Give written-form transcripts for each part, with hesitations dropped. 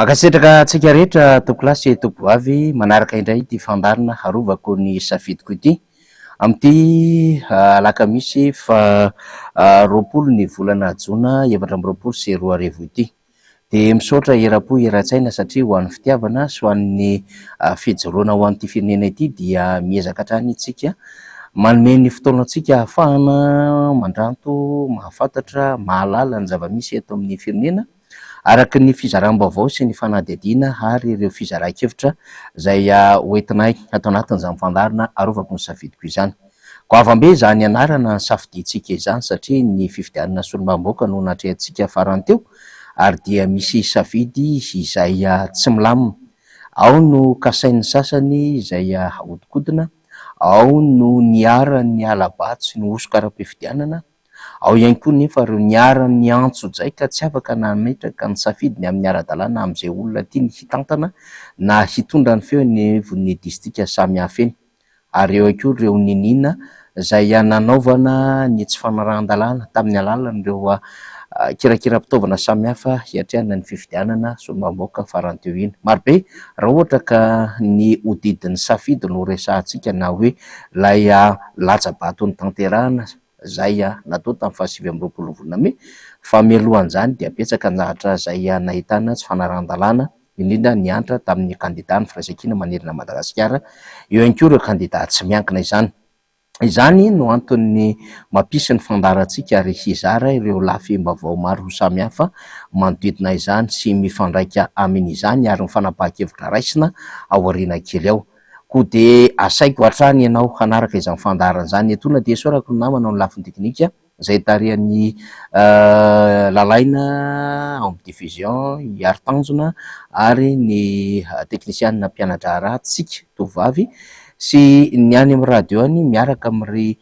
Mankasitraka antsika rehetra tompokolahy sy tompokovavy manaraka indray ity fandaharana harovako ny safidiko ity amin'ity alakamisy faha 20 ny volana jona 2024 ity. Dia misaotra eram-po eran-tsaina satria ho an'ny fitiavana sy ho an'ny fijoroana ho an'ity firenena ity dia miezaka hatrany isika manome ny fotoanantsika ahafahana mandranto, mahafantatra, mahalala ny zava-misy eto amin'ny firenena. Araka ny fizaram-baovao sy ny fanadihadiana ary ireo fizaran-kevitra izay hoentinay ato anatin'izany fandaharana Arovako ny Safidiko izany. Goavam-be izany anarana nisafidiantsika izany satria ny fifidianana solombavambahoaka no natrehantsika farany teo ary dia misy safidy izay tsy milamina. Ao no kasain'ny sasany izay ahodikodina, ao no niharan'ny hala-bato sy ny hosoka ara-pifidianana, Ao ihany koa nefa ireo niharan'ny antsojay ka tsy afaka nametraka ny safidiny amin'ny ara-dalàna amin'izay olona tiany hitantana na hitondra ny feo eny anivon'ny distrika samihafa eny. Ary eo ihany koa ireo niniana izay nanaovana ny tsy fanarahan-dalàna tamin'ny alalan'ireo kirakiram-pitaovana samihafa hiatrehana ny fifidianana solombavambahoaka farany teo iny. Marobe raha ohatra ka ny hodidin'ny safidy no resahantsika na hoe ilay latsa-bato notanterahana izay natao tamin'ny faha 29 ny volana mey, fa mialohan'izany dia betsaka ny zavatra izay nahitana tsy fanarahan-dalàna, indrindra niantra tamin'ny kandida ny Firaisankina manerana an'i Madagasikara, eo ihany koa ireo kandida tsy miankina izany. Izany no antony mampisy ny fandaharantsika ary hizara ireo lafim-baovao maro samihafa manodidina izany sy mifandraika amin'izany ary ny fanapahan-kevitra raisina aoriana kely ao. Koa dia asaiko hatrany ianao hanaraka izany fandaharana izany. Etoana dia isaorako ny namana ao amin'ny lafiny teknika izay tarihan'i Lalaina ao amin'ny diffusion, i Haritanjona ary ny teknisianina mpiana-draharaha Tsiky tovovavy sy ny any amin'ny radio any miaraka amin'i ry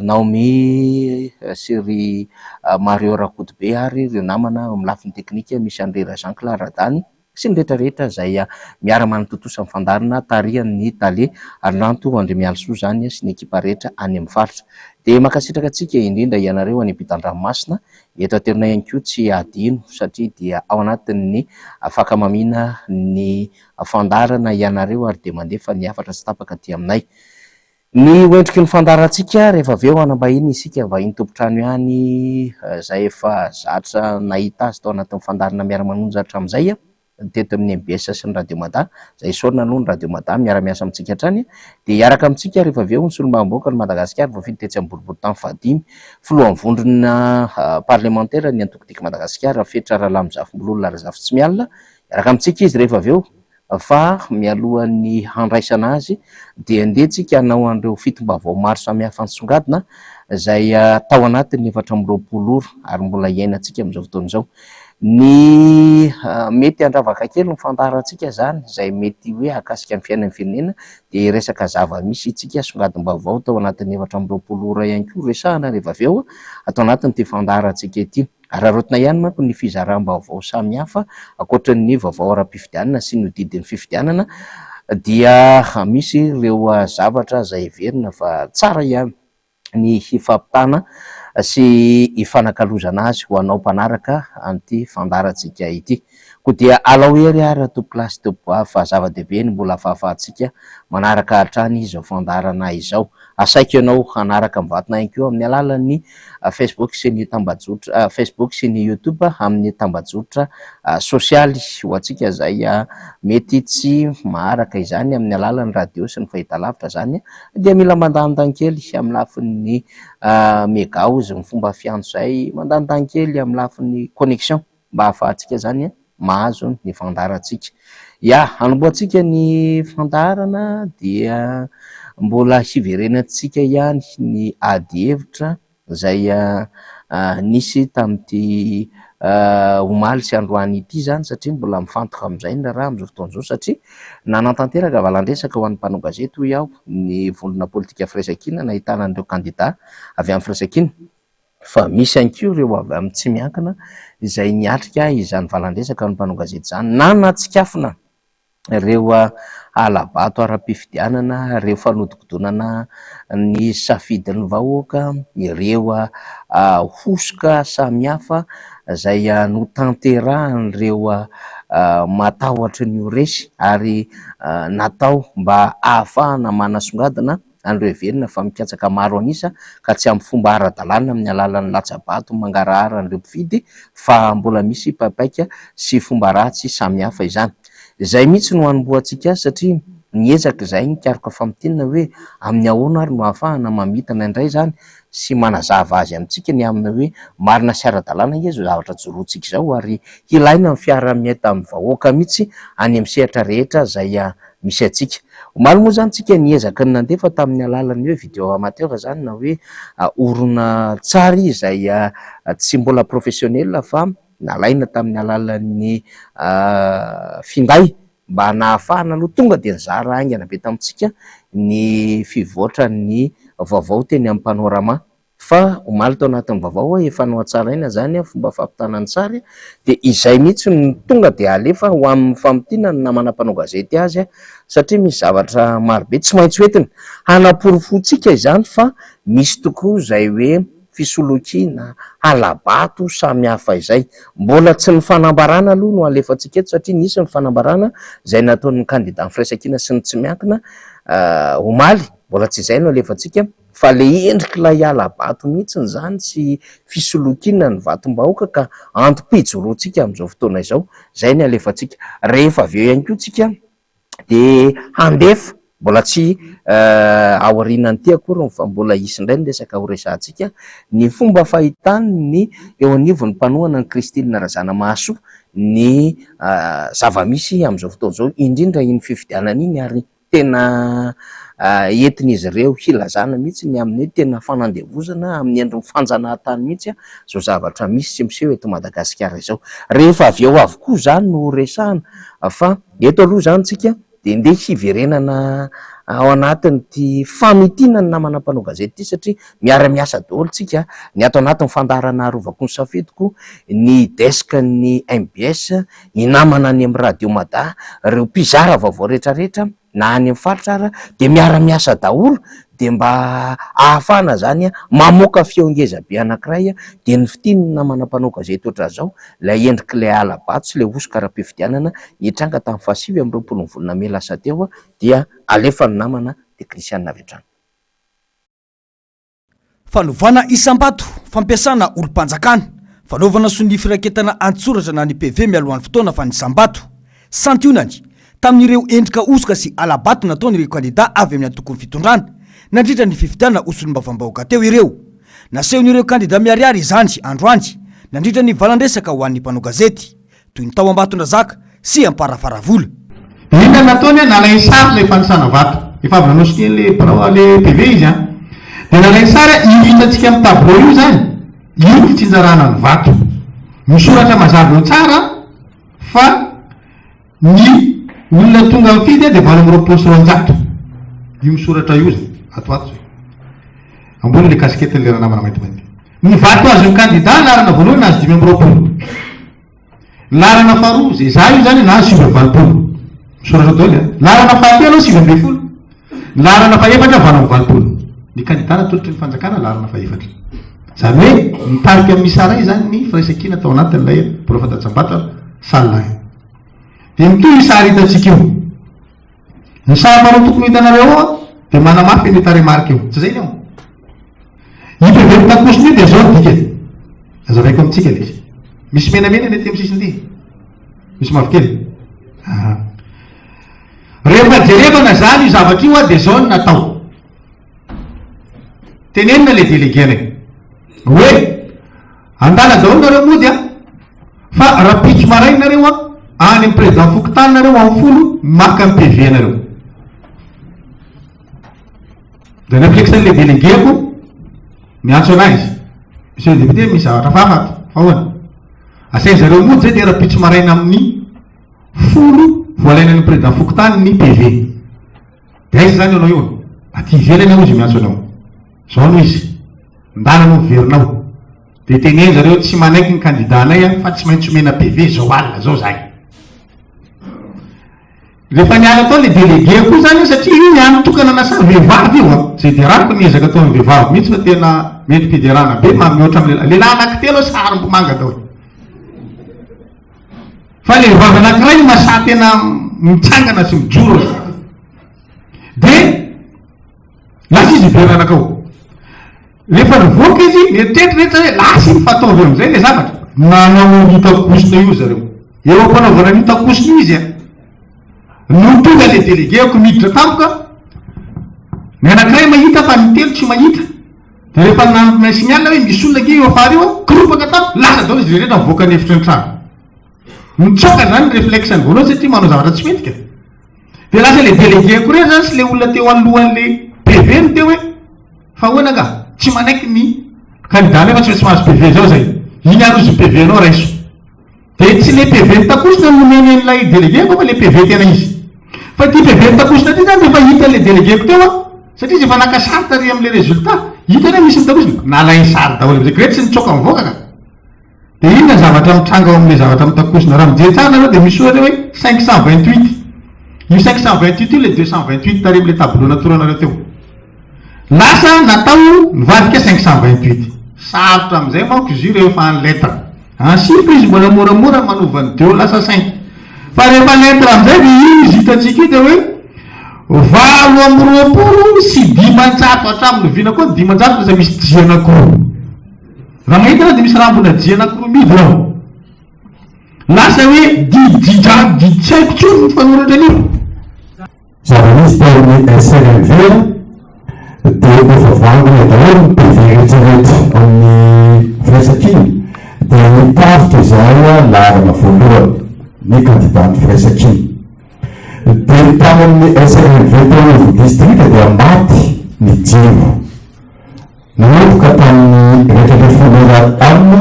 Naomi sy ry Mario Rakotobe ary ireo namana ao amin'ny lafiny teknika misy an'i ry Rajean Radany. sy ny rehetra rehetra izay miara-manatontosa ny fandaharana tarihan'ny tale Arnanto Andriamialisoa izany sy ny ekipa rehetra any amin'ny faritra. Dia mankasitraka antsika indrindra ianareo any ampitan-dranomasina, eto an-toerana ihany koa tsy hadino satria dia ao anatin'ny fankamamiana ny fandaharana ianareo ary dia mandefa ny hafatra tsy tapaka aty aminay. Ny ho endriky ny fandaharantsika rehefa avy eo hanambahiny isika vahiny tompon-trano ihany izay efa zatra nahita azy tao anatin'ny fandaharana miara-manonja hatramin'izay teto amin'ny mbs sy ny Radio Mada, izay isaorana aloha ny Radio Mada miara-miasa amintsika hatrany, dia hiaraka amintsika rehefa avy eo ny solombavambahoakan'i Madagasikara voafidy tetsy amin'ny boriborintany fahadimy, filohan'ny vondrona parlemantera ny antoko Tiako Madagasikara, Fetra Ralamizafimbolola Razafitsimialina, hiaraka amintsika izy rehefa avy eo. Fa mialohan'ny handraisana azy dia ndeha tsika hanao an'ireo fitom-baovao maro samihafa nisongadina izay tao anatin'ny 24 ora ary mbola iainantsika amin'izao fotoana izao. Ny mety handravaka kely ny fandaharantsika izany izay mety hoe hahakasika ny fiainan'ny firenena dia hiresaka zava-misy isika songadim-baovao tao anatin'ny 24 ora ihany koa resahana rehefa avy eo ato anatin'ity fandaharantsika ity. Araraotina ihany manko ny fizaram-baovao samihafa ankoatra ny vaovao ara-pifidianana sy ny hodidin'ny fifidianana dia misy ireo zavatra izay heverina fa tsara ihany ny hifampitana sy hifanakalozana azy ho anao mpanaraka an'ity fandaharantsika ity. Koa dia alao hery ary tompokolahy sy tompokovavy fa zava-dehibe ny mbola fahafahantsika manaraka hatrany izao fandaharana izao. Asaiko ianao hanaraka mivantana ihany koa amin'ny alalan'ny Facebook sy ny tambajotra Facebook sy ny YouTube amin'ny tambajotra sosialy ho antsika izay mety tsy maharaka izany amin'ny alalan'ny radio sy ny fahitalavitra izany dia mila mandanindany kely amin'ny lafiny mega hozy ny fomba fiantso izay mandanindany kely amin'ny lafiny connexion mba hahafahantsika izany mahazo ny fandaharantsika. Ya, hanombohantsika ny fandaharana dia mbola hiverenantsika ihany ny ady hevitra izay nisy tamin'ity omaly sy androany ity izany satria mbola mifantoka amin'izay ny raharaha amin'izao fotoana izao satria nanatanteraka valan-dresaka ho an'ny mpanao gazety hoy aho ny vondrona politika Firaisankina nahitana an'ireo kandida avy amin'ny Firaisankina. Fa misy ihany koa ireo avy amin'ny tsy miankina izay niatrika izany valan-dresaka ny mpanao gazety izany na natsikafona ireo hala-bato ara-pifidianana, ireo fanodikodonana ny safidin'ny vahoaka, ireo hosoka samihafa izay notanterahan'ireo matahotra ny ho resy ary natao mba ahafahana manasongadina an'ireo heverina fa mikatsaka maro an'isa ka tsy amin'ny fomba ara-dalàna amin'ny alalan'ny latsa-bato mangarahara an'ireo mpifidy fa mbola misy paipaika sy fomba ratsy samihafa izany. Izay mihitsy no hanombohantsika azy satria niezaka izahay nikaroka famintinana hoe amin'ny ahoana ary no ahafahana mamitana indray izany sy manazava azy amintsika ny amin'ny hoe marina sy ara-dalàna ange izao zavatra joroantsika izao ary hilaina ny fiaraha-mienta amin'ny vahoaka mihitsy any amin'ny sehatra rehetra izay misy antsika. Omaly moa izany tsika niezaka ny nandefa tamin'ny alalan'ny hoe vidéo amateur izany na hoe horonantsary izay tsy mbola professionnel fa nalaina tamin'ny alalan'ny finday mba nahafahana aloha tonga dia nizara haingana be tamintsika ny fivoatran'ny vaovao teny amin'ny Panorama. Fa omaly tao anatin'ny vaovao efa nohatsaraina izany fomba fampitana ny sary dia izay mihitsy no tonga dia alefa ho amin'ny famintinana ny namana mpanao gazety azy satria misy zavatra marobe tsy maintsy hoentina hanaporofoantsika izany fa misy tokoa izay hoe fisolokiana, hala-bato samihafa izay. Mbola tsy ny fanambarana aloha no alefantsika eto satria nisy ny fanambarana izay nataon'ny kandidan'ny Firaisankina sy ny tsy miankina omaly, mbola tsy izay no alefantsika fa le endrik'ilay hala-bato mihitsy izany sy fisolokiana ny vatom-bahoaka ka antom-pijoroantsika amin'izao fotoana izao, izay ny alefantsika. Rehefa avy eo ihany koa tsika dia handefa, mbola tsy aorianan'ity akory fa mbola hisy indray ny resaka horesahantsika, ny fomba fahitany ny eo anivon'ny mpanohana an'i Christine Razanamahasoa ny zava-misy amin'izao fotoana izao, indrindra iny fifidianana iny ary tena entin'izy ireo hilazana mihitsy ny amin'ny hoe tena fanandevozana amin'ny endriny fanjanahantany mihitsy izao zavatra misy sy miseho eto Madagasikara izao. Rehefa avy eo avokoa izany no horesahana fa eto aloha izany tsika dia ndeha hiverenana ao anatin'ity famintinana ny namana mpanao gazety ity satria miara-miasa daholo tsika, ny ato anatin'ny fandaharana Arovako ny Safidiko, ny desk ny mbs, ny namana any amin'ny radio mada, ireo mpizara vaovao rehetrarehetra na any amin'ny faritra ara dia miara-miasa daholo dia mba ahafahana izany mamoaka feo ngeza be anankiray dia ny fitian'ny namana mpanao gazety ohatran'izao ilay endrik'ilay hala-bato sy ilay hosoka ara-pifidianana nitranga tamin'ny fahasivy amby roapolo ny volana mey lasa teo dia alefan'ny namana teknisianina avy hatrany. Fanovana isam-bato, fampiasana olom-panjakana, fanaovana sonia firaketana an-tsoratra na ny PV mialohan'ny fotoana fanisam-bato. Santionany, tamin'ireo endrika hosoka sy hala-bato nataon'ireo kandida avy amin'ny antokon'ny fitondrana, nandritra ny fifidianana ho solombavambahoaka teo ireo. Nasehon'ireo kandida miharihary izany androany, nandritra ny valan-dresaka ho an'ny mpanao gazety. toy ny tao Ambatondrazaka sy Amparafaravola. Dia inona no nataony an? Nalainy sary ilay fanisana vato. Efa avy nanao sonia an'ilay birao, ilay PV izy an. Dia nalainy sary an, io hitantsika amin'ny tableau io izany, io ny fitsinjarana ny vato. Misoratra mazava eo tsara fa ny olona tonga mifidy dia 228. Io misoratra io izany, ato ato izay. Ambony ilay casquette-n'ilay ranamana maintimainty. Ny vato azon'ny kandida laharana voalohany nahazo 25. Ny laharana faharoa, izay izaho io izany, nahazo 89. Misoratra daholo an. Laharana fahatelo 19. Ny laharana fahefatra 88. Ny kandida natolotry ny fanjakana laharana fahefatra. Izany hoe nitarika amin'ny isa iray izany ny firaisankina tao anatin'ilay birao fandatsam-bato salle un. Dia mitohy io sary hitantsika io. Ny sary faharoa tokony ho hitanareo ao dia manamafy an'io tarehimarika io. Tsy izay ny ao? Io PV mitakosona io dia izao ny dikany. Azavaiko amintsika ilay izy. Misy menamena ny aty amin'ny sisiny ity. Misy mavokely. Aha. Rehefa jerevana izany io zavatra io dia izao no natao. Tenenina ilay délégué-nay hoe andana daholo nareo mody a, fa rahampitso maraina nareo a, any amin'ny président fokontany nareo amin'ny folo maka ny PV nareo. Dia réflexe an'ilay délégué-ko miantso anahy izy, monsieur le député misy zavatra hafahafa ato, fa ahoana? Asain zareo mody zay dia rahampitso maraina amin'ny folo vao alaina any amin'ny président fokontany ny PV. Dia aiza izany ianao io? Aty ivelany aho izy miantso anao. Izao no izy. Ndana anao miverina ao. Dia teneno zareo tsy manaiky ny candidat anay aho fa tsy maintsy omena PV izao alina izao zahay. Rehefa niala tao le délégué koa izany satria io ny hany tokana nasany vehivavy io an. Izay derako ny ezaka ataon'ny vehivavy mihitsy fa tena mendri-piderana be ma mihoatra amin'ny lehilahy. Lehilahy anankitelo sarim-bomanga daholo. Fa le vehivavy anankiray masahy tena mitsangana sy mijoro aza. Dia lasa izy hiverina nankao. Rehefa nivoaka izy, nieritreritra rehetra hoe lasa iny fa ataovy amin'izay ilay zavatra. Nanao an'io takosina io zareo. Eo am-panaovana an'io takosina io izy an, no tonga ilay délégué-ko miditra tampoka, ny anankiray mahita fa ny telo tsy mahita. Dia rehefa nanome signal hoe misy olona ange eo afara eo an, koropaka tampoka, lasa daholo izy rehetra nivoaka ny efitry ny trano. Nitsoaka izany ny réflexe-ny voalohany satria manao zavatra tsy mety ka. Dia lasa ilay délégué-ko irery izany sy ilay olona teo alohan'ilay PV no teo hoe fa ahoana angaha? Tsy manaiky ny candidat-nay fa tsy maintsy mahazo PV izao izay. Iny ary ozy ny PV-nao raiso. Dia tsy ilay PV nitakosina no nomeny an'ilay délégué-ko fa ilay PV tena izy. Fa ity PV nitakosina ity izany rehefa hitan'ilay délégué-ko teo an, satria izy efa naka sary tary amin'ilay résultat, hitany hoe misy nitakosina, nalainy sary daholo amin'izay. Koa hoe tsy nitsoaka mivoaka ka. Dia inona ny zavatra mitranga ao amin'ilay zavatra mitakosina? Raha mijery tsara nareo dia misy soratra hoe 528. Io 528 io ilay 228 tary amin'ilay tableau natoranareo teo. Lasa natao nivadika 528. Sarotra amin'izay manko izy io rehefa en lettre. En chiffre izy mbola moramora manova ny deux lasa cinq. Fa rehefa lettre amin'izay dia io izy hitantsika io dia hoe 528 hatramin'ny oviana koa ny 500 lasa misy J anankiroa. Raha mahita ianao dia misy rambona J anankiroa midina ao. Lasa hoe dididra didy tsy haiko intsony ny fanoratra an'io. Zava-nisy tao amin'ny SRMV dia efa voangona daholo ny PV rehetra rehetra ao amin'ny firaisankina dia nitarika izahay laharana voalohany ny kandidan'ny firaisankina. Dia tany amin'ny SRMV teo anivon'ny distrika dia maty ny jiro. Nanomboka tamin'ny 11 ora alina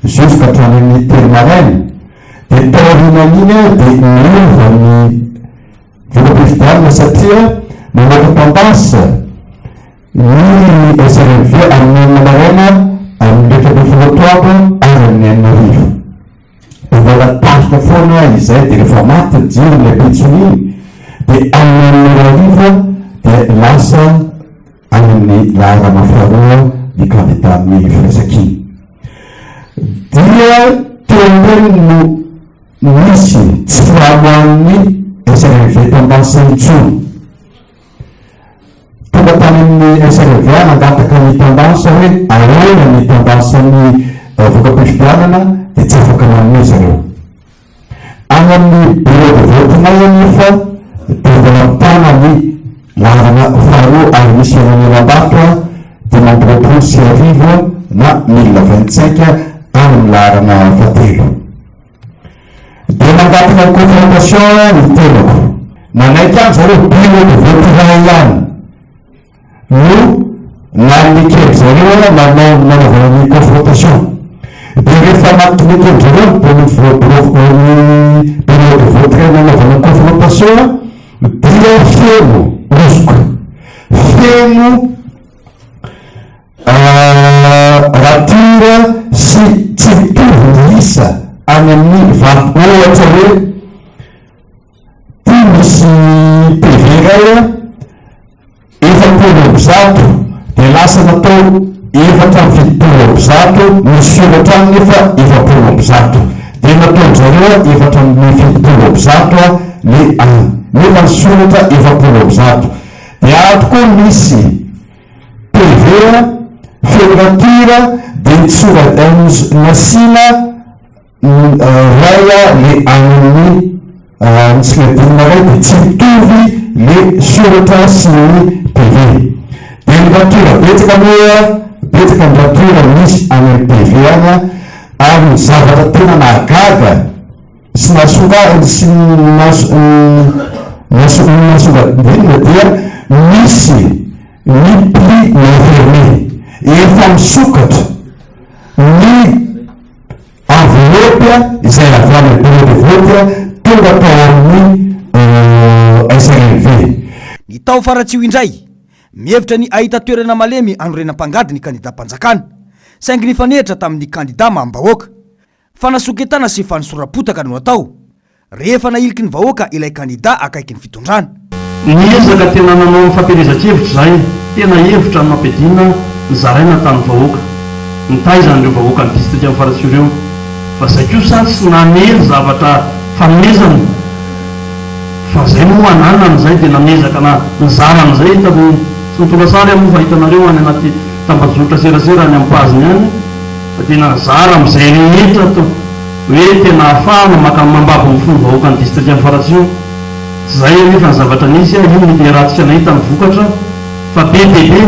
jusqu'à hatrany amin'ny telo maraina, dia taorianan'iny dia niova ny voka-pifidianana satria namoaka tendance ny SRMV amin'ny enina maraina, amin'ny 11 atoandro ary amin'ny enina hariva. Dia mbola tarika foana izay dia rehefa maty ny jiro ny ampitson'iny dia amin'ny enina ora hariva dia lasa any amin'ny laharana faharoa ny kandidan'ny firaisankina. Dia teo ireny no nisy tsy famoahan'ny SRV tendance intsony. Tonga tany amin'ny SRV aho nangataka ny tendance hoe ahoana ny tendance-n'ny voka-pifidianana dia tsy afaka nanome zareo. Any amin'ny bureau de vote-nay anefa dia mbola mitana ny laharana faharoa ary misy elanelam-bato 1025 na 1025 any amin'ny laharana fahatelo. Dia nangataka ny confrontation ny tenako. Nanaiky ihany zareo bureau de vote iray ihany no nanekeny zareo nanao nanaovana ny confrontation. Dia rehefa naneken'ny zareo ny bureau ny bureau de vote iray nanaovana confrontation dia feno hosoka, feno Rature sy tsy mitovy ny isa any amin'ny vato ohatra hoe ty misy PV iray 140 dia lasa natao 174 misy soratra any nefa 140 dia nataon-dry zareo 174 le any nefa ny soratra 140 dia ato koa misy PV, fermeture dia ny tsora nasiana ray le any amin'ny misongadinina ray dia tsy mitovy le soratra sy ny PV. Dia ny rature betsaka moa betsaka ny rature misy any amin'ny PV any ary ny zavatra tena nahagaga sy nasonga sy nasongadinina dia misy ny pli non fermé efa misokatra ny enveloppe izay avy any bureau de vote tonga tao amin'ny SRLV. Ny tao Faratsiho indray, mihevitra ny hahita toerana malemy hanorenam-pangady ny kandidam-panjakana, saingy nifanehitra tamin'ny kandida maham-bahoaka. Fanasoketana sy fanosoram-potaka no atao, rehefa nahiliky ny vahoaka ilay kandida akaiky ny fitondrana. Niezaka tena nanao ny fampielezan-kevitra izahay, tena hevitra no nampiadiana nizaraina tamin'ny vahoaka, nitaiza an'ireo vahoakan'ny distrikan'i Faratsiho ireo, fa izay kosa tsy namely zavatra. Fanomezana fa zay moa ananany zay dia nanezaka na nizara an'izay hitany tsy nitondra sary aho moa fa hitanareo any anaty tambajotra serasera any amin'ny page-ny any fa tena nizara amin'izay rehetra to hoe tena ahafahana maka mambabo ny fon'ny vahoakan'ny distrikan'i Faratsiho. Tsy zay anefa ny zavatra nisy io no niarahantsika nahita ny vokatra fa be dia be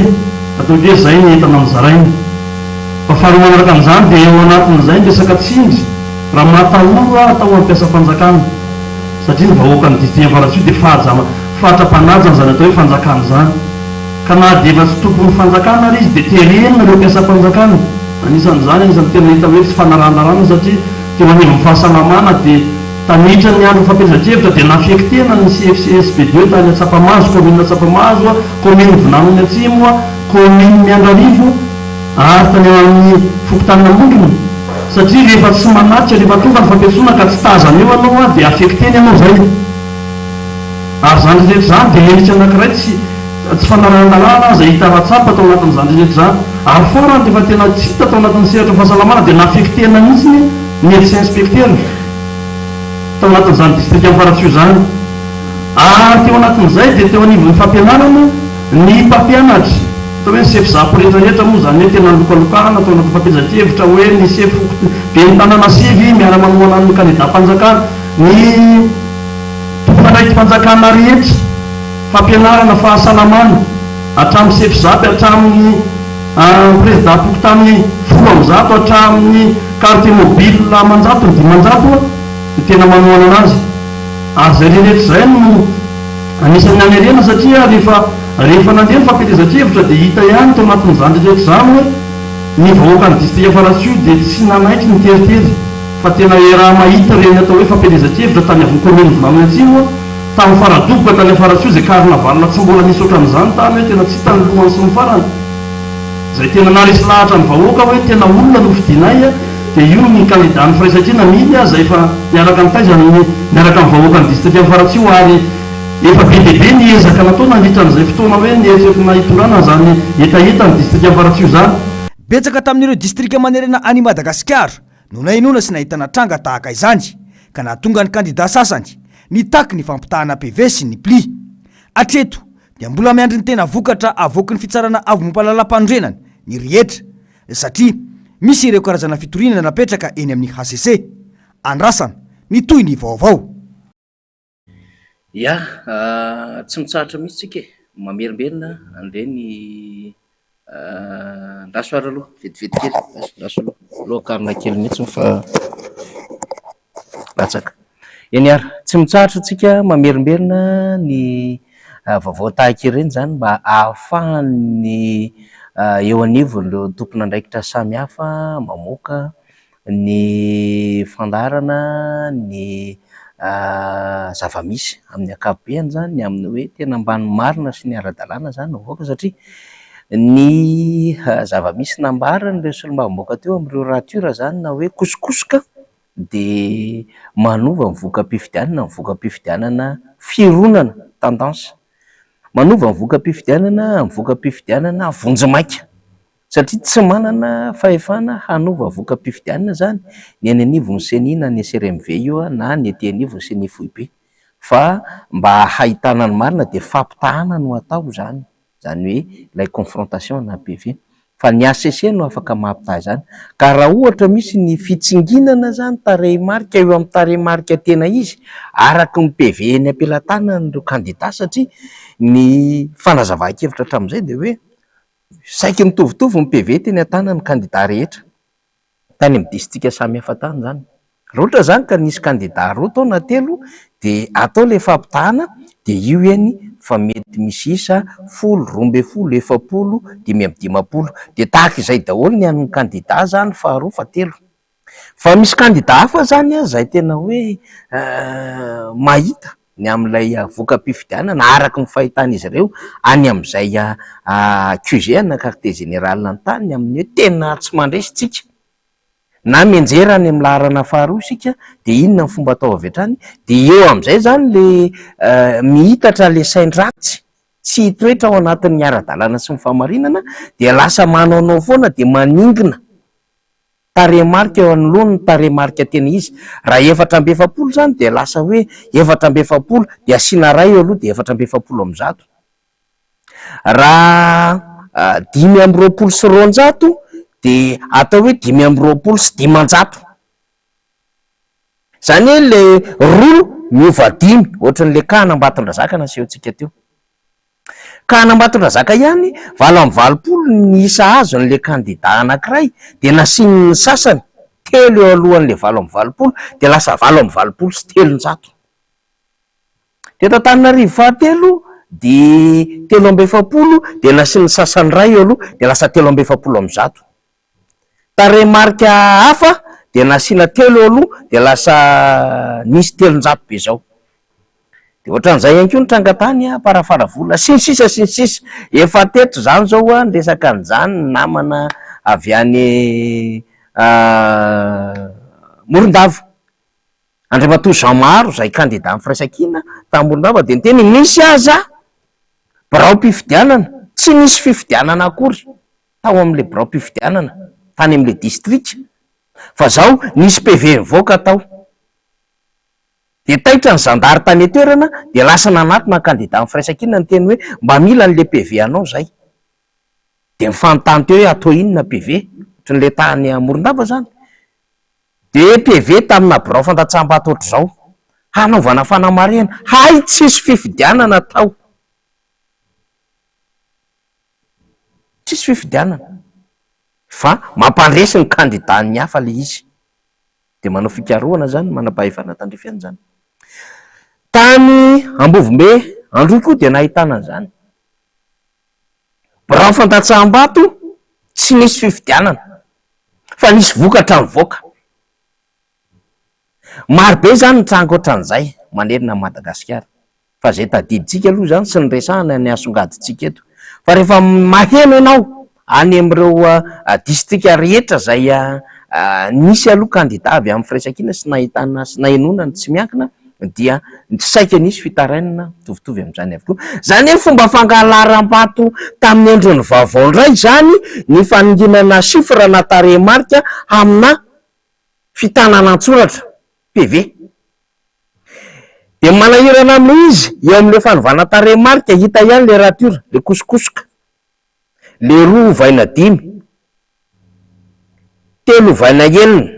ataoko hoe zay ny entana nozaraina. Fa faharoa manaraka an'izany dia eo anatin'izay ny resaka tsindry Raha mahatahoro aho atao amin'ny mpiasam-panjakana, satria ny vahoakan'ny district Avaratsio dia fahajama, fatra-panaja an'izany atao hoe fanjakana izany. Ka na dia efa tsy tompon'ny fanjakana ary izy dia terena ireo mpiasam-panjakana. Anisan'izany, anisan'ny tena hita hoe tsy fanarahan-dalàna satria teo anivon'ny fahasalamana dia tanitra ny andron'ny fampielezan-kevitra dia nafekitena ny CFCSB deux tany Antsapamahazo, commune Antsapamahazo, commune Vinanony Atsimo, commune Miandrarivo, Ary tany amin'ny fokontanin'Ambondrona, satria rehefa tsy manatrika, rehefa tonga ny fampiantsoana ka tsy tazana eo ianao dia affecter-ny ianao izay. Ary izany rehetra izany dia endrika anankiray tsy tsy fanarahan-dalàna aza hita ara-tsapa tao anatin'izany rehetra izany. Ary farany rehefa tena tsy hita tao anatin'ny sehatra fahasalamana dia naffecter-na mihitsy ny médecin inspecteur tao anatin'izany distrikan'i Faratsiho izany. Ary teo anatin'izay dia teo anivon'ny fampianarana ny mpampianatra, atao hoe ny sefo zap rehetra rehetra moa izany hoe tena nilokalokana tao anatin'ny fampielezan-kevitra hoe ny sefo ben'ny tanàna sivy miara-manohana ny kandidam-panjakana, ny tompon'andraiki-panjakana rehetra, fampianarana, fahasalamana, hatramin'ny sefo zap, hatramin'ny prezidam-pokontany 110, hatramin'ny quartier mobile aman-jatony, 500 no tena manohana anazy. Ary izay rehetra izay no anisan'ny hanerena satria rehefa rehefa nandeha ny fampielezan-kevitra dia hita ihany tao anatin'izany rehetra izany hoe ny vahoakan'ny distrika Faratsiho dia tsy nanaiky ny teritery fa tena iaraha-mahita ireny atao hoe fampielezan-kevitra tany avy commune Vinany Atsimo tamin'ny faradoboka tany Faratsiho izay carnaval tsy mbola nisy ohatran'izany tany hoe tena tsy hita ny lohany sy ny farany. Izay tena naharesy lahatra ny vahoaka hoe tena olona no fidinay dia io ny kandidan'ny firaisankina Mily aza efa niaraka nitaiza ny niaraka amin'ny vahoakan'ny distrikan'i Faratsiho ary efa be dia be ny ezaka natao nandritra an'izay fotoana hoe nieritreretina hitondrana an'izany hetaheta ny distrikan'i Faratsiho izany. Betsaka tamin'ireo distrika manerana an'i Madagasikara no nahenoana sy nahitana tranga tahaka izany ka nahatonga ny kandida sasany nitaky ny fampitahana PV sy ny pli. Hatreto dia mbola miandry ny tena vokatra avoaky ny fitsarana avo momba lalàmpanorenana ny rehetra satria misy ireo karazana fitoriana napetraka eny amin'ny hcc. Andrasana ny tohiny vaovao. Ya, tsy mitsahatra mihitsy tsika e, mamerimberina an'ireny Andraso ary aloha, vetivety kely, andraso aloha, aleo akarina kely mihitsy fa latsaka. Eny ary, tsy mitsahatra tsika mamerimberina ny vaovao tahaka ireny izany mba ahafahan'ny eo anivon'ireo tompon'andraikitra samihafa mamoaka ny fandaharana ny zava-misy amin'ny ankapobeny izany ny amin'ny hoe tena mba ny marina sy ny ara-dalàna izany no avoaka satria ny zava-misy nambaran'ireo solombavambahoaka teo amin'ireo rature izany na hoe kosokosoka dia manova ny voka-pifidianana ny voka-pifidianana fironana, tendance, manova ny voka-pifidianana ny voka-pifidianana vonjimaika. Satria tsy manana fahefana hanova voka-pifidianana izany ny eny anivon'ny ceni na ny SRMV io na ny ety anivon'ny ceni foibe. Fa mba hahitana ny marina dia fampitahana no atao izany, izany hoe ilay confrontation na PV. Fa ny hcc no afaka mampitaha izany. Ka raha ohatra misy ny fitsinginana izany tarehimarika eo amin'ny tarehimarika tena izy araka ny PV eny am-pelatanan'ireo kandida satria ny fanazavan-kevitra hatramin'izay dia hoe Saiky nitovitovy ny PV teny an-tanan'ny kandida rehetra, tany amin'ny distrika samihafa tany izany. Raha ohatra izany ka nisy kandida roa tao na telo dia atao ilay fampitahana dia io eny fa mety misy isa 10, 12, 40, 55. Dia tahaka izay daholo ny an'ny kandida izany faharoa, fahatelo. Fa misy kandida hafa zany an, izay tena hoe mahita ny amin'ilay voka-pifidianana araka ny fahitan'izy ireo any amin'izay QG na quartier général ny tany amin'ny hoe tena tsy mandresy tsika na mianjera any amin'ny laharana faharoa isika dia inona ny fomba atao avy hatrany dia eo amin'izay zany le mihitatra le sain-dratsy tsy hitoetra ao anatin'ny ara-dalàna sy ny fahamarinana dia lasa manaonao foana dia maningina. Tarehimarika eo anoloany ny tarehimarika tena izy. Raha 44 izany dia lasa hoe 44 dia asiana iray eo aloha dia 144. Raha 225 dia atao hoe 525. Izany hoe ilay roa miova dimy, ohatran'ilay cas an'Ambatondrazaka nasehontsika teo. Ka an'Ambatondrazaka ihany, 88 ny isa azon'ilay kandida anankiray, dia nasian'ny sasany telo eo alohan'ilay 88, dia lasa 388. Teto Antananarivo fahatelo dia 43, dia nasian'ny sasany iray eo aloha, dia lasa 143. Tarehimarika hafa dia nasiana telo eo aloha dia lasa nisy 300 be izao. Dia ohatran'izay ihany koa ny tranga tany Amparafaravola sy ny sisa sy ny sisa. Efa teto izany izao niresaka an'izany ny namana avy any Morondava. Andriamatoa Jean Maro izay kandida amin'ny Firaisankina tany Morondava dia niteny nisy aza biraom-pifidianana, tsy nisy fifidianana akory. tao amin'ilay biraom-pifidianana tany amin'ilay distrika fa zao nisy PV nivoaka tao. Dia taitra ny zandary tany an-toerana dia lasa nanatona ny kandida ny firaisankina niteny hoe mba mila an'ilay PV anao zay. Dia nifanontany teo hoe atao inona PV? Ohatran'ilay tany Morondava zany. Dia PV tamina birao fandatsaham-bato ohatr'izao. Hanaovana fanamarihana. Hay tsisy fifidianana tao. Tsisy fifidianana fa mampandresy ny kandida-n'ny hafa le izy. Dia manao fikarohana zany ny manam-pahefana tandrify an'izany. Tany Ambovombe Androy koa dia nahitana an'izany. Birao fandatsaham-bato tsy nisy fifidianana fa nisy vokatra nivoaka. Maro be izany ny tranga ohatran'izay manerana an'i Madagasikara. Fa izay tadidintsika aloha izany sy ny resahana ny asongadintsika eto. Fa rehefa maheno ianao any amin'ireo distrika rehetra izay nisy aloha kandida avy amin'ny firaisankina sy nahitana sy nahenoana ny tsy miankina dia saika nisy fitarainana mitovitovy amin'izany avokoa. Izany hoe fomba fangalaram-bato tamin'ny endriny vaovao indray izany ny faninginana chiffre na tarehimarika amina fitanana an-tsoratra, PV. Dia manahirana amin'ilay izy, eo amin'ilay fanovana tarehimarika, hita ihany ilay rature, ilay kosokosoka. Ilay roa ovaina dimy, telo ovaina enina.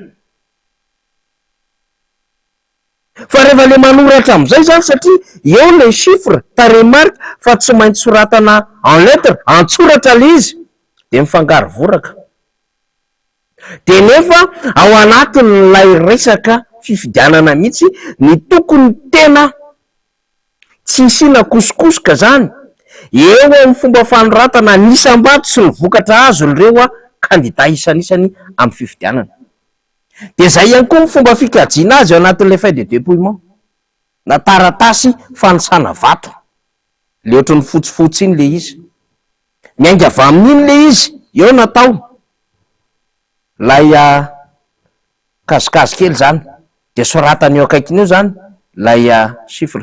Fa rehefa ilay manoratra amin'izay izany, satria eo ilay chiffre, tarehimarika, fa tsy maintsy soratana en lettre, an-tsoratra ilay izy, dia mifangaro voraka. Dia nefa ao anatin'ilay resaka fifidianana mihitsy ny tokony tena tsy hisiana kosokosoka zany eo amin'ny fomba fanoratana ny isam-bato sy ny vokatra azon'ireo kandida isanisany amin'ny fifidianana. Dia zay ihany koa ny fomba fikajiana azy ao anatin'ilay feuille de dépouillement na taratasy fanisana vato, le ohatran'ny fotsifotsy iny le izy. Miainga avy amin'iny ilay izy, eo natao ilay kazikazy kely izany, dia soratana eo akaikiny eo izany ilay chiffre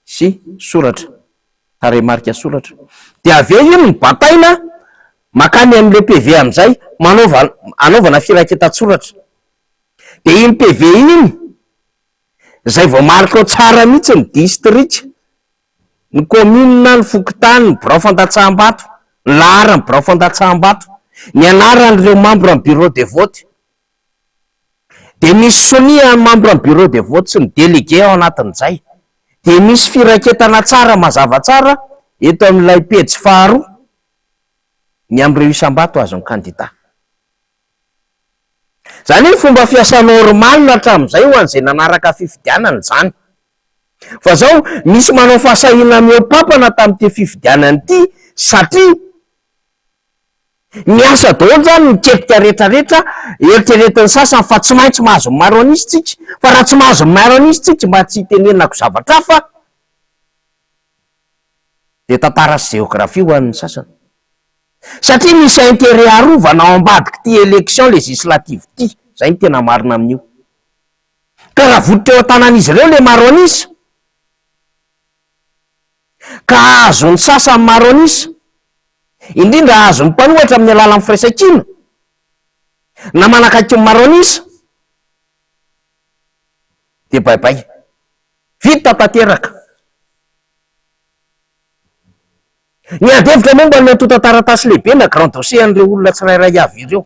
sy soratra, tarehimarika soratra. Dia avy eo iny no bataina mankany amin'ilay PV amin'izay, manaova, anaovana firaketan-tsoratra. Dia iny PV iny, izay voamarika ao tsara mihitsy ny distrika, Ny kaominina, ny fokontany, ny birao fandatsaham-bato, ny laharan'ny birao fandatsaham-bato, ny anaran'ireo mambra ny bureau de vote. Dia misy sonia ny mambra ny bureau de vote sy ny délégué ao anatin'izay. Dia misy firaketana tsara mazava tsara eto amin'ilay pejy faharoa ny amin'ireo isam-bato azon'ny kandida. Izany hoe fomba fiasa normal hatramin'izay ho an'izay nanaraka fifidianana izany. Fa zao misy manao fahasahiana mihoa-pampana tamin'ity fifidianana ity satria miasa daholo izany ny tetika rehetrarehetra eritreretin'ny sasany fa tsy maintsy mahazo ny maro an'isa tsika, fa raha tsy mahazo ny maro an'isa tsika mba tsy hitenenako zavatra hafa dia tantara sy jeografia ho an'ny sasany. Satria misy intérêt arovana ao ambadik'ity élection législative ity, zay no tena marina amin'io. Ka raha votitra eo an-tanan'izy ireo le maro an'isa, ka azon'ny sasany maro an'isa, indrindra azon'ny mpanohatra amin'ny alalan'ny firaisankina. Na manakaiky ny maro an'isa dia bye bye. Vita tanteraka. Ny ady hevitra momba ny antontan-taratasy lehibe na grand dossier an'ireo olona tsirairay avy ireo.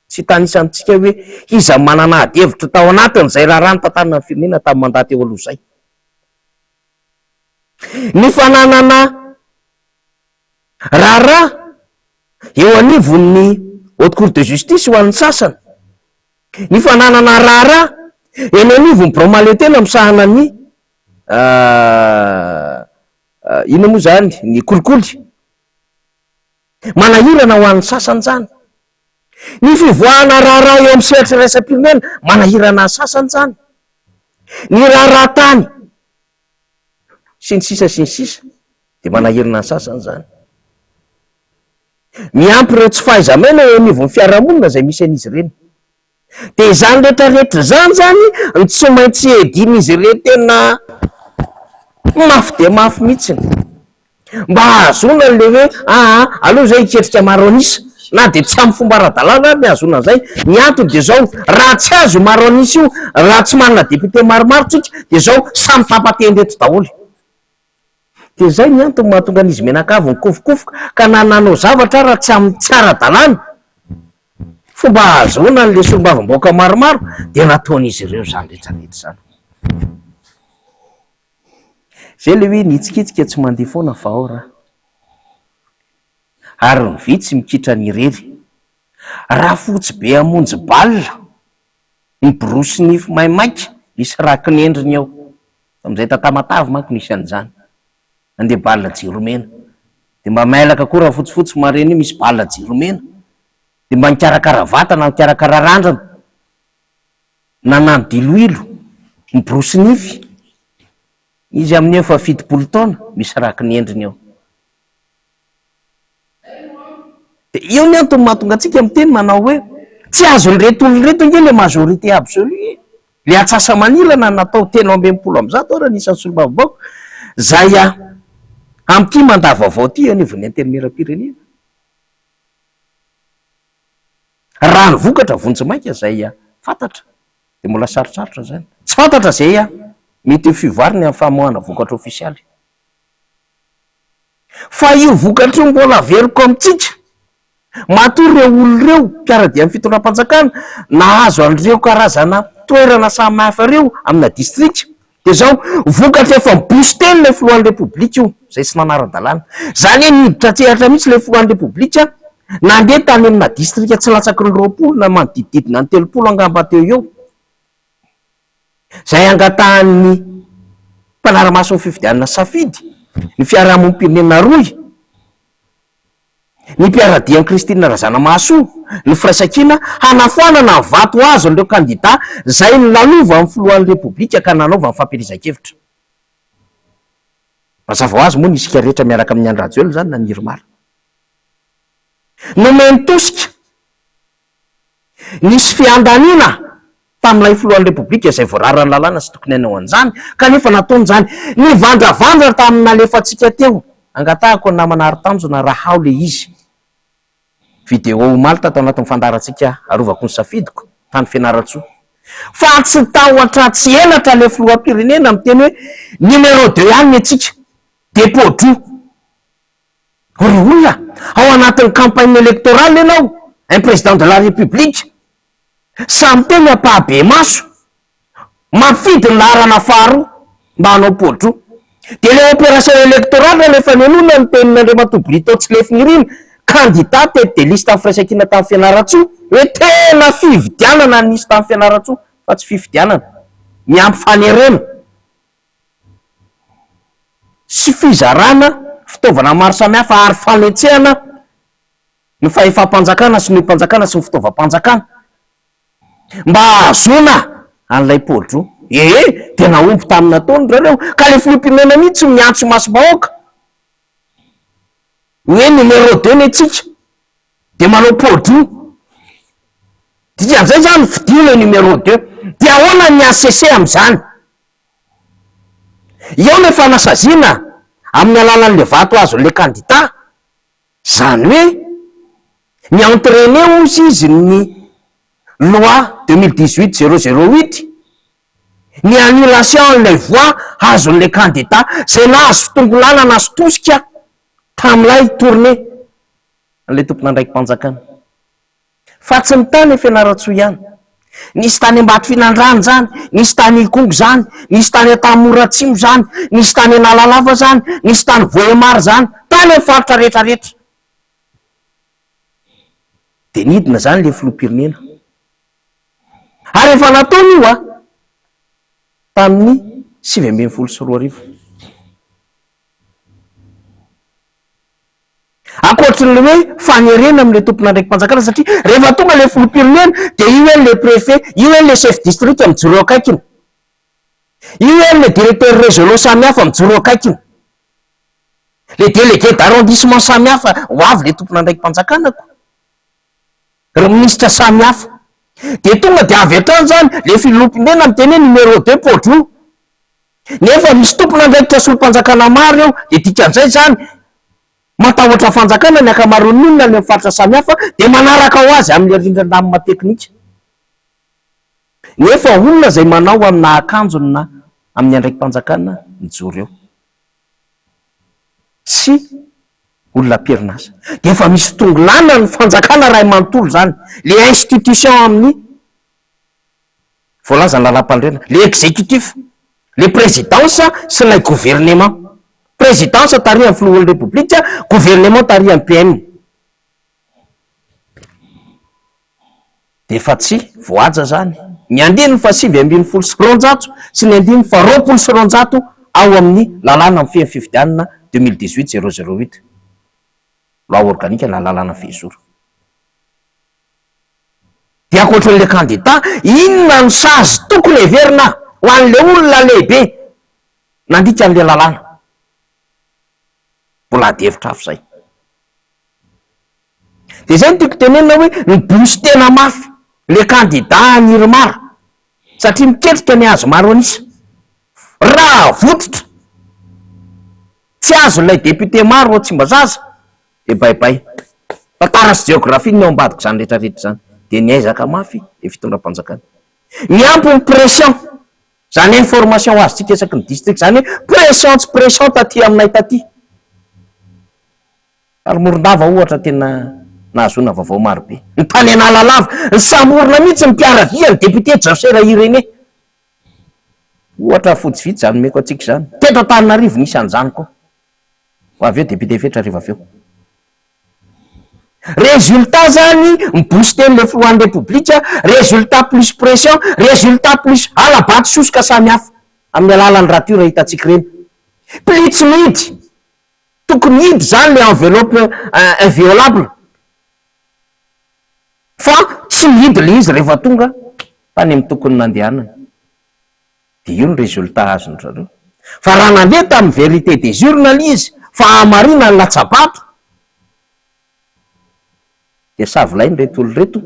Tsy hitanisa amintsika hoe iza no manana ady hevitra tao anatin'izay raharaha nitantanana ny firenena tamin'ny mandat teo aloha izay. Ny fananana raharaha eo anivon'ny Haute Cour de Justice ho an'ny sasany, ny fananana raharaha eny anivon'ny birao mahaleotena misahana ny inona moa izany, ny kolikoly. Manahirana ho an'ny sasany izany. Ny fivoahana raharaha eo amin'ny sehatra iraisam-pirenena, manahirana ny sasany izany. Ny raharaha tany, sy ny sisa sy ny sisa, dia manahirana ny sasany izany. Miampy ireo tsy fahaiza-maina eo anivon'ny fiarahamonina izay misy an'izy ireny. Dia izany rehetra rehetra izany izany no tsy maintsy hiadian'izy ireo tena mafy dia mafy mihitsiny mba hahazoana an'ilay hoe aa aleo izay hiketrika maro an'isa na dia tsy amin'ny fomba ara-dalàna ary ny hahazoana an'izay. Ny antony dia izao, raha tsy azo io maro an'isa io, raha tsy manana député maromaro tsika dia izao samy tapa-tendry eto daholo. Dia izay ny antony mahatonga an'izy mianakavy mikofokofoka ka na nanao zavatra ara tsy amin'ny tsy ara-dalàna, fomba ahazoana an'ilay solombavambahoaka maromaro dia nataon'izy ireo izany rehetra rehetra izany. Izay ilay hoe ny hitsikitsika tsy mandeha foana fa ao raha. Ary ny vy tsy mikitrana irery. Rafotsy be hamonjy bal. Miborosy nify maimaika, misy rakin'endriny eo. Tamin'izay ta Tamatave manko nisy an'izany. Nandeha bal jiro mena. Dia mba mailaka koa rafotsifotsy marina io misy bal jiro mena. Dia mba nikarakara vatana, nikarakara randrana. Nanano diloilo, miborosy nify. Izy amin'io efa 70 taona, misy rakin'endriny eo. Dia eo ny antony mahatonga antsika miteny manao hoe tsy azon'ireto olona ireto ange ilay majorité absolue e! Ilay atsasa-manilana natao 163 ara ny isan'ny solombavambahoaka izay amin'ity mandat vaovao ity eo anivon'ny Antenimierampirenena. Raha ny vokatra vonjimaika izay fantatra dia mbola sarotsarotra izany. Tsy fantatra izay mety ho fivoarany amin'ny famoahana vokatra ofisialy. Fa io vokatra io mbola averiko amintsika, matoa ireo olona ireo, mpiara-dia amin'ny fitondram-panjakana, nahazo an'ireo karazana toerana samihafa ireo amina distrika, dia izao, vokatra efa mi-booster ilay filohan'ny Repoblika io, izay tsy nanara-dalàna. Izany hoe niditra an-tsehatra mihitsy ilay filohan'ny Repoblika, nandeha tany amina distrika tsy latsaky ny 20 na manodidididina ny 30 angamba teo eo. Izay angatahan'ny mpanara-maso ny fifidianana safidy, ny fiarahamonim-pirenena rohy, ny mpiara-dia an'i Christine Razanamahasoa, ny firaisankina hanafoanana ny vato azon'ireo kandida izay nolalovan'ny filohan'ny Repoblika ka nanaovany fampielezan-kevitra. Mazava ho azy moa ny isika rehetra miaraka amin'i Andry Rajoelina izany na ny IRMAR. Nomeny tosika. Nisy fiandaniana tamin'ilay filohan'ny Repoblika izay voararan'ny lalàna sy tokony hanao an'izany, kanefa nataony izany. Nivandravandra tamin'ny nalefantsika teo. Angatahako ny namana Haritanjona raha ao ilay izy. Vidéo omaly tato anatin'ny fandaharantsika Arovako ny safidiko, tany Fianarantsoa. Fa tsy tahotra tsy henatra ilay filoham-pirenena miteny hoe numéro deux ihany ny antsika. Dépôt-droa. Ry olona, ao anatin'ny campagne électorale ianao, un président de la république, sahy miteny ampahabemaso, mampifidy ny laharana faharoa mba hanao pôdroa. Dia ilay opération électorale raha efa nenoina ny tenin'Andriamatoa Brito Tsilefinirina, candidat tête de liste amin'ny firaisankina tany Fianarantsoa, hoe tena fividianana ny nisy tany Fianarantsoa fa tsy fifidianana, miampy fanerena. sy fizarana fitaovana maro samihafa ary fanetsehana ny fahefam-panjakana sy ny olom-panjakana sy ny fitaovam-panjakana mba hahazoana an'ilay pôdro. Ee, dia nahomby tamin'ny nataony ry zareo, ka ilay filoham-pirenena mihitsy miantso imasom-bahoaka hoe numéro deux ny antsika, dia manao pôdro. Dikan'izay izany fidio ilay numéro deux. Dia ahoana ny HCC amin'izany? Eo ilay fanasaziana amin'ny alalan'ilay vato azon'ilay kandida, izany hoe mi-entrainer hozy izy ny. Loi 2018 008, ny annulation an'ilay voix azon'ilay candidat izay nahazo fitongolana sy tosika tamin'ilay tournée an'ilay tompon'andraiki-panjakana. Fa tsy ny tany Fianarantsoa ihany. Nisy tany Ambatofinandrahana izany, nisy tany Ikongo izany, nisy tany Antanimora Atsimo izany, nisy tany Analalava izany, nisy tany Vohemar izany, tany amin'ny faritra rehetra rehetra. Dia nidina izany ilay filoham-pirenena. Ary efa nataony io an, tamin'ny 2019. Ankoatry ny hoe fanerena amin'ilay tompon'andraiki-panjakana satria rehefa tonga ilay filoham-pirenena dia io eny ilay préfet, io eny ilay chef district mijoro eo akaikiny, io eny ilay directeur régionaux samihafa mijoro eo akaikiny, ilay délégué d'arrondissement samihafa ho avy ilay tompon'andraiki-panjakana ko, ry minisitra samihafa. Dia tonga dia avy hatrany izany ilay filoham-pirenena miteny hoe numéro deux Podro. Nefa misy tompon'andraikitra solom-panjakana maro eo, dia dikan'izay izany, matahotra fanjakana ny ankamaroan'ny olona any amin'ny faritra samihafa, dia manaraka ho azy amin'ilay rindran-damina teknika. Nefa olona izay manao amina akanjony na amin'ny andraiki-panjakana mijoro eo. Tsy olona am-perinasa. Dia efa misy tongolana ny fanjakana iray manontolo izany, ilay institution amin'ny. Voalaza ny lalàmpanorenana, le executif, le présidence sy ilay gouvernement. Présidence tarihan'ny filohan'ny Repoblika, gouvernement tarihan'ny PM. Dia efa tsy voahaja izany ny andininy faha 219 sy ny andininy faha 220 ao amin'ny lalàna mifehy ny fifidianana 2018 008, loi organique na lalàna fehizoro. Dia ankoatran'ilay kandida, inona no sazy tokony heverina ho an'ilay olona lehibe nandika an'ilay lalàna? Mbola ady hevitra hafa izay. Dia izay no tiako tenenina hoe ni-booster tena mafy ilay kandida an'i Irmar satria miketrika ny hazo maro an'isa. Raha votitra tsy azon'ilay député maro ao Tsimbazaza Dia bye bye. Tantara sy jeografia ny ao ambadik'izany rehetra rehetra izany. Dia niezaka mafy ilay fitondram-panjakana. Miampy ny pression. Izany information azontsika isaky ny district izany hoe pression tsy pression taty aminay taty. Ary Morondava ohatra tena nahazoana vaovao maro be. Ny tany Analalava, nisamborina mihitsy ny mpiara-dia ny député Jaosera Irénée. Ohatra fotsivitsy izany omeko antsika izany. Teto Antananarivo nisy an'izany koa. Ho avy eo député Fetra rehefa avy eo. Résultat zany mi-booster an'ilay filohan'ny Repoblika, résultat plus pression, résultat plus hala-bato sosoka samihafa amin'ny alalan'ny rature hitantsika ireny. Pli tsy mihidy. Tokony hihidy zany le enveloppe inviolable fa tsy mihidy le izy rehefa tonga tany amin'ny tokony nandehanana. Dia io ny résultat azon-dry zareo. Fa raha nandeha tamin'ny vérité des urnes ilay izy, fahamarina ny latsa-bato, dia savilainy ireto olona ireto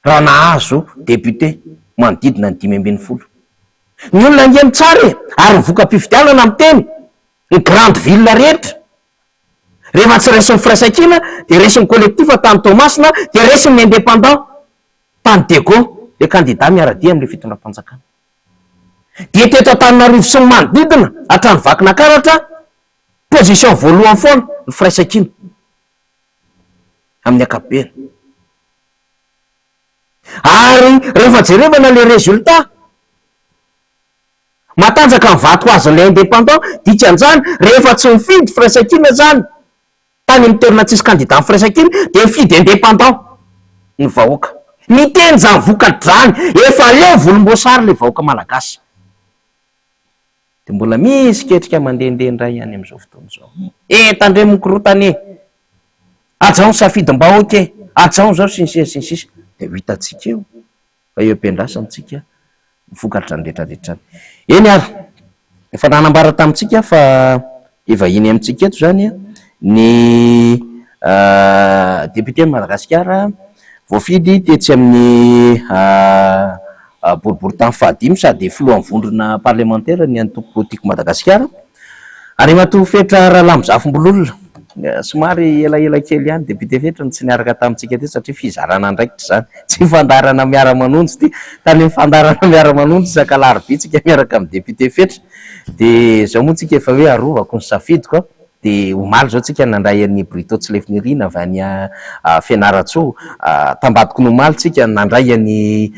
raha nahazo député manodidina ny 15. Ny olona ange mitsara e! Ary ny voka-pifidianana miteny, ny grande ville rehetra, rehefa tsy resin'ny firaisankina dia resin'ny collectif tany Toamasina, dia resin'ny indépendant. Tany Diego, ilay kandida miara-dia amin'ilay fitondram-panjakana. Dia teto Antananarivo sy ny manodidina, hatrany Vakinakaratra, position voalohany foana ny firaisankina amin'ny ankapobeny. Ary rehefa jerevana ilay résultat, matanjaka ny vato azon'ilay indépendant, dikan'izany rehefa tsy mifidy firaisankina izany, Tany amin'ny toerana tsisy candidat ny firaisankina dia mifidy indépendant ny vahoaka. Miteny izany vokatr'izany, efa leo volomboasary ilay vahoaka malagasy. Dia mbola misy ketrika mandehandeha indray any amin'izao fotoana izao. Eh tandremo ny korontana e! Hajao ny safidim-bahoaka e! Hajao izao sy ny sisa sy ny sisa. Dia ho hitantsika eo. Fa eo am-piandrasana tsika ny vokatr'izany rehetra rehetra izany. Eny ary, efa nanambara tamintsika fa hivahiny amintsika eto izany ny député-n'i Madagasikara voafidy tetsy amin'ny boriborintany fahadimy sady filohan'ny vondrona parlemantera ny antoko Tiako Madagasikara, Andriamatoa Fetra Ralambozafimbololona. Somary elaela kely ihany Député Fetra no tsy niaraka tamintsika teto satria fizarana andraikitra izany. Tsy fandaharana miara-manonja ity. Tany amin'ny fandaharana miara-manonja isaka alarobia tsika miaraka amin'ny Député Fetra. Dia izao moa tsika efa hoe arovako ny safidiko a. Dia omaly izao tsika nandray an'i Brito Tsilefinirina avy any Fianarantsoa. Tambadiko ny omaly tsika nandray an'i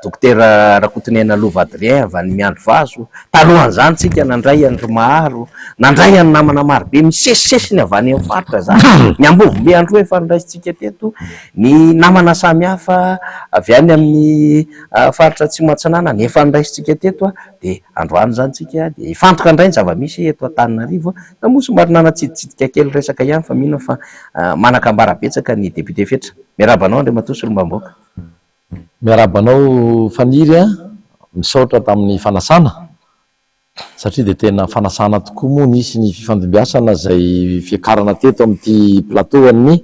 Dokotera Rakotoniaina Lova Adrien avy any Miandrivazo. Talohan'izany tsika nandray an-dry Maharo, nandray an'ny namana marobe misesisesy ny avy any amin'ny faritra izany. Ny Ambovombe Androy efa noraisintsika teto, ny namana samihafa avy any amin'ny faritra Atsimo Atsinanana efa noraisintsika teto dia androany izany tsika dia hifantoka indray ny zava-misy eto Antananarivo. Na moa somary nanatsiditsidika kely resaka ihany fa mino aho fa manan-kambara betsaka ny député Fetra. Miarahaba anao Andriamatoa Solombavambahoaka. Miarahaba anao Faniry a! Misaotra tamin'ny fanasana satria dia tena fanasana tokoa moa nisy ny fifandimbiasana izay fiakarana teto amin'ity plateau an'ny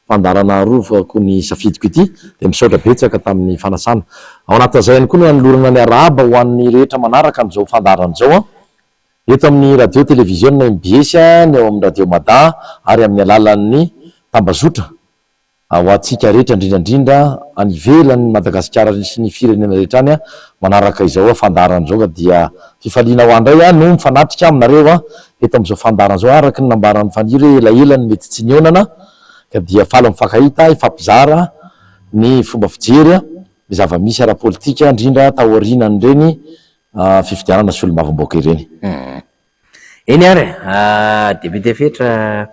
fandaharana Arovako ny safidiko ity dia misaotra betsaka tamin'ny fanasana. Ao anatin'izay ihany koa no hanolorana ny arahaba ho an'ny rehetra manaraka an'izao fandaharana izao an! Eto amin'ny radio televiziona mbs, ny ao amin'ny radio Mada ary amin'ny alalan'ny tambazotra. Ho antsika rehetra indrindra indrindra any ivelan'i Madagasikara sy ny firenena rehetra any manaraka izao fandaharana izao ka dia fifaliana ho ahy indray aho no mifanatrika aminareo eto amin'izao fandaharana izao araka ny nambaran'i Faniry hoe elaela no mety tsy nihaonana ka dia faly mifankahita hifampizara ny fomba fijery ny zava-misy ara-politika indrindra taorianan'ireny fifidianana solombavambahoaka ireny. Eny ary e! Député Fetra,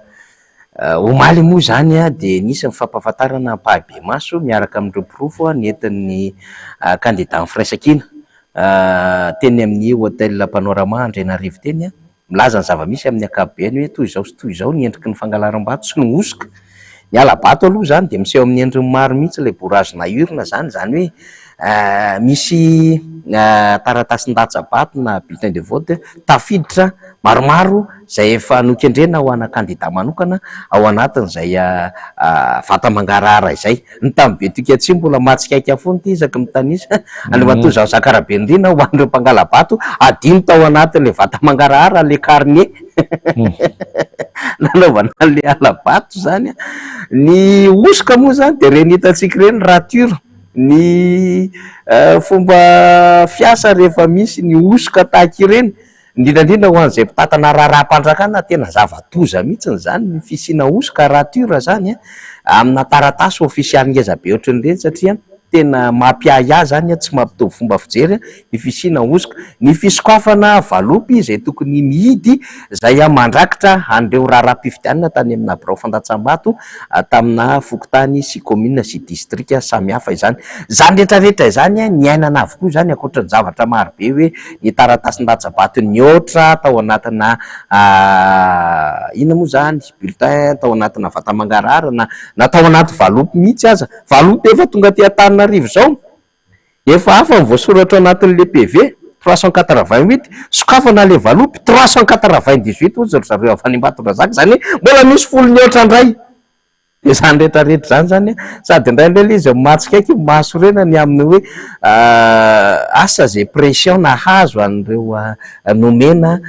omaly moa izany dia nisy ny fampahafantarana ampahibemaso miaraka amin'ireo porofo nentin'ny kandidan'ny Firaisankina teny amin'ny Hotel Panorama Andrianarivo teny, milaza ny zava-misy amin'ny ankapobeny hoe toy izao sy toy izao ny endriky ny fangalaram-bato sy ny hosoka. Ny hala-bato aloha izany dia miseho amin'ny endriny maro mihitsy ilay bourrage na urne izany, izany hoe misy taratasin-datsa-bato na bulletin de vote tafiditra maromaro izay efa nokendrena ho ana kandida manokana ao anatin'izay vata mangarahara izay. Ny tamin'ny Betioky Atsimo mbola mahatsikaiky ahy foana ity isaky ny mitanisa Andriamatoa Jean Jacques Rabenirina ho an'ireo mpangala-bato adino tao anatin'ilay vata mangarahara ilay carnet nanaovana an'ilay hala-bato izany. Ny hosoka moa izany dia ireny hitantsika ireny rature. Ny fomba fiasa rehefa misy ny hosoka tahaka ireny, indrindra indrindra ho an'izay mpitantana raharaham-panjakana, tena zava-doza mihitsy izany ny fisiana hosoka, rature izany amina taratasy ofisialy ngeza be ohatran'ireny satria tena mampiahiahy izany, tsy mampitovy fomba fijery ny fisiana hosoka. Ny fisokafana valopy izay tokony mihidy izay mandrakitra an'ireo raharaham-pifidianana tany amina birao fandatsam-bato tamina fokontany sy kaominina sy distrika samihafa izany. Izany rehetra rehetra izany niainana avokoa izany ankoatra ny zavatra marobe hoe ny taratasin-datsa-bato nihoatra tao anatina inona moa izany bulletin tao anatina vata mangarahara na na tao anaty valopy mihitsy aza. Valopy efa tonga aty Antananarivo izao. Efa hafa ny voasoratra ao anatin'ilay PV, 388, sokafana ilay valopy, 398 hozy ry zareo avy any Ambatondrazaka, izany hoe mbola misy folo mihoatra indray. Dia izany rehetra rehetra izany izany an, sady indraindray ilay izy mahatsikaiky, mahasorena ny amin'ny hoe asa izay pression nahazo an'ireo nomena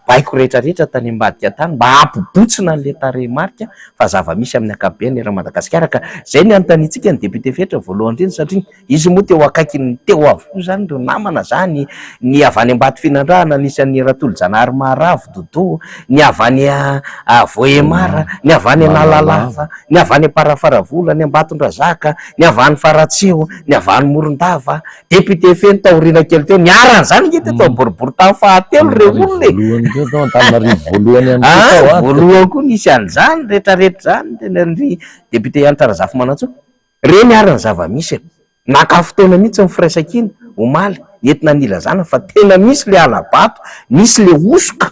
baiko rehetra rehetra tany ambadika tany mba hampibotsina an'ilay tarehimarika fa zava-misy amin'ny ankapobeny eran'i Madagasikara ka izay ny anontaniantsika ny député Fetra voalohany indrindra satria izy moa teo akaikin'ny teo avokoa izany ireo namana izany, ny avy any Ambatofinandrahana nisy an'i Ratolojanahary Maharavo Dodo, ny avy any Vohemar, ny avy any Analalava, ny avy any Amparafaravola, ny Ambatondrazaka, ny avy any Faratsiho, ny avy any Morondava, Député feno taoriana kely teo, niharan'izany ange teto amin'ny boriborintany fahatelo ireo olona e. Voalohany teo tao Antananarivo voalohany ihany koa tao an. Voalohany koa nisy an'izany rehetrarehetra izany, tena ry député Hanitra Razafimanantsoa. Ireny ary ny zava-misy e. Naka fotoana mihitsy ny firaisankina omaly entina nilazana fa tena misy ilay hala-bato, misy ilay hosoka.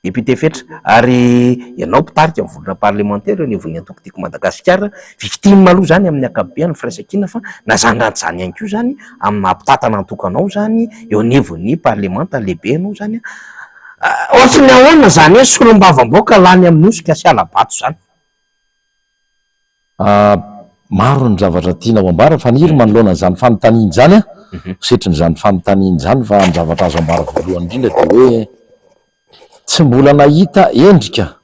Député Fetra, ary ianao mpitarika ny vondrona parlemantera eo anivon'ny antoko Tiako Madagasikara, victime aloha izany amin'ny ankapobeny ny firaisankina fa na izany na tsy izany ihany koa izany amin'ny maha mpitantana antoko anao izany eo anivon'ny parlemanta lehibe ianao izany, ohatry ny ahoana izany hoe solombavambahoaka lany amin'ny hosoka sy hala-bato izany? Maro ny zavatra tiana ho ambara, Faniry manoloana an'izany fanontaniana izany an, setrin'izany fanontaniana izany fa ny zavatra azo ambara voalohany indrindra dia hoe, Tsy mbola nahita endrika.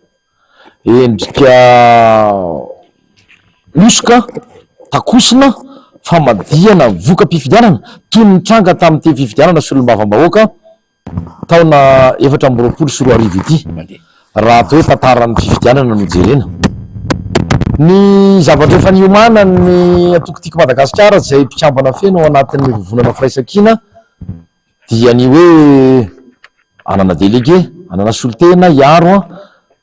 Endrika hosoka, takosina, famadihana voka-pifidianana toy ny nitranga tamin'ity fifidianana solombavambahoaka taona 2024 ity, raha atao hoe tantaran'ny fifidianana no jerena. Ny zavatra efa niomanan'ny antoko Tiako Madagasikara izay mpikambana feno ao anatin'ny vovonana Firaisankina dia ny hoe hanana délégué, hanana solontena hiaro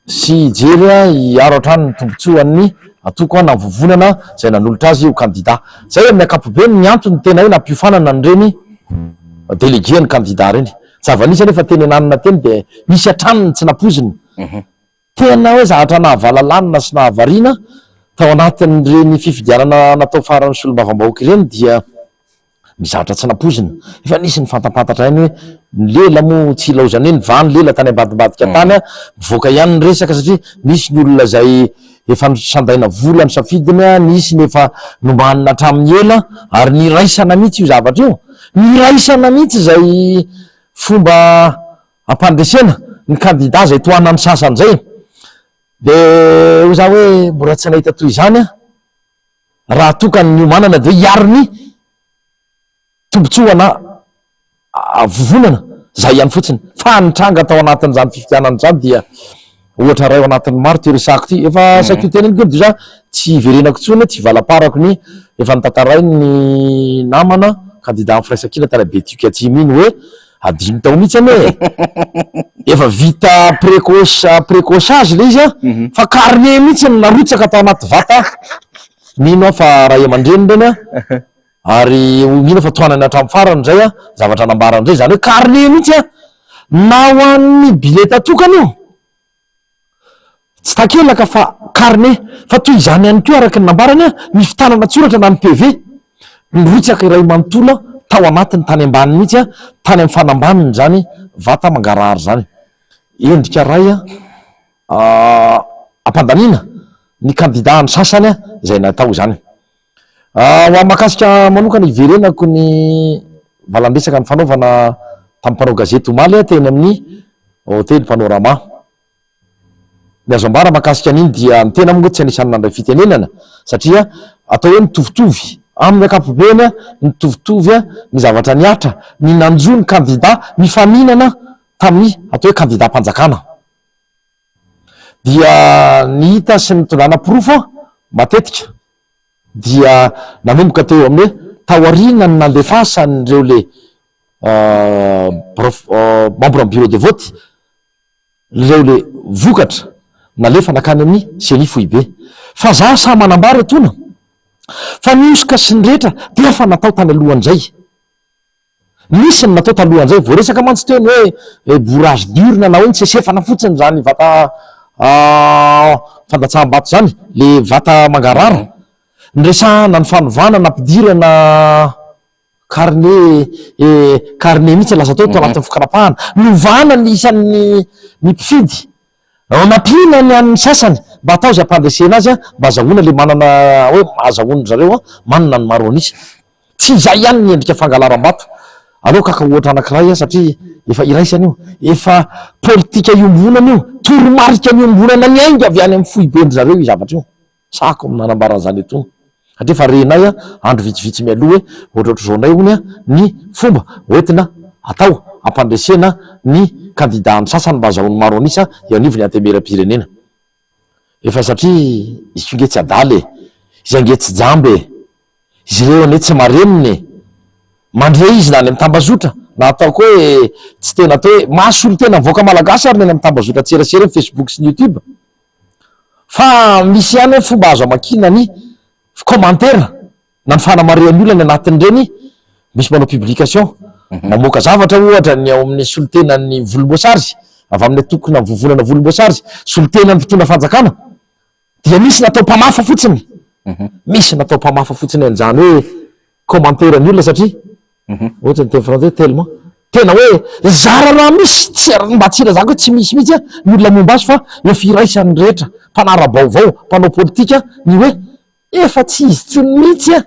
sy hijery hiaro hatrany ny tombontsoan'ny antoko na vovonana izay nanolotra azy ho kandida. Izay amin'ny ankapobeny ny antony tena hoe nampiofanana an'ireny délégué ny kandida ireny. Zava-nisy anefa teny ananona teny dia nisy hatrany ny tsy nampoizina. Tena hoe zavatra nahavalalanina sy nahavariana tao anatin'ireny fifidianana natao farany solombavambahoaka ireny dia ny zavatra tsy nampoizina. Efa nisy ny fantampantatra ihany hoe ny lela moa tsy ilaozana hoe nivaha ny lela tany ambadimbadika tany, mivoaka ihany ny resaka satria nisy ny olona izay efa nosandaina vola ny safidiny, nisy ny efa nomanina hatramin'ny ela ary niraisana mihitsy io zavatra io. Niraisana mihitsy izay fomba ampandresena ny kandida izay tohanan'ny sasany izay. Dia hoy za hoe mbola tsy nahita toy izany aho. Raha toa ka ny niomanana dia hoe hiaro ny tombontsoa na vovonana, izay ihany fotsiny. Fa ny tranga tao anatin'izany fifidianana izany dia ohatra iray ao anatin'ny maro ity resahako ity. Efa saika ho teneniko io dia tsy hiverenako intsony, tsy hivalaparako ny efa notantarain'ny namana kandida amin'ny firaisankina tany Betioky Atsimo iny hoe Adino tao mihitsy anie e! Efa vita précoce précoçage le izy an, fa carnet mihitsy no narotsaka tao anaty vata, mino aho fa ray aman-dreny ireny an, ary mino aho fa tohanany hatramin'ny farany izay an, zavatra nambarany izay, izany hoe carnet mihitsy an, na ho an'ny bileta tokana io. Tsy takelaka fa carnet. Fa toy izany ihany koa araka ny nambarany, ny fitanana an-tsoratra na ny PV, nirotsaka iray manontolo tao anatiny tany ambany mihitsy, tany amin'ny fanambaniny izany vata mangarahara izany. Endrika iray ampandaniana ny kandida ny sasany izay natao izany. Ho an'ny mahakasika manokana hiverenako ny valan-dresaka nifanaovana tamin'ny mpanao gazety omaly teny amin'ny hotely Panorama. Ny azo ambara mahakasika an'iny dia ny tena moa tsy anisan'ny nandray fitenenana satria atao hoe mitovitovy amin'ny ankapobeny mitovitovy ny zavatra nihatra, ny nanjo ny kandida mifaninana tamin'ny atao hoe kandidam-panjakana. Dia ny hita sy nitondrana porofo matetika dia nanomboka teo amin'ny hoe taorian'ny nandefasan'ireo le membre ny bureau de vote ireo le vokatra nalefa nakany amin'ny ceni foibe. Fa za sahy manambara etoana fa ny hosoka sy ny rehetra dia efa natao tany alohan'izay. Nisy ny natao talohan'izay, voaresaka mantsy teo ny hoe bourrage d'urne na hoe nisesefana fotsiny izany vata fandatsaham-bato izany, le vata mangarahara. Niresahana ny fanovana nampidirana carnet carnet mihitsy lasa tao tao anatin'ny fikarapahana. Novana ny isan'ny ny mpifidy, nampiana ny an'ny sasany mba atao izay hampandresena azy mba azahoana le manana hoe azahoan-dry zareo manana ny maro an'isa. Tsy izay ihany ny endrika fangalaram-bato. Aleo kaka ohatra anankiray aho satria efa iraisana io. Efa politika iombonana io. Toromarika niombonana niainga avy any amin'ny foiben-dry zareo io zavatra io. Sahako ny manambara an'izany etoana. Satria efa renay andro vitsivitsy mialoha hoe ohatrohatr'izao indray hono ny fomba hoentina atao hampandresena ny kandida ny sasany mba hazahoany maro an'isa eo anivon'ny Antenimierampirenena. Efa satria izy koa nge tsy adala e! Izy ange tsy jamba e! Izy ireo anie tsy marenina e! Mandre izy na any amin'ny tambazotra na ataoko hoe tsy tena atao hoe mahasolo tena ny vahoaka malagasy ary ny any amin'ny tambazotran-tserasera ny Facebook sy ny YouTube. Fa misy ihany hoe fomba azo amakiana ny commentaire na ny fanamarihan'ny olona ny anatin'ireny misy manao publication mamoaka zavatra ohatra ny ao amin'ny solontenan'ny volomboasary avy amin'ny antokona vovonana volomboasary solontenan'ny mpitondra fanjakana dia misy natao mpamafa fotsiny misy natao mpamafa fotsiny an'izany hoe commentaire ny olona satria ohatra ny teny frantsay tellement tena hoe zara raha misy tsy mba tsy ilazako hoe tsy misy mihitsy ny olona momba azy fa eo firaisan'ny rehetra mpanara-baovao mpanao politika ny hoe Efa tsy izy tsony mihitsy an!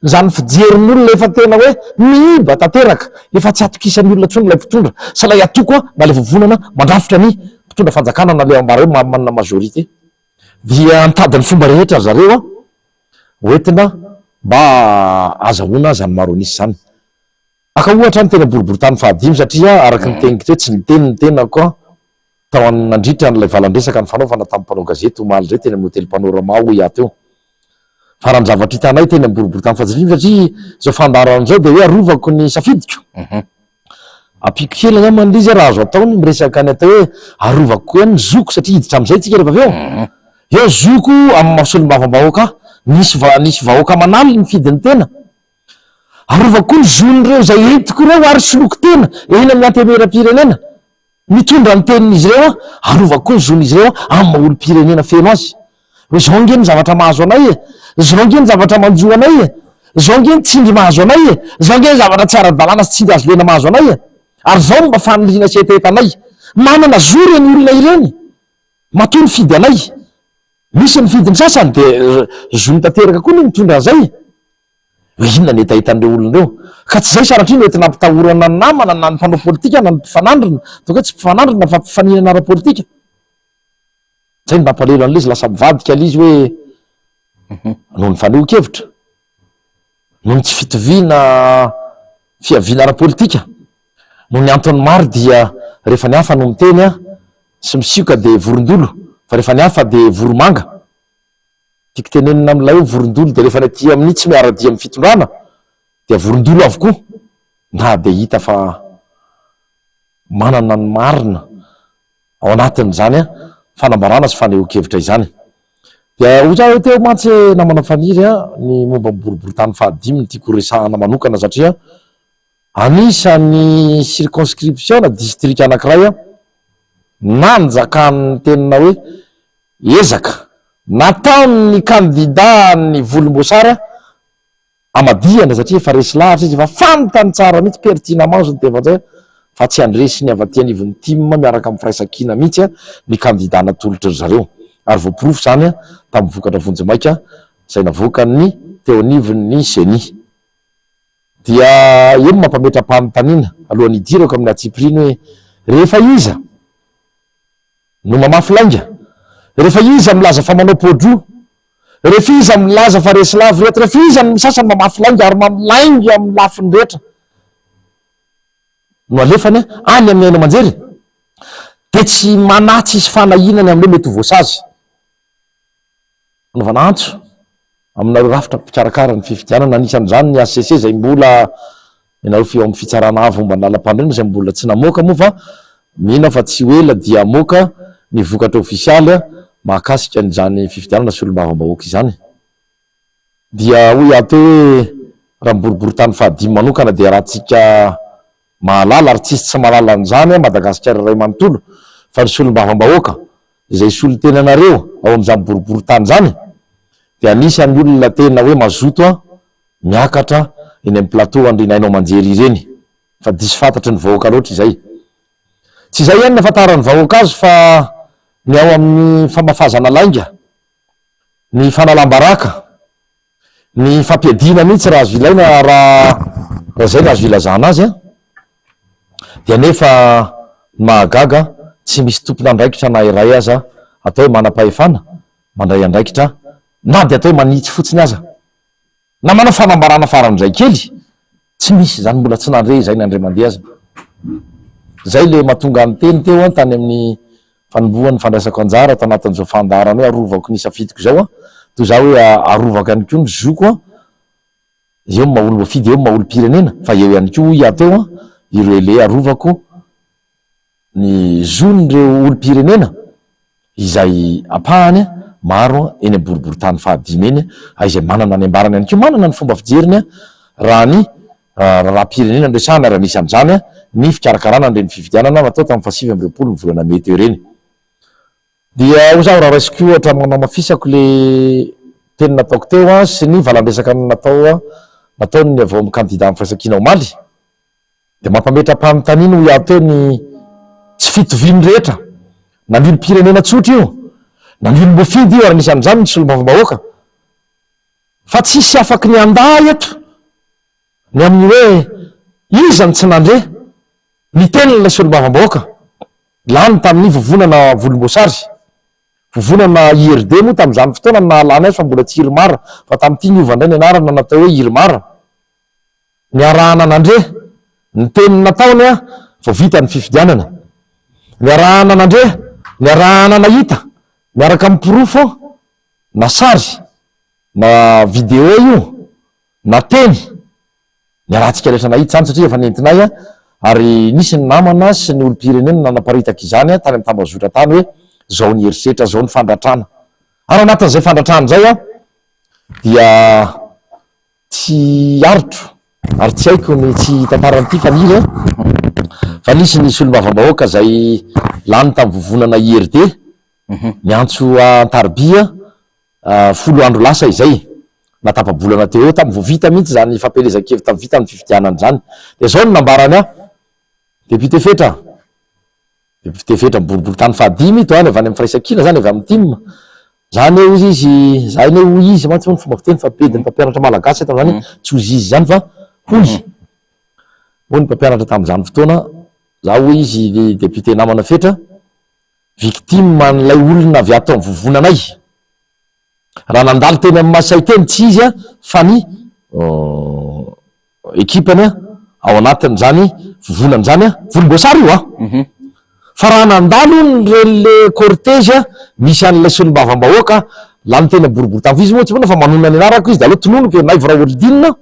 Izany fijerin'ny olona efa tena hoe miiba tanteraka, efa tsy atokisan'ny olona tsony ilay mpitondra sy ilay antoko na ilay vovonana mandrafitra ny mpitondra fanjakana na ilay ambara hoe manana majorité. Dia nitady ny fomba rehetra ry zareo hoentina mba ahazahoana izany maro an'isa izany. Haka ohatra ny teny am-boriborintany fahadimy satria araka ny teniko teo tsy niteny ny tenako tao an nandritra an'ilay valan-dresaka nifanaovana tamin'ny mpanao gazety omaly indray teny amin'ny hotely Panorama hoy aho teo. Fa raha ny zavatra hitanay teny amin'ny boriborintany fahadimy satria izao fandaharana izao dia hoe arovako ny safidiko. Ampiako kely angamba ilay izy raha azo atao ny miresaka ny atao hoe arovako koa ihany ny zoko satria hiditra amin'izay tsika rehefa avy eo. Eo ny zoko amin'ny maha solombavambahoaka ahy. Nisy va- nisy vahoaka aman'aliny nifidy ny tena. Arovako koa ny zon'ireo izay entiko ireo ary soloiko tena eny amin'ny antenimierampirenena. Mitondra ny tenin'izy ireo aho, arovako koa ny zon'izy ireo amin'ny maha olom-pirenena feno azy. Hoe izao ange ny zavatra mahazo anay e! Izao ange ny zavatra manjo anay e! Izao ange ny tsindry mahazo anay e! Izao ange ny zavatra tsy ara-dalàna sy tsindry azo lena mahazo anay e! Ary izao no mba faniriana sy hetahetanay. Manana zo ireny olona ireny matoa nifidy anay. Misy nifidy ny sasany dia zony tanteraka koa ny mitondra an'izay. Hoe inona ny hetahetan'ireo olona ireo? Ka tsy izay sanatria no entina ampitahorana ny namana na ny mpanao politika na ny mpifanandrina, ataoko hoe tsy mpifanandrina fa mpifaninana ara-politika. Izay no mampalahelo an'ilay izy, lasa mivadika ilay izy hoe noho ny fanehoan-kevitra, noho ny tsy fitoviana fiaviana ara-politika, noho ny antony maro dia rehefa ny hafa no miteny sy misioka dia vorondolo fa rehefa ny hafa dia voromanga. Tiako tenenina amin'ilay hoe vorondolo dia rehefa ny aty amin'ny tsy miara-dia amin'ny fitondrana dia vorondolo avokoa na dia hita fa manana ny marina ao anatin'izany fanambarana sy fanehoan-kevitra izany. Dia hoy aho teo mantsy namana Faniry ny momba ny boriborintany fahadimy no tiako horesahana manokana satria anisan'ny circonscription na distrika anankiray nanjakan'ny tenina hoe Ezaka nataon'ny kandida ny volomboasary hamadihana satria efa resy lahatra izy, efa fantany tsara mihitsy, pertinemment hozy ny teny frantsay, fa tsy handresy ny avy aty anivon'ny tim miaraka amin'ny firaisankina mihitsy ny kandida natolotry ry zareo. Ary voaporofo izany tamin'ny vokatra vonjimaika izay navoakan'ny teo anivon'ny ceni. Dia eo no mampametra-panontaniana alohan'ny hidirako amin'ny antsipiriany hoe rehefa iza? No mamafy lainga. Rehefa iza milaza fa manao pôdroa. Rehefa iza milaza fa resy lavo rehetra. Rehefa iza ny sasany mamafy lainga ary mamlainga amin'ny lafiny rehetra. No alefany any amin'ny haino aman-jery. Dia tsy manahy tsisy fanahiana ny amin'ny hoe mety ho voasazy. Fanaovana antso aminareo rafitra mpikarakara ny fifidianana, anisan'izany ny hcc izay mbola ianareo eo amin'ny fitsarana avo momba ny lalampanorenana izay mbola tsy namoaka moa fa mino aho fa tsy ho ela dia hamoaka ny vokatra ofisialy mahakasika an'izany fifidianana solombavambahoaka izany. Dia hoy aho teo hoe raha ny boriborintany fahadimy manokana dia raha-tsika mahalala ary tsisy tsy mahalala an'izany an Madagasikara iray manontolo fa ny solombavambahoaka izay solontenanareo ao amin'izany boriborintany izany dia anisan'ny olona tena hoe mazoto an miakatra eny amin'ny plateau an'ireny haino aman-jery ireny fa diso fantatry ny vahoaka loatra izay. Tsy izay ihany ny ahafantaran'ny vahoaka azy fa ny ao amin'ny famafazana lainga, ny fanalam-baraka, Ny fampiadiana mihitsy raha azo ilaina raha raha izay no azo ilazana azy an, dia nefa ny mahagaga tsy misy tompon'andraikitra na iray aza atao hoe manam-pahefana mandray andraikitra na dia atao hoe manitsy fotsiny aza na manao fanambarana faran'izay kely Tsy misy izany, mbola tsy nandre izay nandre mandeha aza. Izay le mahatonga ahy niteny teo an, tany amin'ny fanombohan'ny fandraisako anjara tao anatin'izao fandaharana hoe arovako ny safidiko izao an, toy izaho hoe arovako ihany koa ny zoko an, eo ny maha olom-boafidy, eo ny maha olom-pirenena, fa eo ihany koa hoy aho teo an, ireo le arovako ny zon'ireo olom-pirenena izay ampahany maro eny amin'ny boriborintany fahadimy eny izay manana ny ambarany ihany koa, manana ny fomba fijeriny raha ny raharaham-pirenena no resahana ary anisan'izany ny fikarakarana an'ireny fifidianana natao tamin'ny fahasivy 29 ny volana mey teo ireny. Dia hoy zaho raha raisiko ohatra manamafisako le teny nataoko teo sy ny valandresaka natao nataon'ny avy ao amin'ny kandida amin'ny firaisankina omaly, Dia mampametra-panontaniana hoy aho teo ny tsy fitovian'ny rehetra, na ny olom-pirenena tsotra io, na ny olom-boafidy io ary anisan'izany ny solombavambahoaka, fa tsisy afaky ny handà eto ny amin'ny hoe iza no tsy nandre ny tenin'ilay solombavambahoaka lany tamin'ny vovonana volomboasary. Vovonana IRD moa tamin'izany fotoana no nahalany azy fa mbola tsy IRMAR fa tamin'ity niova indray ny anarana natao hoe IRMAR. Niarahana nandre ny teny nataony vao vita ny fifidianana. Niarahana nandre, niarahana nahita miaraka amin'ny porofo na sary na vidéo io na teny. Niarahantsika rehetra nahita izany satria efa nentinay ary nisy ny namana sy ny olom-pirenena nanaparitaka izany tany amin'ny tambazotra tany hoe izao ny herisetra, izao ny fandratrana. Ary ao anatin'izay fandratrana izay dia tsy aritro ary tsy haiko ny tsy hitantara an'ity Faniry a, fa nisy ny solombavambahoaka izay lany tamin'ny vovonana IRD niantso an-tarobia folo andro lasa izay, na tapa-bolana teo eo, tamin'ny vao vita mihitsy izany fampielezan-kevitra vita ny fifidianana izany. Dia izao no nambarany ahy, Député Fetra, Député Fetra boriborintany fahadimy ito any, avy any amin'ny Firaisankina izany, avy amin'ny tim. Za anie hozy izy, za anie hoy izy mantsy hono fomba fiteny fa bedin'ny mpampianatra malagasy eto izany, tsy hozy izy izany fa hoy. Hoy ny mpampianatra tamin'izany fotoana, za hoy izy député namana Fetra, Victime an'ilay olona avy ato amin'ny vovonanay. Raha nandalo teny amin'ny Masay teny tsy izy fa ny ekipany ao anatin'izany vovonana izany, volomboasary io an! Fa raha nandalo hono ireny le cortège misy an'ilay solombavambahoaka lany teny Boriborintany, izy moa tsy mino fa manonona ny anarako izy dia aleo tononiko e, Naivo Raholdina,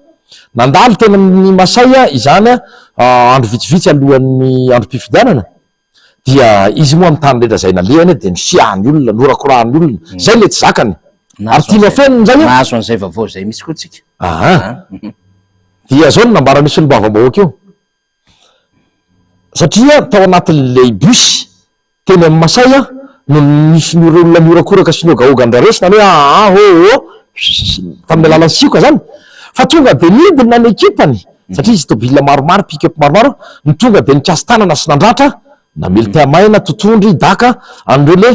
nandalo teny amin'ny Masay izany andro vitsivitsy alohan'ny androm-pifidianana. Dia izy moa amin'ny tany rehetra izay nalehany dia nosiahan'ny olona, norakorahan'ny olona. Izay ilay tsy zakany. Ary tiany afenina izay an. Nahazo an'izay vaovao izay mihitsy koa tsika. Aha. Dia izao no nambaran'io solombavambahoaka io. Satria tao anatin'ilay bus teny amin'ny Masay no nisy ny olona nihorakoraka sy nihogahoga an-dRaresy nanao hoe aa hô hô tamin'ny alalan'ny sioka izany. Fa tonga dia nidina ny ekipany satria izy tôbila maromaro, pick up maromaro, no tonga dia nikasi-tanana sy nandratra, namely tehamaina, totondry, daka, an'ireo le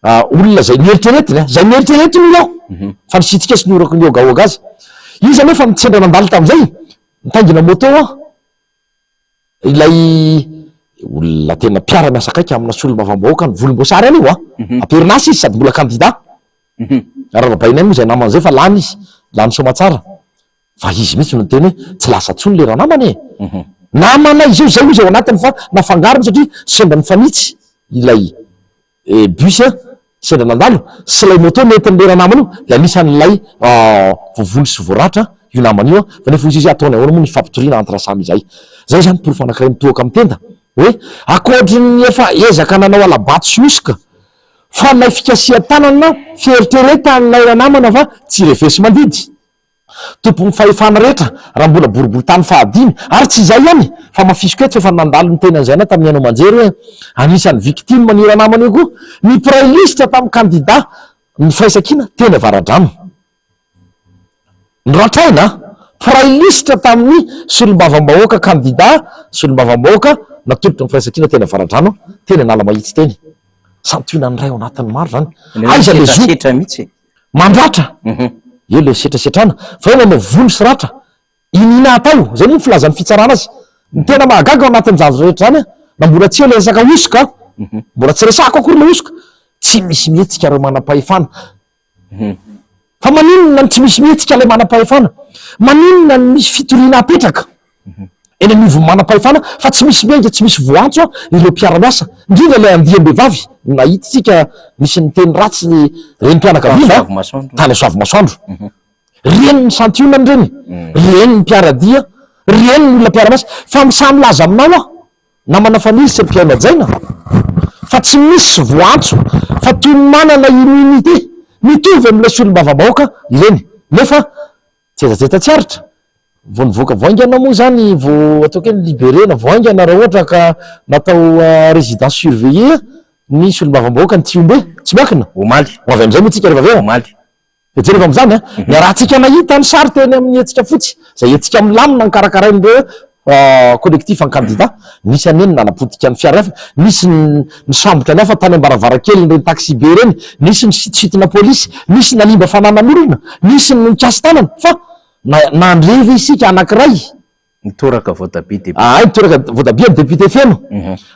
olona izay nieritreretiny, izay nieritreretiny hoy aho, fa nisitrika sy nihorako nihogahoga azy. Izy anefa no sendra nandalo tamin'izay, nitaingina moto aho, ilay olona tena mpiara-miasa akaiky amina solombavambahoaka ny volomboasary any io an, am-perinasa izy sady mbola kandida, ary arahabainay moa izay namana izay fa lany izy, lany soamatsara. Fa izy mihitsy no niteny hoe tsy lasa intsony le ranamana e! Namana izy io, zay hozy ao anatiny fa nafangarony satria sendra nifanitsy ilay bus sendra nandalo sy ilay moto nentin'le ranamana io dia anisan'ilay voavono sy voaratra io namana io fa nefa hozy izy ataony ahoana moa ny fifampitoriana entre samy izay. Zay zany porofo anakiray mitohaka amin'ny tenda hoe ankoatry ny efa ezaka nanao hala-bato sy hosoka fa ilay fikasihan-tanana fieritreretan'ilay ranamana fa tsy refesi-mandidy. Tompon'ny fahefana rehetra raha mbola boriborintany fahadimy ary tsy izay ihany fa hamafisiko eto fa efa nandalo ny teny an'izay anay tamin'ny haino aman-jery hoe anisan'ny victime an'io ranamana io koa ny mpiray lisitra tamin'ny kandida ny firaisankina teny Avaradrano. Noratraina mpiray lisitra tamin'ny solombavambahoaka kandida solombavambahoaka natolotry ny firaisankina teny Avaradrano teny Analamahitsy teny. Santionany iray ao anatin'ny maro izany. Aiza le zo? Mihitsy e. Mandratra, eo ilay setrasetrana, fa eo manao vono sy ratra, iniana atao, izay moa ny filazan'ny fitsarana azy. Ny tena mahagaga ao anatin'izany rehetra izany, na mbola tsy eo ilay resaka hosoka, mbola tsy resahako akory ilay hosoka, tsy misy mihetsika ireo manam-pahefana. Fa maninona no tsy misy mihetsika ilay manam-pahefana? Maninona no misy fitoriana apetraka? Eny anivon'ny manam-pahefana fa tsy misy miainga, tsy misy voaantso ireo mpiara-miasa, indrindra ilay andiam-behivavy nahita isika nisy niteny ratsy ny renim-pianakaviana tany Soavimasoandro. Reny ny santionany ireny, reny ny mpiara-dia, reny ny olona mpiara-miasa fa samy milaza aminao aho, namana Faniry sy ry mpihaino hajaina fa tsy misy voaantso fa toy ny manana immunité mitovy amin'ilay solombavambahoaka ireny nefa Jetajeta tsy aritra. Vao nivoaka vao haingana moa izany vao ataoko hoe ni-libérer-na vao haingana raha ohatra ka natao résidence surveillée ny solombavambahoaka ny Tsihombe, tsy miankina. Omaly. Ho avy amin'izay moa tsika rehefa avy eo. Omaly. Dia jereo amin'izany an, niarahantsika nahita ny sary teny amin'ny hetsika fotsy, izay hetsika milamina nokarakarain'ireo Collectif en candidat, nisy anie ny nanapotika ny fiara hafa, nisy ny nisambotra ny hafa tany ambaravarankelin'ireny taxi-be ireny, nisy ny nisintona polisy, nisy nanimba fananan'olona, nisy ny nikasi-tanana, fa nandre ve isika anankiray? Nitoraka voatabia député. Ahay nitoraka voatabia ny député feno.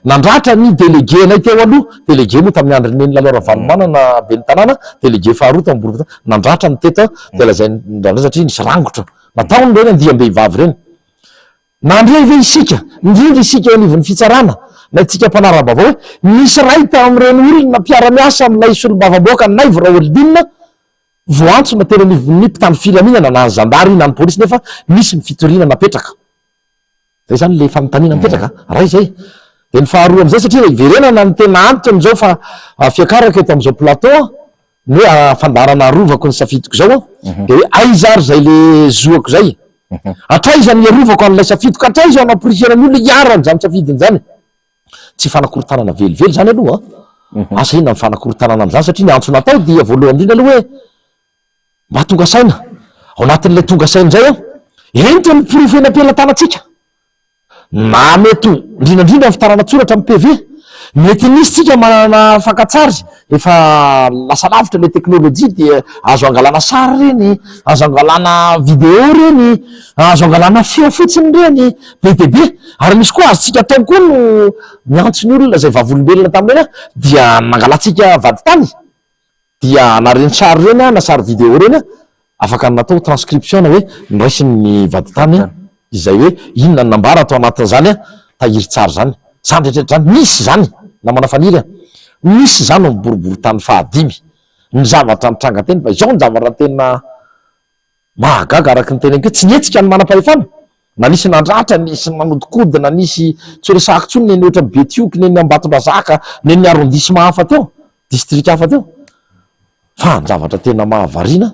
Nandratra ny délégué anay teo aloha, délégué moa tamin'ny andron'i Neny Lalao Ravalomanana ben'ny tanàna, délégué faharoa tao amin'ny boriborintany, nandratra ny teto dia lazainy ndrandra satria nisy rangotra nataony ireny andiam-behivavy ireny. Nandre ve isika, indrindra isika eo anivon'ny fitsarana, na isika mpanara-baovao hoe nisy iray tamin'ireny olona mpiara-miasa amin'ilay solombavambahoaka Naivo Raholdina voaantsona teny anivon'ny mpitandro filaminana na ny zandary na ny polisy nefa misy ny fitoriana napetraka. Zay zany le fanontaniana mipetraka a! Ray zay. Dia ny faharoa amin'izay satria raha hiverenana ny tena antony izao fa fiakarako eto amin'izao plateau a, ny hoe fandaharana arovako ny safidiko izao a, dia hoe aiza ary izay le zoako izay? Hatraiza ny hiarovako an'ilay safidiko? Hatraiza no hamporisihana ny olona hiharan'izany safidiny izany? Tsy fanakorontanana velively izany aloha an! Asa inona ny fanakorontanana amin'izany satria ny antso natao dia voalohany indrindra aloha hoe mba tonga saina. Ao anatin'ilay tonga saina indray an, ento ny porofo eny am-pelatanantsika. Na mety ho, indrindra indrindra ny fitarana an-tsoratra amin'ny PV. Mety misy tsika manana fakan-tsary, efa lasa lavitra ilay teknolojia dia azo angalana sary ireny, azo angalana vidéo ireny, azo angalana feo fotsiny ireny, be dia be. Ary misy koa azontsika atao koa no miantso ny olona izay vavolombelona tamin'ireny dia nangalantsika vadintany dia na ireny sary ireny na sary vidéo ireny afaka natao transcription na hoe noraisin'ny vadintany izay hoe inona no nambara tao anatin'izany tahirin-tsary izany. Izany rehetra rehetra izany, misy izany namana Faniry a! Misy izany ao amin'ny boriborintany fahadimy ny zavatra nitranga teny fa izao ny zavatra tena Mahagaga araka ny teneniko hoe tsy nihetsika ny manam-pahefana, na nisy nandratra, nisy nanodikodina, nisy tsy ho resahako intsony ny eny ohatran'i Betioky, ny eny Ambatondrazaka, ny eny arrondissement hafa teo, district hafa teo. Fa ny zavatra tena mahavariana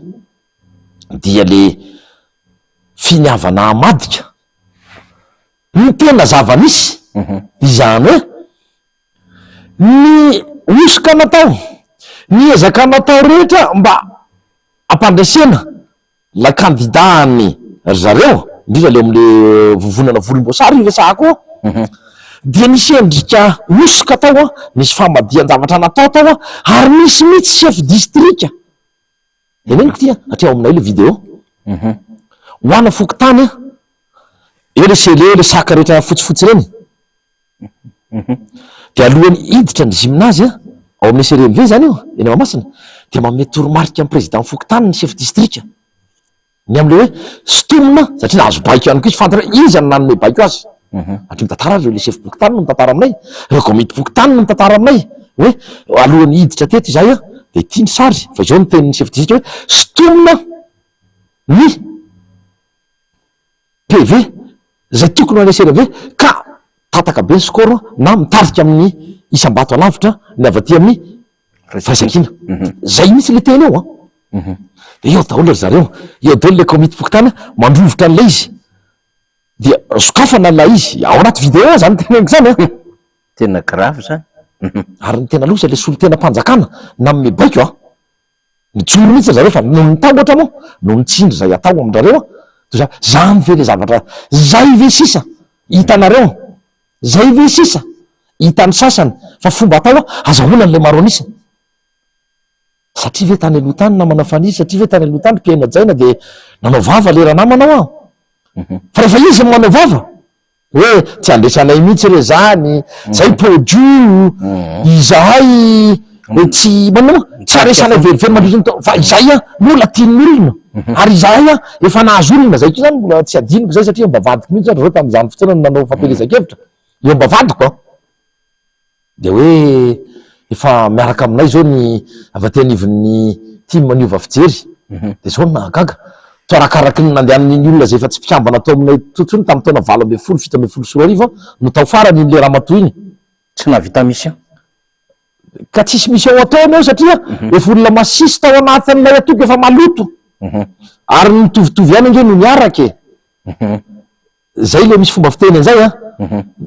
dia le finiavana hamadika ny tena zava-misy, izany hoe ny hosoka natao, ny ezaka natao rehetra mba hampandresena ilay kandida an'i ry zareo, indrindra ilay ao amin'ilay vovonana volomboasary io resahako io, dia nisy endrika hosoka tao, nisy famadihan-javatra natao tao, ary nisy mihitsy chef district, teneniko ity an, satria ao aminay ilay vidéo, ho ana fokontany an, eo ilay scellé, ilay sac rehetra fotsifotsy ireny, Dia alohan'ny hiditra ny gymnase ao amin'ny SRMV izany io, eny Mahamasina, dia manome toromarika ny président fokontany ny chef district ny amin'ilay hoe sintomina, satria nahazo baiko ihany koa izy, fantany hoe iza no nanome baiko azy. Satria mitantara ireo ilay chef fokontany no mitantara aminay, ireo komity fokontany no mitantara aminay hoe alohan'ny hiditra teto izahay dia ity ny sary, fa izao no tenin'ny chef district hoe sintomina ny PV izay tokony ho any SRV ka tataka be ny score na mitarika amin'ny isam-bato alavitra ny avy aty amin'ny Firaisankina. Zay mihitsy le teny eo an. Dia eo daholo ry zareo, eo daholo le komitim-pokontany mandrovitra an'ilay izy. Dia sokafana ilay izy, ao anaty vidéo zany teneniko zany an. Tena grave zany. Ary ny tena loza le solontenam-panjakana nanome baiko an. Mijoro mihitsy ry zareo fa noho ny tahotra moa, noho ny tsindry izay atao amin-drareo an, toy izany, zany ve le zavatra, zay ve sisa hitanareo, zay ve sisa hitan'ny sasany fa fomba atao an, azahoana an'ilay maro an'isa. Satria ve tany aloha tany namana Faniry, satria ve tany aloha tany ry mpihaino hajaina dia nanao vava le ranamana hoa, fa rehefa izy no manao vava, Hoe tsy handresy anay mihitsy re zany, zay podio, izahay tsy manina moa, tsy haresy anay velively mandritra ny taona, fa izay an mbola tian'ny olona, ary izahay an efa nahazo olona, zay koa zany mbola tsy adinoko zay satria mba vadiko mihitsy ary zareo tamin'izany fotoana no nanao fampielezan-kevitra, eo mba vadiko an. Dia hoe efa miaraka aminay izao ny avy aty anivon'ny tim niova fijery. Dia izao no nahagaga, toa arakaraky ny nandehanan'iny olona izay efa tsy mpikambana tao aminay tao intsony tamin'ny taona 18, 2017 no tao farany iny le ramatoa iny. Tsy nahavita mission. Ka tsisy mission ataony eo satria efa olona masiso tao anatin'ilay antoko efa maloto. Ary ny mitovitovy ihany ange no niaraka e. Zay le misy fomba fiteny an'izay an,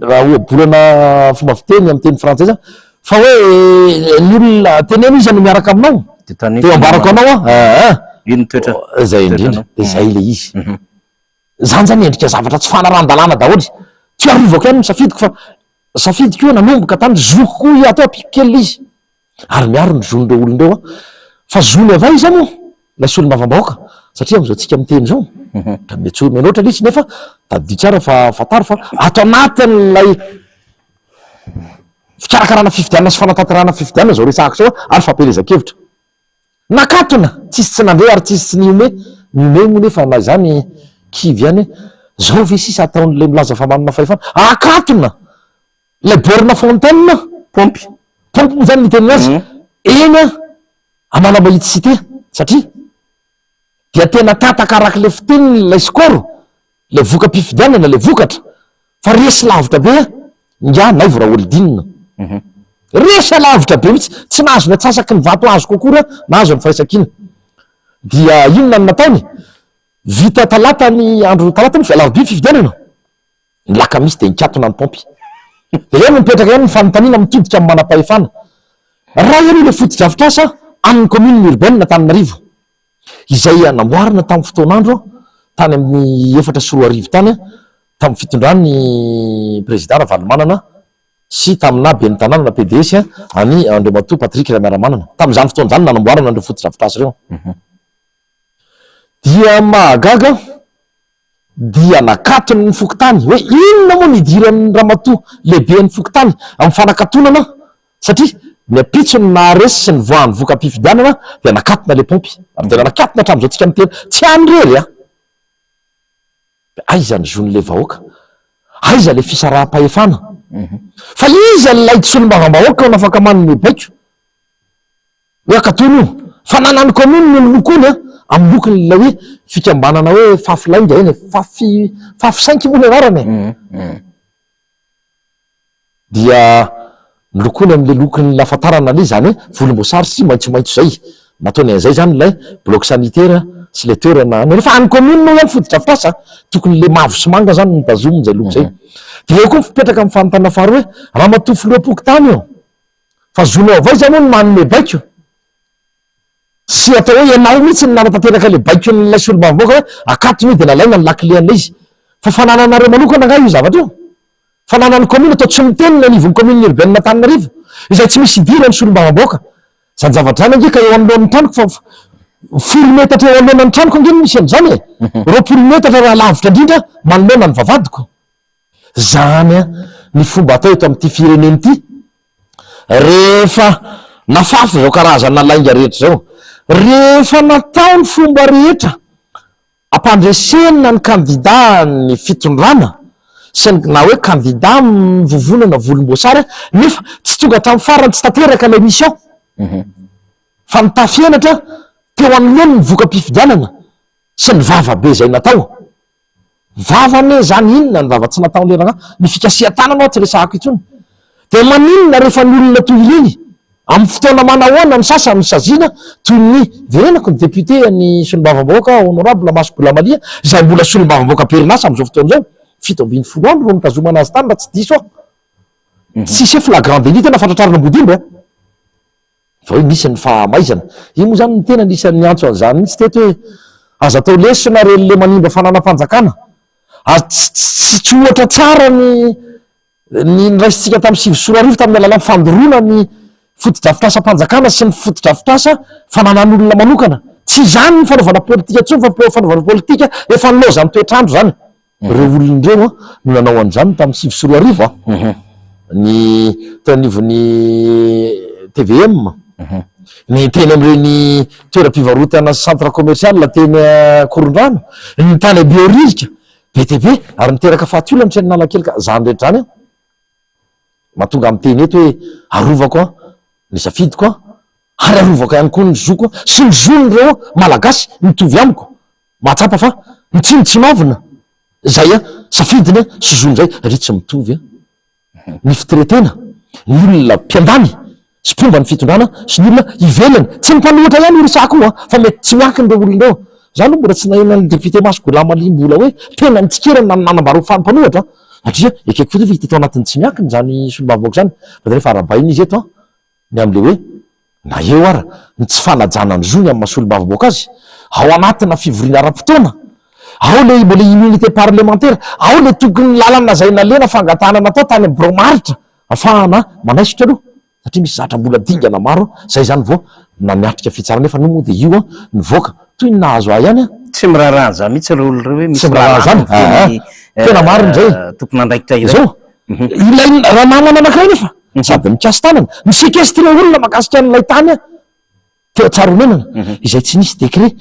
raha ohabolana fomba fiteny amin'ny teny frantsay zany, fa hoe ny olona teneno iza no miaraka aminao, de ambarako anao an, aa, Ino ny toetra? Zay indrindra, de zay le izy. Zany zany endrika zavatra tsy fanarahan-dalàna daholo, tsy arovako ihany ny safidiko fa safidiko io nanomboka tany, zoko koa io atao ampiako kely le izy, ary miaro ny zon'ireo olona ireo aho, fa zony avy aiza moa ilay solombavambahoaka, satria amin'izao tsika miteny izao. Ohatran'ny miantso mianoatra ilay izy nefa tadidio tsara fa fantaro fa ato anatin'ilay fikarakarana fifidianana sy fanatanterahana fifidianana izao resahako izao ary fampielezan-kevitra. Nakatona! Tsisy tsy nandre ary tsisy tsy nihomehy. Nihomehy moa nefa na izany kivy ihany hoe zao ve sisa ataon'ilay milaza fa manana fahefana? Akatona! Ilay borne fontaine, paompy, paompy moa izany ny itenenana azy, eny Analamahitsy cité satria dia tena tataka araka ilay fiteniny ilay score, ilay voka-pifidianana, ilay vokatra fa resy lavitra be ingahy Naivo Raholdina. Resy lavitra be mihitsy, tsy nahazo ny antsasaky ny vato azoko akory aho, nahazo ny firaisankina. Dia inona no nataony? Vita talata ny andro talata moa, alarobia ny fifidianana. Ny lakamisy dia nikatona ny paompy. Dia eo no mipetraka ihany ny fanontaniana mitodika amin'ny manam-pahefana. Raha eo aloha ilay fotodrafitrasa an'ny commune urbaine Antananarivo, izay namboarina tamin'ny fotoan'andro tany amin'ny 2004 tany, tamin'ny fitondran'ny Président Ravalomanana sy taminà ben'ny tanàna na pds an'i Andriamatoa Patrick Ramiaramanana. Tamin'izany fotoana izany no nanamboarana an'ireo fotodrafitrasa ireo. Dia mahagaga dia nakatony ny fokontany hoe inona moa ny idiran'ny ramatoa lehiben'ny fokontany amin'ny fanakatonana satria ny ampitso ny naharesy sy nivoahan'ny voka-pifidianana dia nakatona ilay paompy ary tena nakatona hatramin'izao tsika miteny tsy any irery a! Dia aiza ny zon'ilay vahoaka? Aiza ilay fisaraham-pahefana? Fa iza ilay solombavambahoaka no afaka manome baiko? Hoe akatony io. Fananan'ny commune no lokony a, amin'ny lokony ilay hoe fikambanana hoe fafy lainga eny e, fafy fafy sainky moa ny anarany e. Dia nolokoiny amin'ilay lokon'ny nahafantarana an'izy izany hoe volomboasary sy maitsomaitso izay. Nataony an'izay izany ilay bloc sanitaire sy ilay toerana any. Nefa an'ny commune hoy ihany fotodrafitrasa, tokony ilay mavo sy manga izany no notazominy izay loko izay. Dia eo koa mipetraka amin'ny fanontaniana faharoa hoe ramatoa filoham-pokontany ô, Fa zonao avy aiza moa no manome baiko? Sy atao hoe ianao mihitsy no nanatanteraka ilay baikon'ilay solombavambahoaka hoe akatony io dia nalaina ny lakile an'ilay izy. Fa fanananareo manokana angaha io zavatra io? Fananan'ny commune toa tsy miteny ny anivon'ny commune urbaine Antananarivo izay tsy misy idiran'ny solombavambahoaka. Izany zavatra izany ange ka eo anoloan'ny tranoko fa folo metatra eo anoloanan'ny tranoko ange no misy an'izany e! 20 metatra raha lavitra indrindra manoloana ny vavahadiko. Zany ny fomba atao eto amin'ity firenena ity rehefa nafafy izao karazana lainga rehetra izao. Rehefa natao ny fomba rehetra ampandresena ny kandida ny fitondrana sy ny na hoe kandida mivovonana volomboasary nefa tsy tonga hatramin'ny farany tsy tanteraka ilay mission fa nitafy henatra teo anoloany ny voka-pifidianana sy ny vava be izay natao. Vava anie zany inona ny vava tsy nataon'le rangahy, ny fikasihan-tanana hoa tsy resahako intsony. Dia maninona rehefa ny olona toy ireny, amin'ny fotoana manahoana ny sasany no saziana toy ny, verenako ny député ny solombavambahoaka honorable Masy Goulamalia izay mbola solombavambahoaka am-perinasa amin'izao fotoana izao, 17 andro no nitazomana azy tany raha tsy diso aho. Tsisy hoe flagrant délit tena fatratrarina ambodimby a. Fa hoe misy ny fahamaizana. Io moa izany ny tena anisan'ny niantso an'izany mihitsy teto hoe aza atao lesona ireny le manimba fananam-panjakana. Aza tsy tsy tsy ohatra tsara ny ny niraisintsika tamin'ny 2009 tamin'ny alalan'ny fandoroana ny fotodrafitrasam-panjakana sy ny fotodrafitrasa fananan'olona manokana. Tsy izany ny fanaovana politika intsony fa fanaovana politika efa nilaozan'ny toetr'andro izany. Ireo olona ireo no nanao an'izany tamin'ny 2009 ny teo anivon'ny tvm, ny teny amin'ireny toeram-pivarotana sy centre commercial teny Ankorondrano, ny tany Behoririka, be dia be ary niteraka faty olona ny teny Analakely ka izany rehetra izany mahatonga ahy miteny eto hoe arovako ny safidiko ary arovako ihany koa ny zoko sy ny zon'ireo Malagasy mitovy amiko. Mahatsapa fa mitsinontsinovina izay safidiny sy zony izay satria tsy mitovy ny fitretena ny olona mpiandany sy mpomba ny fitondrana sy ny olona ivelany. Tsy ny mpanohitra ihany io resahako io fa mety tsy miankina ireo olona ireo. Za aloha mbola tsy naheno an'i député Masy Goulamaly mbola hoe tena nitsikera na nanambara ho mpanohitra satria ekeko fotsiny fa hita tao anatin'ny tsy miankina izany solombavambahoaka izany fa dia rehefa arahabaina izy eto ny amin'ilay hoe na eo ara ny tsy fanajana ny zony amin'ny maha solombavambahoaka azy, ao anatina fivoriana ara-potoana, ao ilay mbola immunité parlementaire, ao ilay tokony lalana izay nalena fangatahana natao tany amin'ny birao maharitra afahana manaisotra aloha satria misy zatra mbola dingana maro izay izany vao na miatrika fitsarana nefa aloha moa dia io nivoaka toy ny nahazo ahy ihany. Tsy miraharaha an'izany mihitsy ireo olona ireo hoe Tsy misy miraharaha lalàna an'izany, mifehy ny aa, tena marina izay. tompon'andraikitra iray. Izao, ilay ranamana anankiray nefa sady mikasi-tanana, mi-sequestrer olona mahakasika an'ilay tany teo Antsarahonenana, izay tsy nisy décret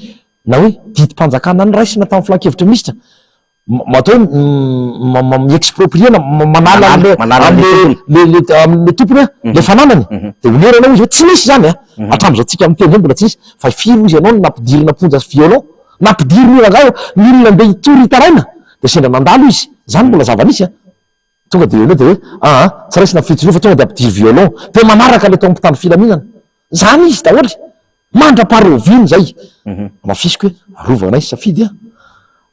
na hoe didim-panjakana noraisina tamin'ny filan-kevitry ny minisitra, Atao hoe mi-exproprier na manala an'le Manala an'le tompony. le le amin'le tompony an, le fananany, dia onerana hoy izy hoe tsy nisy izany an, hatramin'izao tsika miteny izao mbola tsy nisy, fa firy hoy izy ianao no nampidirina am-ponja sy violon, nampidirin'io rangahy io, ny olona andeha hitory hitaraina dia sendra nandalo izy, izany mbola zava-nisy an, tonga dia eo dia hoe aa tsy raisina ny fijoroana fa tonga dia ampidiro violon, dia manaraka ilay tao amin'ny mpitandro filaminana, izany izy daholo. Mandra-paharoviana izay, hamafisiko hoe arovanay ny safidy an,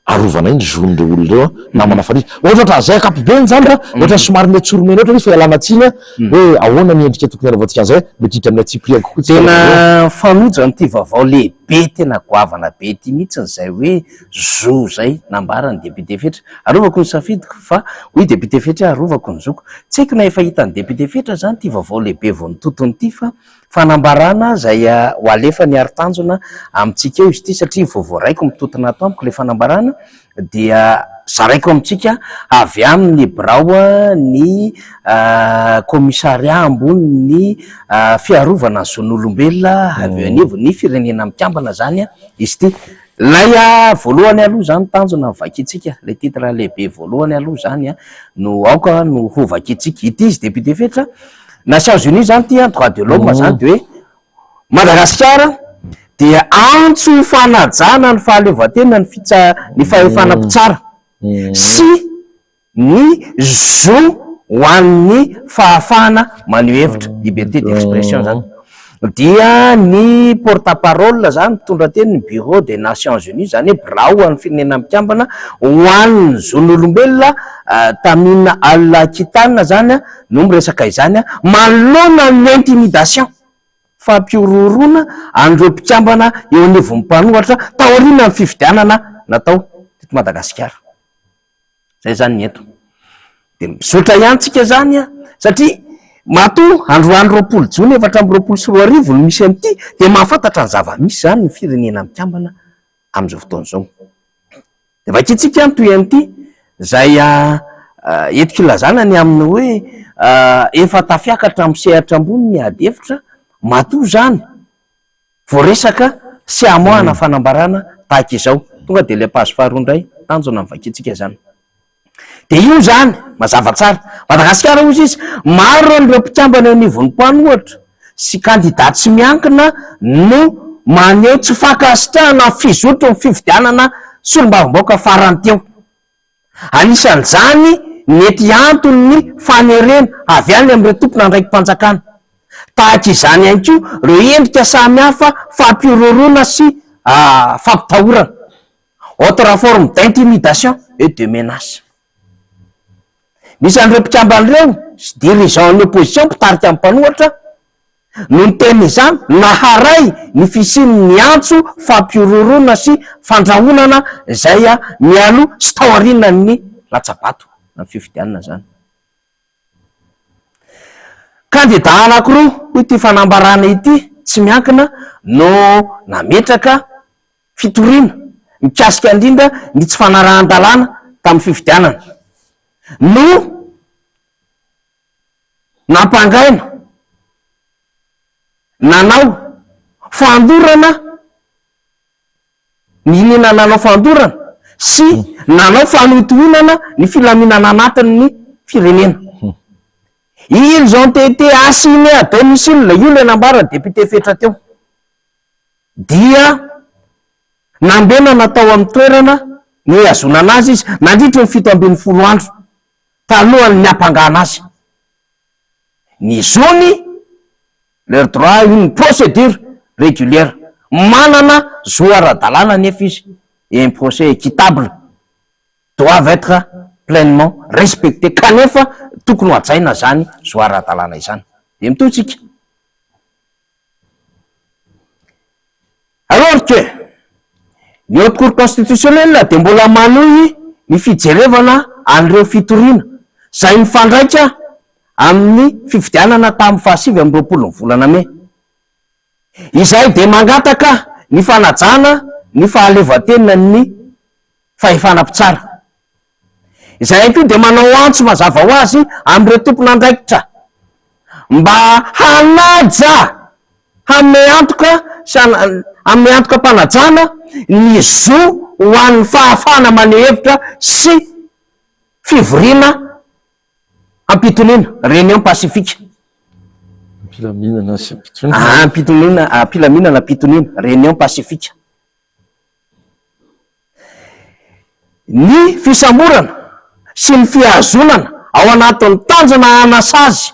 arovanay ny zon'ireo olona ireo an, namana Faniry. Ohatra ohatran'izay ankapobeny izany raha ohatra somary miha-tsoromena ohatra izy fa ialana tsiny an, hoe ahoana ny endrika tokony hanaovantsika an'izay, mety hiditra amin'ny antsipiriany kokoa tsika Tena rehefa avy eo. mifanojo amin'ity vaovao lehibe tena goavana be ity mihitsy izay hoe zo izay nambaran'ny député Fetra. Arovako ny safidiko fa hoy député Fetra arovako ny zoko. Tsy haiko na efa hitan'ny député Fetra izany ity vaovao lehibe vao nitotony ity fa Fanambarana izay ho alefan'i Haritanjona amintsika eo izy ity satria vao voaraiko mitontona ato amiko ilay fanambarana dia zaraiko amintsika avy amin'ny birao ny commissariat ambonin'ny fiarovana ny zon'olombelona avy eo anivon'ny firenena mikambana izany izy ity. Ilay voalohany aloha izany tanjona no vakintsika, ilay titre lehibe voalohany aloha izany no aoka no ho vakintsika. Ity izy député Fetra, Nations Unies izany ity an, droit de l'homme izany dia hoe Madagasikara dia antso fanajana ny fahaleovantena ny fitsa- ny fahefana mpitsara sy ny zo ho an'ny fahafahana maneho hevitra, liberté d'expression zany, dia ny porte parole zany mpitondra teny ny bureau des nations unies zany hoe birao an'ny firenena mikambana ho an'ny zon'olombelona Tamim Al Kitana zany no miresaka izany manoloana ny intimidation, fampihorohoroana an'ireo mpikambana eo anivon'ny mpanohatra taorian'ny fifidianana natao teto Madagasikara. Zay zany ny eto. De mizotra ihany tsika zany an, satria matoa androany 20 jona 2024 no misy an'ity de mahafantatra ny zava-misy zany ny firenena mikambana amin'izao fotoana izao. De vakintsika ny toy an'ity zay entiko ilazana ny amin'ny hoe efa tafiakatra amin'ny sehatra ambony ny ady hevitra, matoa zany Voaresaka sy amoahana fanambarana tahaka izao. Tonga dia ilay page faharoa indray, tanjona ny vakintsika izany. Dia io izany, mazava tsara. Madagasikara hozy izy, maro an'ireo mpikambana eo anivon'ny mpanohatra sy kandida tsy miankina no maneho tsy fankasitrahana ny fizotry ny fifidianana solombavambahoaka farany teo. Anisan'izany ny mety anton'ny fanerena avy any amin'ireo tompon'andraiki-panjakana. Tahaka izany ihany koa ireo endrika samihafa fampihorohoroana sy fampitahorana, autres formes d'intimidation et de menace. Misy an'ireo mpikambana ireo sy dirigeants-n'ny opposition mpitarika ny mpanohatra No niteny izany, naharay ny fisian'ny antso fampihorohoroana sy fandrahonana izay mialoha sy taorianan'ny latsa-bato na fifidianana izany. Kandida anankiroa, hoy ity fanambarana ity, tsy miankina no nametraka fitoriana mikasika indrindra ny tsy fanarahan-dalàna tamin'ny fifidianana no Nampangaina, nanao fandorana, niniana nanao fandorana sy nanao fanohintohinana ny filaminana anatin'ny firenena. Ils ont été assignés à domicile, io ilay nambaran'ny député Fetra teo. Dia nambenana tao amin'ny toerana nihazonana azy izy nandritry ny 17 andro. talohan'ny niampangana azy. Ny zony, leur droit à une procédure régulière, manana zo ara-dalàna anefa izy et un procès équitable doivent être pleinement respectés kanefa tokony ho hajaina izany zo ara-dalàna izany. Dia mitohy tsika. Alors que ny Haute Cour Constitutionnelle dia mbola manohy ny fijerevana an'ireo fitoriana izay mifandraika amin'ny fifidianana tamin'ny faha 29 ny volana mey. Izay dia mangataka ny fanajana. ny fahaleovantenan'ny fahefana mpitsara. Izay ihany koa dia manao antso mazava ho azy amin'ireo tompon'andraikitra mba hanaja, hanome antoka sy hanome antoka am-panajana ny zo ho an'ny fahafahana maneho hevitra sy fivoriana am-pitoniana, réunion pacifique. Am-pilaminana sy am-pitoniana. Am-pitoniana, am-pilaminana, am-pitoniana, réunion pacifique. Ny fisamborana sy ny fihazonana ao anatin'ny tanjona hanasazy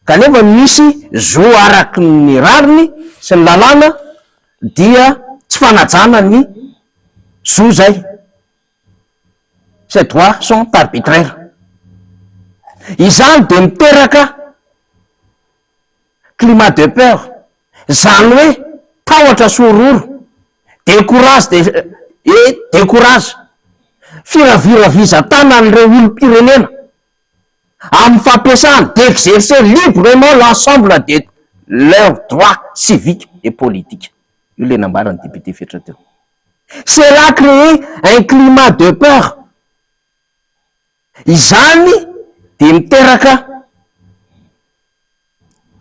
kanefa misy zo araky ny rariny sy ny lalàna dia tsy fanajana ny zo izay, ces droits sont arbitraires. Izany dia miteraka climat de peur, izany hoe tahotra sy horohoro, decourage de et decourage, firaviravizan-tanan'ireo olom-pirenena amin'ny fampiasana d'exercer librement l'ensemble de leurs droits civiques et politiques. Io ilay nambaran'ny député Fetra teo. Cela crée un climat de peur. Izany dia miteraka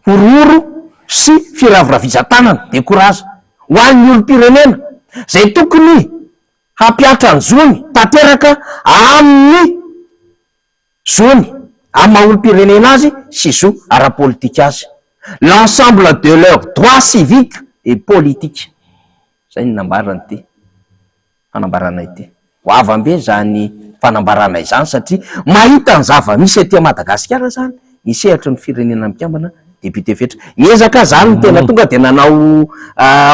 horohoro sy firaviravizan-tanana, décourage, ho an'ny olom-pirenena izay tokony hampihatra ny zony tanteraka amin'ny zony amin'ny maha olom-pirenena azy sy zo ara-politika azy, l'ensemble de leurs droits civiques et politiques. Izay no nambaran'ity fanambarana ity. Goavam-be izany fanambarana izany satria mahita ny zava-misy aty Madagasikara izany ny sehatry ny Firenena Mikambana, Député Fetra. Niezaka izany ny tena tonga dia nanao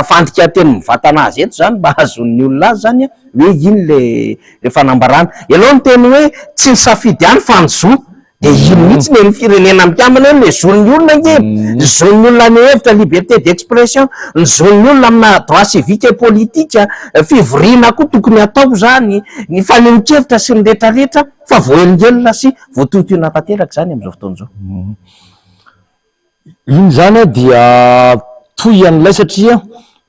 fandikan-teny mivantana azy eto izany mba hahazoan'ny olona azy izany hoe iny ilay fanambarana. Ianao niteny hoe tsy ny safidy ihany fa ny zo. Dia iny mihitsy ny firenena mikambana eo, ny zon'ny olona ange, ny zon'ny olona haneho hevitra, liberté d'expression, ny zon'ny olona amina droit civique et politique, fivoriana koa tokony hatao izany, ny fanehoan-kevitra sy ny retraretra, fa voahelingelina sy voatohintohina tanteraka izany amin'izao fotoana izao. Iny izany dia toy an'ilay satria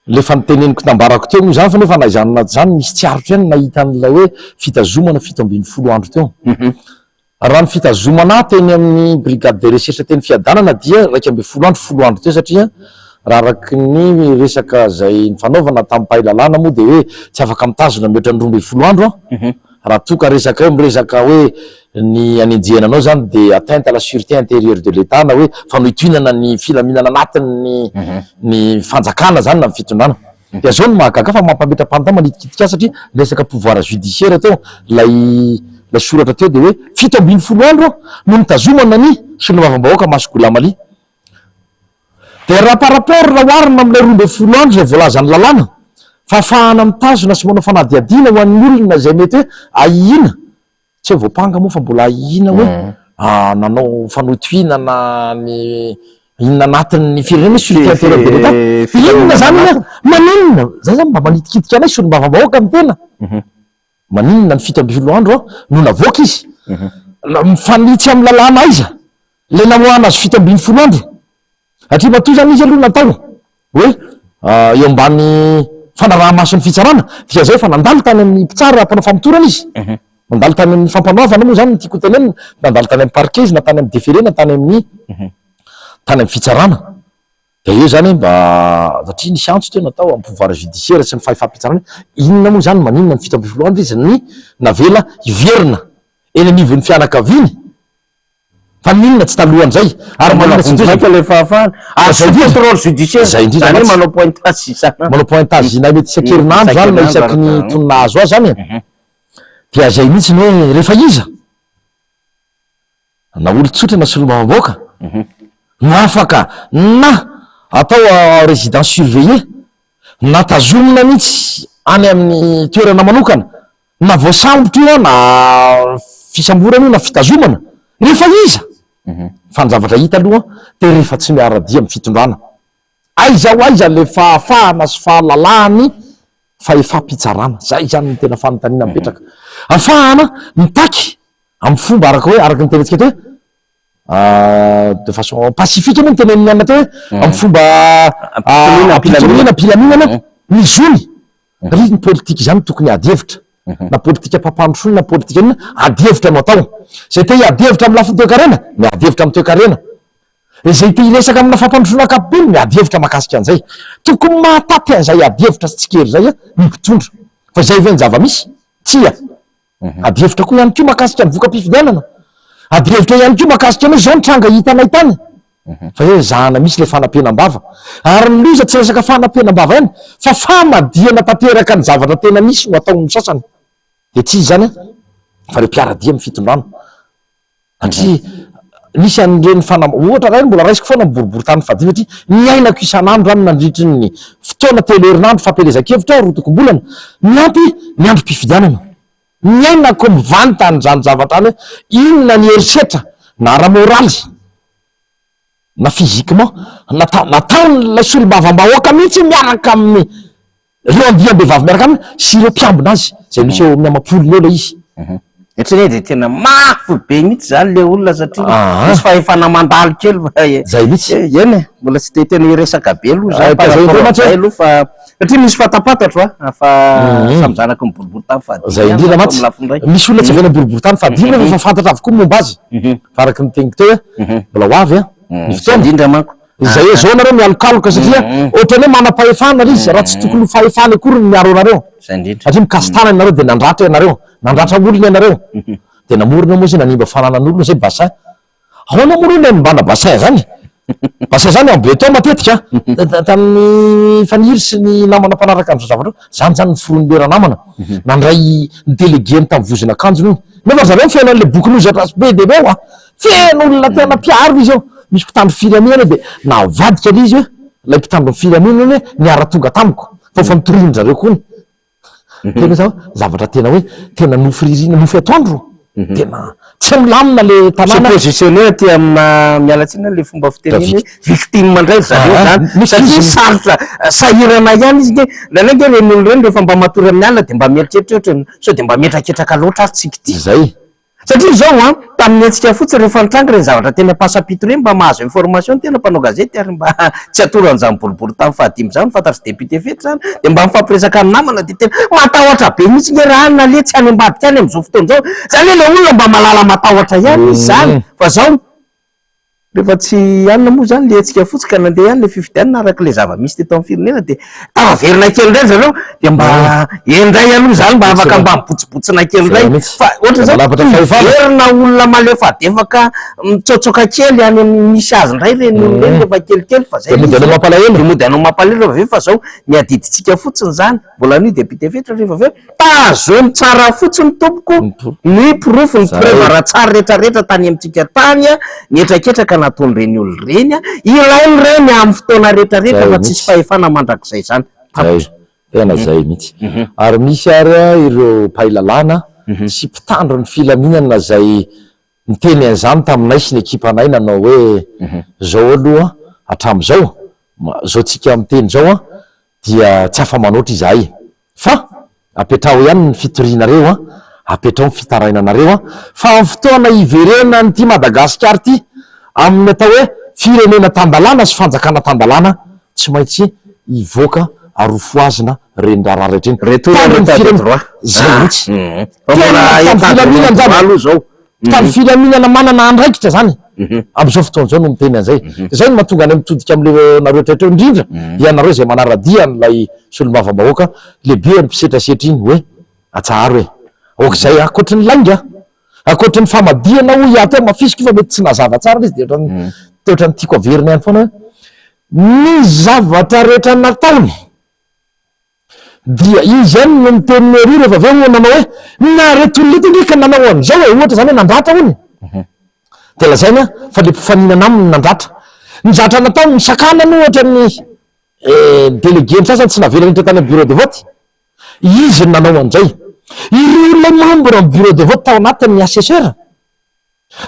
ilay efa noteneniko nambarako teo moa izany fa nefa na izany na tsy izany misy tsy aritro ihany nahita an'ilay hoe fitazomana 17 andro teo. Raha ny fitazomana ahy teny amin'ny brigade de recherche teny Fiadanana dia 11 andro, folo andro teo satria raha araka ny resaka izay nifanaovana tamin'ny mpahay lalàna moa dia hoe tsy afaka mitazona mihoatra ny 12 andro aho raha toa ka resaka hoe miresaka hoe ny hanenjehana anao izany dia atteinte à la sûreté intérieure de l'Etat na hoe fanohintohinana ny filaminana anatin'ny ny fanjakana izany na ny fitondrana. Dia zao no mahagaga fa mampametra-panontaniana manitikitika ahy satria resaka pouvoir judiciaire teo ilay ilay soratra teo dia hoe 17 andro no nitazomana ny solombavambahoaka Masy Goulamali. Dia raha par rapport raha oharina amin'ilay 12 andro izay voalazan'ny lalàna fa afahana mitazona sy manao fanadihadiana ho an'ny olona izay mety hoe ahiana Tsy hoe voampanga moa fa mbola ahiana hoe nanao fanohitohinana ny inona anatin'ny firenena hoe sûreté intérieure de l'Etat. Inona izany hoe maninona? Izay izany mba manitikitika anay solombavambahoaka ny tena. Maninona ny 17 andro no navoaka izy? Mifanitsy amin'ny lalàna aiza ilay namoahana azy 17 andro? Satria matoa izany izy aloha natao hoe eo ambany fanaraha-mason'ny fitsarana dia izay efa nandalo tany amin'ny mpitsara mpanao famotorana izy. Nandalo tany amin'ny fampanoavana moa izany no tiako hotenenina, nandalo tany amin'ny parquet izy na tany amin'ny déféré na tany amin'ny tany amin'ny fitsarana. Dia eo izany mba satria nisy antso teo natao amin'ny pouvoir judiciaire sy ny fahefam-pitsarana hoe inona moa izany maninona ny 17 andro izy ny navela hiverina eny anivon'ny fianakaviany Fa n'inona tsy talohan'izay? Ary Mbola maninona tsy vonjy maika ilay fahafahana. Ary Izay sous indrindra. contrôle judiciaire. Izay indrindra Izany hoe mantsy. manao pointage isan'andro. Manao pointage na mety isan-kerinandro izany na isaky ny tony nahazo azy izany e. Dia izay mihitsy ny hoe rehefa iza? Na olon-tsotra na solombavambahoaka no afaka na atao en résidence surveillée na tazomina mihitsy any amin'ny toerana manokana Na voasambotra io na fisamborana io na fitazomana, rehefa iza? Fa ny zavatra hita aloha dia rehefa tsy miara-dia amin'ny fitondrana. Aiza ho aiza ilay fahafahana sy fahalalahan'ny fahefam-pitsarana? Izay izany no tena fanontaniana mipetraka. Ahafahana mitaky amin'ny fomba araka hoe araka ny tenentsika teo hoe de façon pacifique moa no tenenin'ny anona teo hoe amin'ny fomba am-pitoniana, am-pilaminana ny zony. Ry ny politika izany tokony ady hevitra. Na politikam-pampandrosoana na politika inona, ady hevitra no atao. Izay te hiady hevitra amin'ny lafiny toekarena, miady hevitra amin'ny toekarena. Izay te hiresaka amina fampandrosoana ankapobeny, miady hevitra mahakasika an'izay. Tokony mahataty an'izay ady hevitra sy tsikera izay ny mpitondra. Fa izay ve ny zava-misy? Tsia. Ady hevitra koa ihany koa mahakasika ny voka-pifidianana. Ady hevitra ihany koa mahakasika ny hoe izao ny tranga hitanay tany. Fa hoe ezahana mihitsy ilay fanapenam-bava. Ary ny loza tsy resaka fanapenam-bava ihany fa famadihana tanteraka ny zavatra tena misy no ataon'ny sasany. Dia tsy iza izany fa ireo mpiara-dia amin'ny fitondrana. Satria nisy an'ireny fanam-, ohatra iray mbola raisiko foana ny boriborintany fahadimy satria niainako isan'andro any nandritry ny fotoana telo herinandro fampielezan-kevitra aho, roatokom-bolana, miampy ny androm-pifidianana. Niainako mivantana izany zavatra izany hoe inona ny herisetra na ara-moraly na physiquement natao, nataon'ilay solombavambahoaka mihitsy miaraka amin'ny Ireo andiam-behivavy miaraka aminy sy ireo mpiambina azy, izay misy eo amin'ny amam-polony eo ilay izy. Eto anie dia tena mafy be mihitsy izany ilay olona satria misy fahefana mandalo kely fa Izay mihitsy. Eny e, mbola tsy dia tena hiresaka be aloha izany par rapport amin'izay aloha fa satria misy fantapantatro a, fa samy zanaky ny boriborintany fahadimy Izay ihany indrindra manko mantsy. amin'ny lafiny iray. Misy olona tsy avy any amin'ny boriborintany fahadimy nefa efa fantatra avokoa ny momba azy. Fa araka ny teniko teo hoe mbola ho avy an, ny Izay fotoana. indrindra manko. Izay hoe zao nareo mialokaloka satria ohatran'ny hoe manam-pahefana ilay izy raha tsy tokony ho fahefany akory ny miaro anareo. Satria mikasi-tanana ianareo dia nandratra ianareo, nandratra olona ianareo. Dia namorona moa izy nanimba fananan'olona izay bassin. Ahoana moa aloha ilay hanimbana bassin izany? Bassin izany en béton matetika an. Tamin'ny Faniry sy ny namana mpanaraka an'izao zavatra io, izany izany ny foron'ilay ranamana. Nandray ny délégué-ny tamin'ny vozon'akanjony hono. Nefa ry zareo feno an'ilay bokin'ozatra be dia be ao an. Feno olona tena mpiaro izy eo. Misy mpitandro filaminana dia navadika ilay izy hoe ilay mpitandro ny filaminana hoe niara-tonga tamiko fa efa notorian-dry zareo koa ny. Tena zao zavatra tena hoe tena nofy ririna, nofy atoandro. Tena tsy milamina le tanàna. Se positionner aty amina, miala tsiny le fomba fiteny iny hoe victime indray ry zareo zany. Satria sarotra, sahirana ihany izy nge. Indraindray nge ireny olona ireny rehefa mba matory amin'ny alina dia mba mieritreritra hoe ohatran'ny sao dia mba mihetraketraka loatra ary tsika ity. Izay. Satria izao an, tamin'ny hetsika fotsiny rehefa nitranga ireny zavatra teny Ampasampito ireny mba mahazo information ny tena mpanao gazety ary mba tsy atoro an'izany boribory tamin'ny fahadimy izany fantatr'i député Fety izany dia mba mifampiresaka amin'ny namana dia tena matahotra be mihitsy nge raha naleha tsy any ambadika any amin'izao fotoana izao, izany hoe ilay olona mba malala matahotra ihany izy izany fa izao Rehefa tsy anona moa izany ilay hetsika fotsy ka nandeha ihany ilay fifidianana araka ilay zava-misy teto amin'ny firenena dia tafaverina kely indray ry zareo dia mba eny indray aloha izany mba afaka mba mibotsibotsina kely indray fa ohatra izao miverina olona malefadefaka mitsaotsaoka kely any amin'ny misy azy indray ireny olona ireny rehefa kelikely fa izay Dia mody hanao mampalahelo. Dia mody hanao mampalahelo rehefa avy eo fa izao ny adidintsika fotsiny izany Mbola anio député Fetra rehefa avy eo. Tazomy tsara fotsiny tompoko ny porofo, ny preuve ara-tsary rehetra rehetra tany amintsika tany, ny hetraketraka nataon'ireny olona ireny. Ilaina ireny amin'ny fotoana rehetra rehetra fa tsisy fahefana mandrakizay izany. Tapitra. Tena zay mihitsy. Ary misy ary ireo mpahay lalàna sy mpitandro ny filaminana izay niteny an'izany taminay sy ny ekipanay nanao hoe zao aloha hatramin'izao, zao tsika miteny izao an, dia tsy afa-manoatra izahay fa apetraho ihany ny fitorianareo an, apetraho ny fitarainanareo an, fa amin'ny fotoana hiverenan'ity Madagasikara ity amin'ny atao hoe firenena tan-dalàna sy fanjakana tan-dalàna tsy maintsy hivoaka ary hofohazina ireny raharaha rehetra ireny. Retour à Tandro ny l'état de firenena, droit. izay mihitsy. Fa Tena mbola mpitandro état de filaminana droit izany. aloha izao. Mpitandro filaminana manana andraikitra izany amin'izao fotoana izao no miteny an'izay. Izay no mahatonga anay mitodika amin'ireo nareo rehetra ireo, indrindra ianareo izay manara-dia an'ilay solombavambahoaka lehibe mpisetrasetra iny hoe atsaharo e! Aoka izay, ankoatry ny lainga, ankoatry ny famadihana hoy aho teo, hamafisiko io fa mety tsy nazava tsara ilay izy dia ohatran'ny ohatran'ny tiako averina ihany foana hoe ny zavatra rehetra nataony Dia izy ihany no niteny ny ery rehefa avy eo nanao hoe, na reto olona eto ange ka nanao an'izao e, ohatra izany hoe nandratra hono. Dia lazainy fa ilay mpifaninana aminy no nandratra. Ny zatra nataony, nisakanany ohatra ny délégué-ny sasany tsy navelany hiditra tany amin'ny bureau de vote. Izy no nanao an'izay. Ireo ilay membre ny bureau de vote tao anatin'ny assesseur,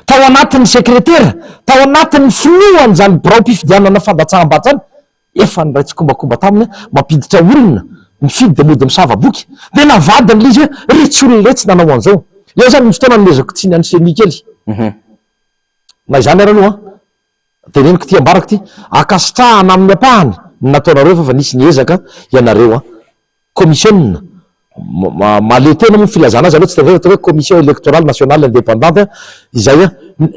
tao anatin'ny sekretera, tao anatin'ny filohan'izany biraom-pifidianana fandatsaham-bato izany, Efa niray tsikombakomba taminy mampiditra olona mifidy dia mody misava boky dia navadiny ilay izy hoe retsy olona iretsy nanao an'izao. Eo izany ny fotoana anomezako tsiny an'i Ceni kely. Na izany ary aloha an, teneniko ity ambarako ity, ankasitrahana amin'ny ampahany ny nataonareo fa efa nisy ny ezaka ianareo an. Commission mahaleo tena moa ny filazana azy aloha tsy dia atao hoe Commission Electorale Nationale Indépendante izay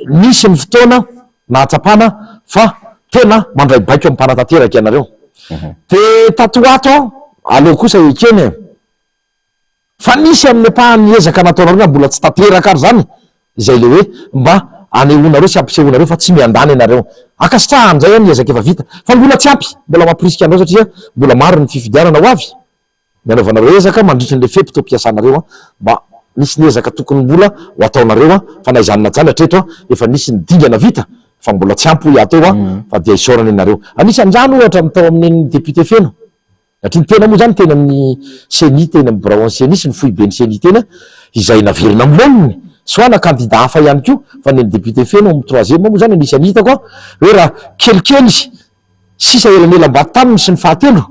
nisy ny fotoana nahatsapana fa tena mandray baiko amin'ny mpanatanteraka ianareo. Dia tato ho ato aleo kosa ekena e! Fa nisy amin'ny ampahany ezaka nataonareo na mbola tsy tanteraka ary izany izay ilay hoe mba anehoanareo sy ampisehoanareo fa tsy miandany ianareo. Ankasitrahana indray ny ezaka efa vita fa mbola tsy ampy, mbola mampirisika anareo satria mbola maro ny fifidianana ho avy, ny anaovanareo ezaka mandritra an'ilay fe-potoam-piasanareo mba misy ny ezaka tokony mbola ho ataonareo fa na izany na izany hatreto efa nisy ny dingana vita fa mbola tsy ampy hoy aho teo fa dia isaorana ianareo. Anisan'izany ohatra ny tao amin'iny député feno. Satria ny tena moa izany teny amin'ny ceni, teny amin'ny biraon'ny ceni sy ny foiben'ny ceni teny izay naverina amin'ny laoniny, soit na kandida hafa ihany koa, fa ny an'ny député feno ao amin'ny troisième moa izany anisan'ny hitako an, hoe raha kelikely sisa elanelam-bato taminy sy ny fahatelo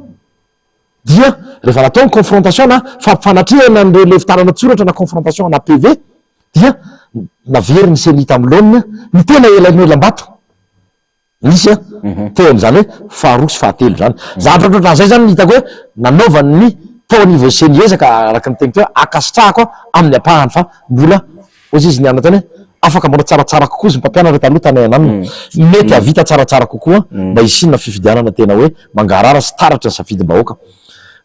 dia rehefa natao ny confrontation na fampifanatrehana an'ireo levitarana an-tsoratra na confrontation na PV dia naverin'ny ceni tamin'ny laoniny ny tena elanelam-bato. Nisy an, teo amin'izany hoe faharoa sy fahatelo izany. Zavatra ohatran'izay izany no hitako hoe nanaovan'ny tao anivon'ny ceni ezaka araka ny teniko teo hoe ankasitrahako amin'ny ampahany fa mbola hoy izy nianina tany hoe afaka manao tsaratsara kokoa izy mpampianatra taloha tany Ananona. Mety hahavita tsaratsara kokoa mba hisiana fifidianana tena hoe mangarahara sy taratra ny safidim-bahoaka.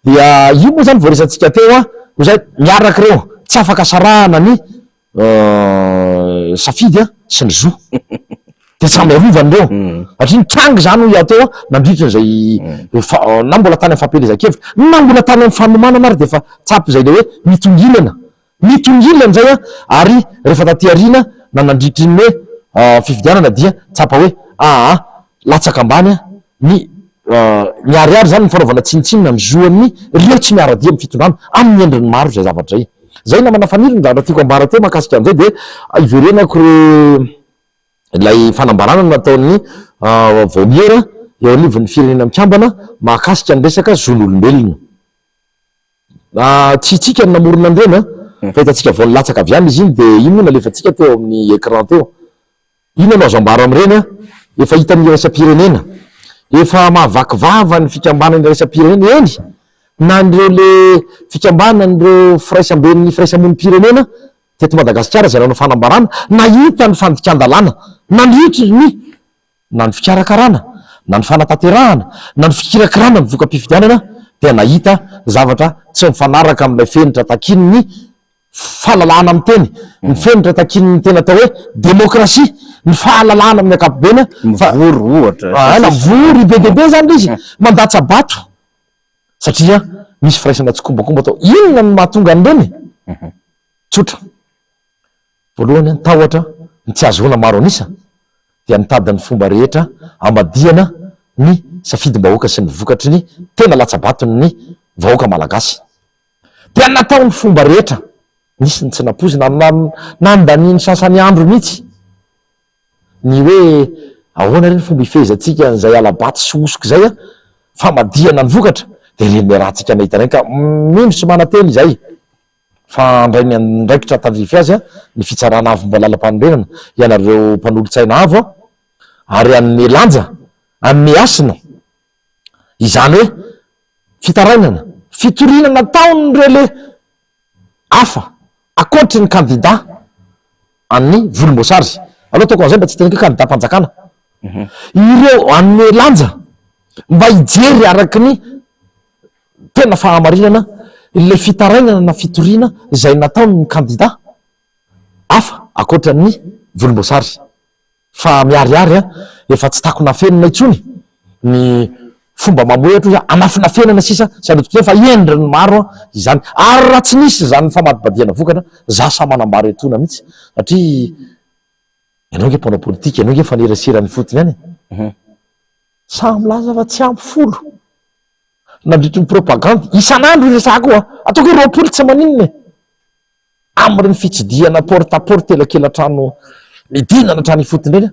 Dia io moa izany voaresantsika teo an, hoy izahay miaraka ireo, tsy afaka sarahana ny safidy sy ny zo. Dia samy arovany ireo. Satria nitranga izany hoy aho teo nandritra izay na mbola tany amin'ny fampielezan-kevitra, na mbola tany amin'ny fanomanana ary dia efa tsapa izay ilay hoe mitongilana. Mitongilana indray ary rehefa taty aoriana na nandritry ny hoe fifidianana dia tsapa hoe aa latsaka ambany ny miharihary izany ny fanaovana tsinontsinona ny zoan'ny ireo tsy miara-dia amin'ny fitondrana amin'ny endriny maro izay zavatra izay. Izay namana Faniry ny zavatra tiako ambara teo mahakasika an'izay dia iverenako re ilay fanambarana nataon'ny vaomiera eo anivon'ny firenena mikambana mahakasika ny resaka zon'olombelona. Tsy isika no namorona an'ireny an, fa hitantsika vao nilatsaka avy any izy iny dia iny moa nalefantsika teo amin'ny écran teo. Inona no azo ambara amin'ireny an? Efa hitan'ny iraisam-pirenena, efa mahavaky vava ny fikambanana iraisam-pirenena, eny na an'ireo le fikambanan'ireo firaisamben'ny firaisamonim-pirenena teto Madagasikara izay nanao fanambarana, nahita ny fandikan-dalàna nandritry ny na ny fikarakarana, na ny fanatanterahana, na ny fikirakirana ny voka-pifidianana dia nahita zavatra tsy mifanaraka amin'ilay fenitra takian'ny fahalalahana miteny, ny fenitra takian'ny tena atao hoe demokrasia, ny fahalalahana amin'ny ankapobeny fa Mivory ohatra. Ah, na mivory be dia be izany ilay izy, mandatsa-bato satria misy firaisana tsikombakomba atao. Inona no mahatonga an'ireny? Tsotra. Voalohany, ny tahotra ny tsy hahazoana maro an'isa dia mitady ny fomba rehetra hamadihana ny safidim-bahoaka sy ny vokatry ny tena latsa-baton'ny vahoaka malagasy. Dia natao ny fomba rehetra, nisy ny tsy nampoizina, nandanian'ny sasany andro mihitsy ny hoe ahoana re ny fomba hifehezantsika an'izay hala-bato sy hosoka izay an, famadihana ny vokatra, dia ireny niarahantsika nahita ireny ka mino sy manantena izahay fa handray ny andraikitra tandrify azy ny fitsarana avo momba lalampanorenana, ianareo mpanolotsaina avo ary hanome lanja, hanome hasina izany hoe fitarainana, fitoriana nataon'ireo le hafa ankoatry ny kandida an'ny volomboasary. Aleo ataoko an'izay mba tsy hiteneniko hoe kandidam-panjakana. Ireo hanome lanja mba hijery araka ny tena fahamarinana ilay fitarainana na fitoriana izay nataon'ny kandida hafa ankoatra ny volomboasary. Fa miharihary an, efa tsy takona afenina intsony ny fomba mamohehatra ozy anafinafenana sisa sy anodinkodinana fa endriny maro an izany. Ary raha tsy nisy izany famadibadihana vokatra, za sahy manambara etoana mihitsy satria ianao nge mpanao politika, ianao nge mifanerasera any ifotony any e. Sahy milaza fa tsy ampy folo nandritry ny propagandy, isan'andro io resahako io an, ataoko hoe 20 tsy maninona e. Amin'ireny fitsidihana porte à porte elakelan-trano midinana hatrany ifotony ireny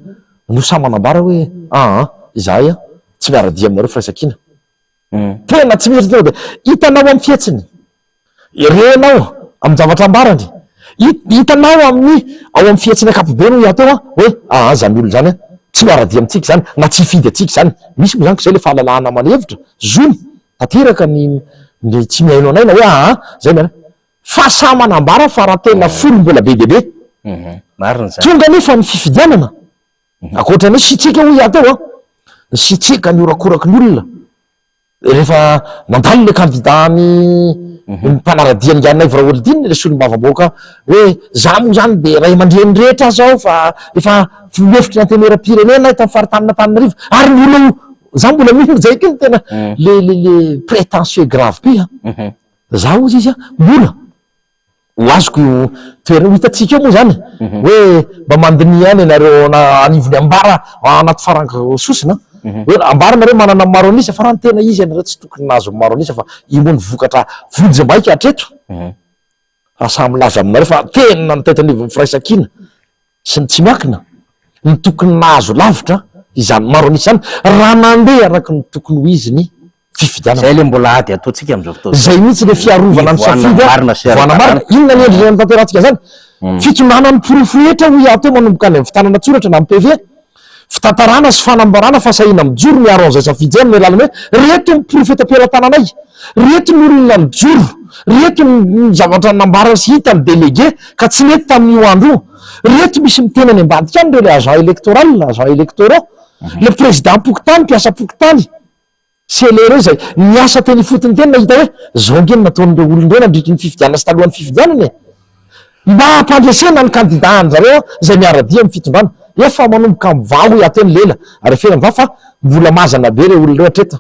no sahy manambara hoe aa izahay tsy miara-dia aminareo firaisankina. Tena tsy misy tonga dia hitanao amin'ny fihetsiny, renao amin'ny zavatra ambarany, hitanao amin'ny ao amin'ny fihetsiny ankapobeny hoy aho teo hoe aa izany olona izany tsy miara-dia amintsika izany na tsy hifidy antsika izany. Misy moa izany ko izay ilay fahalalahana maneho hevitra, zony tanteraka ny. ny tsy mihaino anay na hoe aa zay miala fa samy manambara fa raha tena folo mbola be dia be. Marina izany. Tonga anefa ny fifidianana, ankoatra ny hoe sitrika hoy aho teo an, ny sitrika ny horakoraky ny olona, rehefa nandalo ilay kandida ny ny mpanara-dia an'i Naivo Raholdina ilay solombavambahoaka hoe za moa zany dia ray aman-dreny rehetra aza aho fa efa lefitry ny antenimieram-pirenena aho tamin'ny faritanin'Antananarivo ary mbola ho za mbola mino zay koa ny tena le le le prétentieux grave be an, za hozy izy an mbola Ho azoko io toerana io. Hitantsika eo moa izany hoe mba mandiniha ihany ianareo anivon'ny ambara anaty farango sosona hoe ambara nareo manana ny maro an'isa fa raha ny tena izy ianareo tsy tokony nahazo ny maro an'isa fa io moa ny vokatra vonjimaika hatreto. Fa samy milaza aminareo fa tena ny teto anivon'ny firaisankina sy ny tsy miankina no tokony nahazo lavitra izany maro an'isa izany raha nandeha araka ny tokony ho izy ny fifidianana. Izay ilay mbola ady ataontsika amin'izao fotoana izao. Izay mihitsy ilay fiarovana ny Ivoahana safidy marina sy voana ara-dalàna. marina. Inona ny endrika notanterahantsika izany? Fitondrana ny porofo rehetra hoy aho teo manomboka any amin'ny fitanana an-tsoratra na amin'ny PV. Fitantarana sy fanambarana fahasahiana mijoro miaro an'izay safidy izay amin'ny alalan'ny hoe reto ny porofo eto am-pelatananay, reto ny olona nijoro, reto ny zavatra nambara sy hitan'ny délégué ka tsy nety tamin'io andro io, reto misy miteny any ambadika any ireo ilay agent électoral, agent électoraux, ilay président-pokontany, mpiasam-pokontany. Céléré izay niasa teny ifotony teny nahita hoe zao ange no nataon'ireo olona ireo nandritry ny fifidianana sy talohan'ny fifidianana e! Mba hampandresena ny kandida an-jareo izay miara-dia amin'ny fitondrana. Efa manomboka mivaha hoy aho teo ny lela ary efa ela mivaha fa mbola mazana be ireo olona ireo hatreto.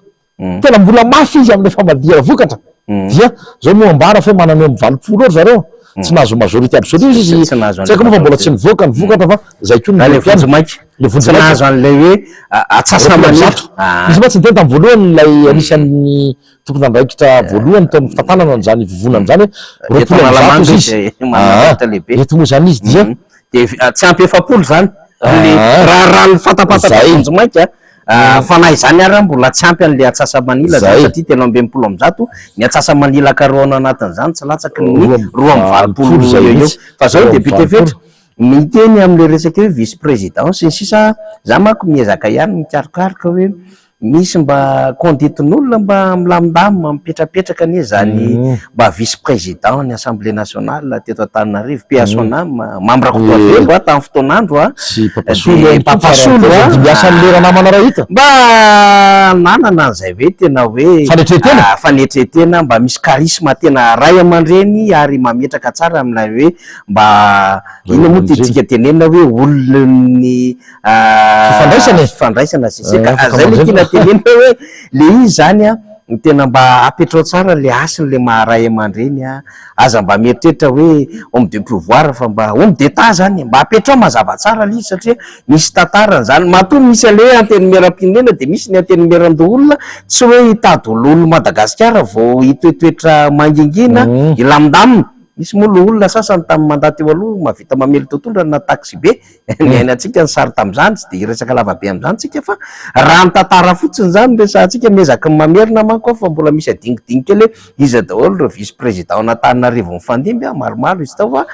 Tena mbola mafy izy amin'ilay famadihana vokatra. Dia zao moa ambara fa hoe manana eo amin'ny 80 eo ry zareo. Tsy nahazo majorité absolue izy Tsy nahazo tsy haiko moa fa mbola tsy nivoaka ny vokatra fa zay koa no Ilay mety ihany. vonjimaika. Ilay Tsy vonjimaika. nahazo an'ilay hoe atsasa-manila. 20. Izy mantsy niteny tamin'ny voalohany ilay anisan'ny tompon'andraikitra voalohany tao amin'ny fitantanana an'izany vovonana izany hoe Eto 120 Analamanga izy. izy, manana andraikitra lehibe. Eto moa izany izy dia Dia tsy ampy 40 izany. Raha raha ny fantapantatra vonjimaika Fa na izany ara mbola tsy ampy an'ilay atsasa-manila zany satria 163 ny atsasa-manila karohana anatin'izany tsy latsaky ny 82 eo eo. Fa zao député Fetra, miteny amin'ilay resaka hoe vice président sy ny sisa, za manko miezaka ihany mikarokaroka hoe misy mba conduite-n'olona mba milamindamina, mipetrapetraka anie zany mba vice président ny assemblée nationale teto Antananarivo, paix à son âme, Mamy Rakotoavelo a tamin'ny fotoan'andro a, Sy Papasolo dia ihany koa fa raha Papasolo toa a, izay dimbiasan'ny lera namana raha hita. Mba nanana an'izay hoe tena hoe Fanetren-tena. fanetren-tena, mba misy charisme tena ray aman-dreny ary mametraka tsara amin'ilay hoe mba inona moa tiantsika tenenina hoe olon'ny Fifandraisana e. Fifandraisana sy sy ka zay le tiana tenenina hoe le izy zany a tena mba apetrao tsara le hasiny le maha ray aman-dreny a, aza mba mieritreritra hoe homme de pouvoir fa mba homme d'état zany e, mba apetrao mazava tsara le izy satria misy tantarany zany, matoa misy an'le hoe antenimierampirenena de misy ny antenimierandoholona, tsy hoe hitady ho loholon'i Madagasikara vao hitoetoetra mangingina hilamindamina, misy moa loholona sasany tamin'ny mandat teo aloha mahavita mamely tontolo na taxibe Niainantsika ny sary tamin'izany, tsy dia hiresaka lavabe amin'izany tsika fa raha ny tantara fotsiny izany no resahantsika, miezaka ny mamerina manko aho fa mbola misy adingodingo kely hoe iza daholo ireo vice président an'Antananarivo nifandimby an, maromaro izy tao fa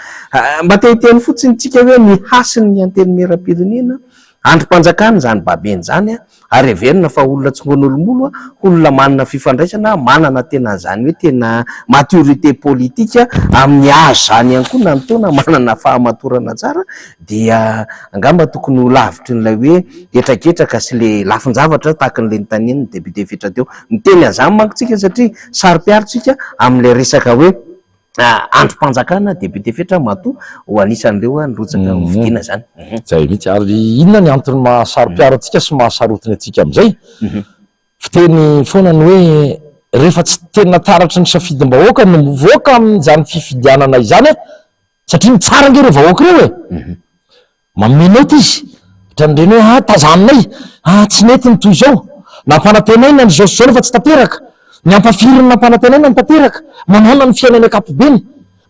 mba te hiteny fotsiny tsika hoe ny hasin'ny Antenimierampirenena, andrim-panjakana izany babeny izany an, Ary heverina fa olona tsongon'olomolo, olona manana fifandraisana, manana tena an'izany hoe tena maturité politique amin'ny âge izany ihany koa na ny taona manana fahamatorana tsara dia angamba tokony ho lavitrin'ilay hoe hetraketraka sy ilay lafin-javatra tahaka an'ilay notanin'ny député Fetra teo. Miteny an'izany manko tsika satria saro-piaro tsika amin'ilay resaka hoe andrim-panjakana député Fetra matoa ho anisan'ireo nirotsaka ho fidiana izany. Izay mihitsy. Ary inona ny antony maha saro-piaro antsika sy maha sarotiny antsika amin'izay? Fiteny foana ny hoe rehefa tsy tena taratry ny safidim-bahoaka no mivoaka amin'izany fifidianana izany, satria mitsara ange ireo vahoaka ireo e! Manome naoty izy, ohatran'ireny hoe ah tazaninay, ah tsy nety ny toy izao, nampanantenaina ny izao sy izao nefa tsy tanteraka, ny ampafirin'ny nampanantenaina no tanteraka, manaona ny fiainany ankapobeny,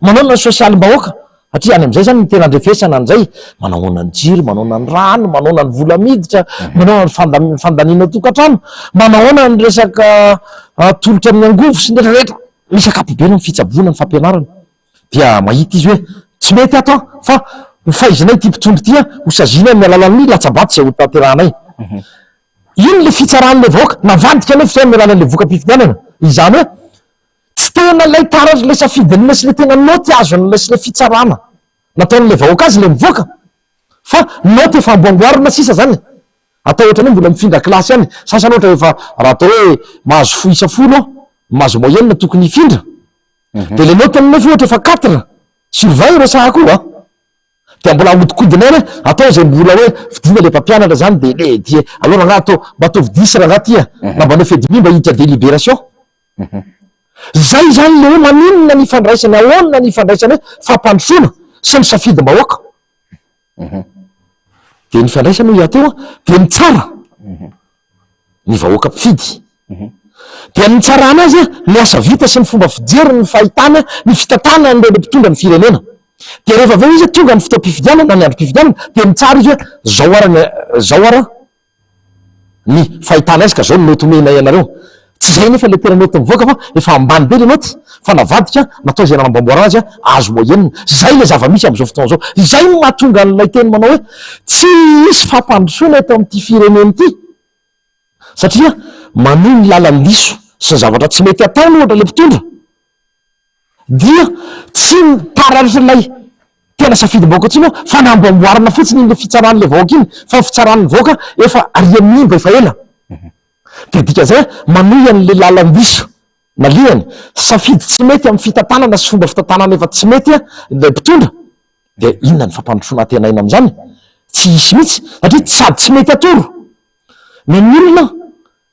manaona ny sosialim-bahoaka, satria any amin'izay izany no tena andrefesana an'izay, manahoana ny jiro, manahoana ny rano, manahoana ny vola miditra, manahoana ny fanda- fandaniana ao an-tokantrano, manahoana ny resaka tolotra amin'ny angovo sy ny rehetra rehetra, misy ankapobeny ny fitsaboana, ny fampianarana. Dia mahita izy hoe tsy mety ato an, fa ho faizinay ity mpitondra ity an, ho saziana amin'ny alalan'ny latsa-bato izay ho tanterahanay. Iny ilay fitsaran'ilay vahoaka, navadika anefa izao amin'ny alalan'ilay voka-pifidianana. Izany hoe, tena ilay taratry ilay safidin'ilay sy ilay tena naoty azon'ilay sy ilay fitsarana nataon'ilay vahoaka azy ilay mivoaka fa naoty efa amboamboarina sisa zany e. Atao ohatran'ny hoe mbola mifindra kilasy ihany, sasany ohatra efa raha atao hoe mahazo fo isa 10 aho, mahazo moyenne tokony hifindra, dia ilay naotiny nefa ohatra efa quatre sur 20 resahako io an! Dia mbola ahodikodina ihany hoe atao izay mbola hoe fidina ilay mpampianatra izany dia le dia aleo rangahy atao mba ataovy dix rangahy ty a, na mba neuf et demi mba hiditra délibération. Izay izany ilay hoe maninona ny ifandraisany, ahoana ny ifandraisany hoe fampandrosoana sy ny safidim-bahoaka. Dia ny fiandraisana hoy aho teo dia mitsara ny vahoaka mpifidy. Dia ny nitsarana azy ny asa vita sy ny fomba fijeriny, ny fahitana, ny fitantanana ireo mpitondra ny firenena. Dia rehefa avy eo izy tonga ny fotoam-pifidianana na ny androm-pifidianana dia mitsara izy hoe zao ara ny zao ara ny fahitana azy ka zao ny note omenay anareo. Tsy izay anefa ilay tena note mivoaka fa efa ambany be ilay note fa navadika natao izay nanamboamboarana azy azo moyenne. Izay ilay zava-misy amin'izao fotoana izao. Izay no mahatonga an'ilay teny manao hoe tsy hisy fampandrosoana eto amin'ity firenena ity satria manohy ny lalan-diso sy ny zavatra tsy mety ataony ohatra ilay mpitondra. dia tsy taratr'ilay tena safidim-bahoaka intsony eo fa namboamboarina fotsiny iny fitsaran'ilay vahoaka iny fa ny fitsaran'ny vahoaka efa arian'imba efa ela. Dia dikan'izay manohy an'ilay lalan-diso nalehany, safidy tsy mety amin'ny fitantanana sy fomba fitantanana efa tsy mety ilay mpitondra, dia inona ny fampandrosoana antenaina amin'izany? Tsy hisy mihitsy satria sady tsy mety atoro ny ny olona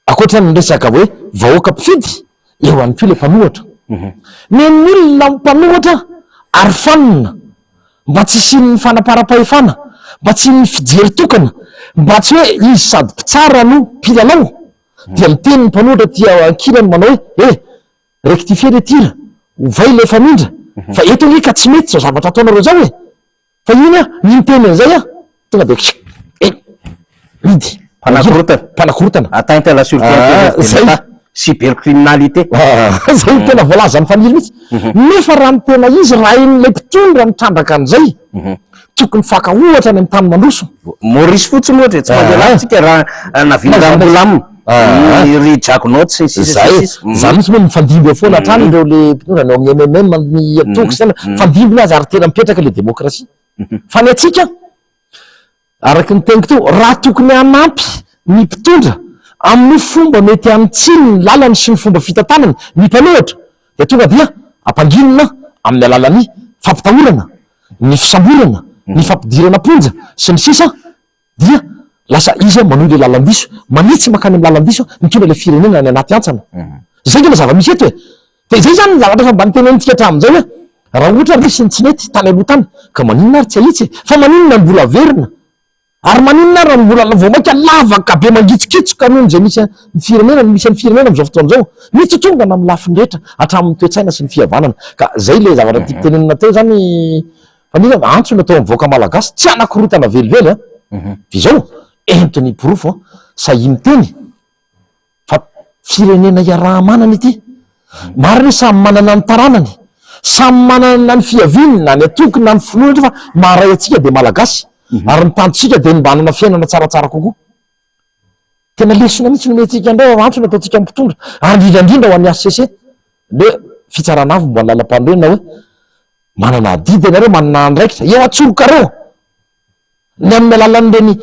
Ankoatra ny resaka hoe vahoaka mpifidy, eo ihany koa ilay mpanohatra. Ny an'ny olona mpanohatra arofanina mba tsy hisian'ny fanaparam-pahefana, mba tsy hisian'ny fijery tokana, mba tsy hoe izy sady mpitsara no mpilalao, dia miteny ny mpanohatra aty ankilany manao hoe eh, rectifier le tir, ovay ilay famindra, fa eto ange ka tsy mety izao zavatra ataonareo izao e! Fa iny an, ny miteny an'izay an, tonga dia eh, midy. Mpanakorontana. Mpanakorontana. Atteinte à la sûreté intérieure de l'Etat. Cybercriminalité. Zay no tena voalazan'i Faniry mihitsy. Nefa raha ny tena izy, raha hain'ilay mpitondra mitrandraka an'izay, tokony faka ohatra any amin'ny tany mandroso. Maurice fotsiny ohatra e, tsy mandeha lavitra tsika raha Navin Ramgoolam, ry Jacknot sy ny sisa sy ny sisa. Zany mihitsy moa mifandimby eo foana hatrany ireo le mpitondra ny ao amin'ny MMM, ny antoko sy ny mifandimby ny azy ary tena mipetraka le demokrasia. Fa ny antsika, araka ny teniko teo, raha tokony hanampy ny mpitondra amin'ny fomba mety hanitsiany ny lalany sy ny fomba fitantanany ny mpanohitra dia tonga dia ampanginina amin'ny alalan'ny fampitahorana, ny fisamborana, ny fampidirana am-ponja sy ny sisa dia lasa izy manohy ilay lalan-diso, manitsy mankany amin'ny lalan-diso, mitondra ilay firenena any anaty hantsana. Izay ange ilay zava-misy eto e! Dia izay izany ny zavatra efa mba notenenintsika hatramin'izay hoe raha ohatra ary nisy ny tsy nety tany aloha tany ka maninona ary tsy ahitsy e? Fa maninona no mbola averina? Ary maninona ary no mbola vao mainka lavaka be mangitsokitsoka noho izay misy ny firenena, ny misy an'ny firenena amin'izao fotoana izao? Mitotongana amin'ny lafiny rehetra, hatramin'ny toe-tsaina sy ny fihavanana. Ka izay ilay zavatra tiako tenenina teo izany fa misy antso natao amin'ny vahoaka malagasy, tsy hanakorotana velively an! Fa izao, ento ny porofo an! Sahia miteny fa firenena iaraha-manana ity. Marina hoe samy manana ny taranany, samy manana ny fiaviany na ny antokony na ny finoany fa maharay antsika dia malagasy ary ny tanjontsika dia ny mba hanana fiainana tsaratsara kokoa. Tena lesona mihitsy no omentsika an'ireo antso nataontsika amin'ny mpitondra ary indrindra indrindra ho an'ny HCC ny hoe fitsarana avo momba ny lalam-panorenana hoe manana adidy ianareo, manana andraikitra eo an-tsorokareo ny amin'ny alalan'ireny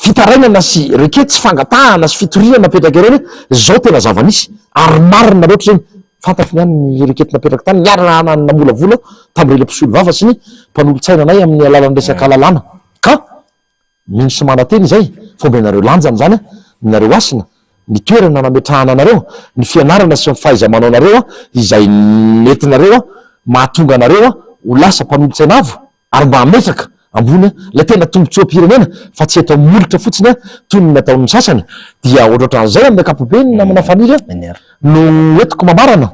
fitarainana sy requête sy fangatahana sy fitoriana napetraka ireny hoe zao tena zava-nisy ary marina loatra ireny, fantatro ny any ny requête napetraka tany niarahana namolavola tamin'ireny mpisolovava sy ny mpanolotsaina anay amin'ny alalan'ny resaka lalàna ka mino sy manantena izay fa omenareo lanjany izany omenareo hasina ny toerana nametrahana anareo, ny fianarana sy ny fahaiza-manaonareo izay nentinareo mahatonga anareo ho lasa mpanolotsaina avo ary mba hametraka ambony ilay tena tombontsoam-pirenena fa tsy atao molotra fotsiny toy ny nataon'ny sasany dia ohatrohatran'izay amin'ny ankapobeny namana Faniry no entiko mamarana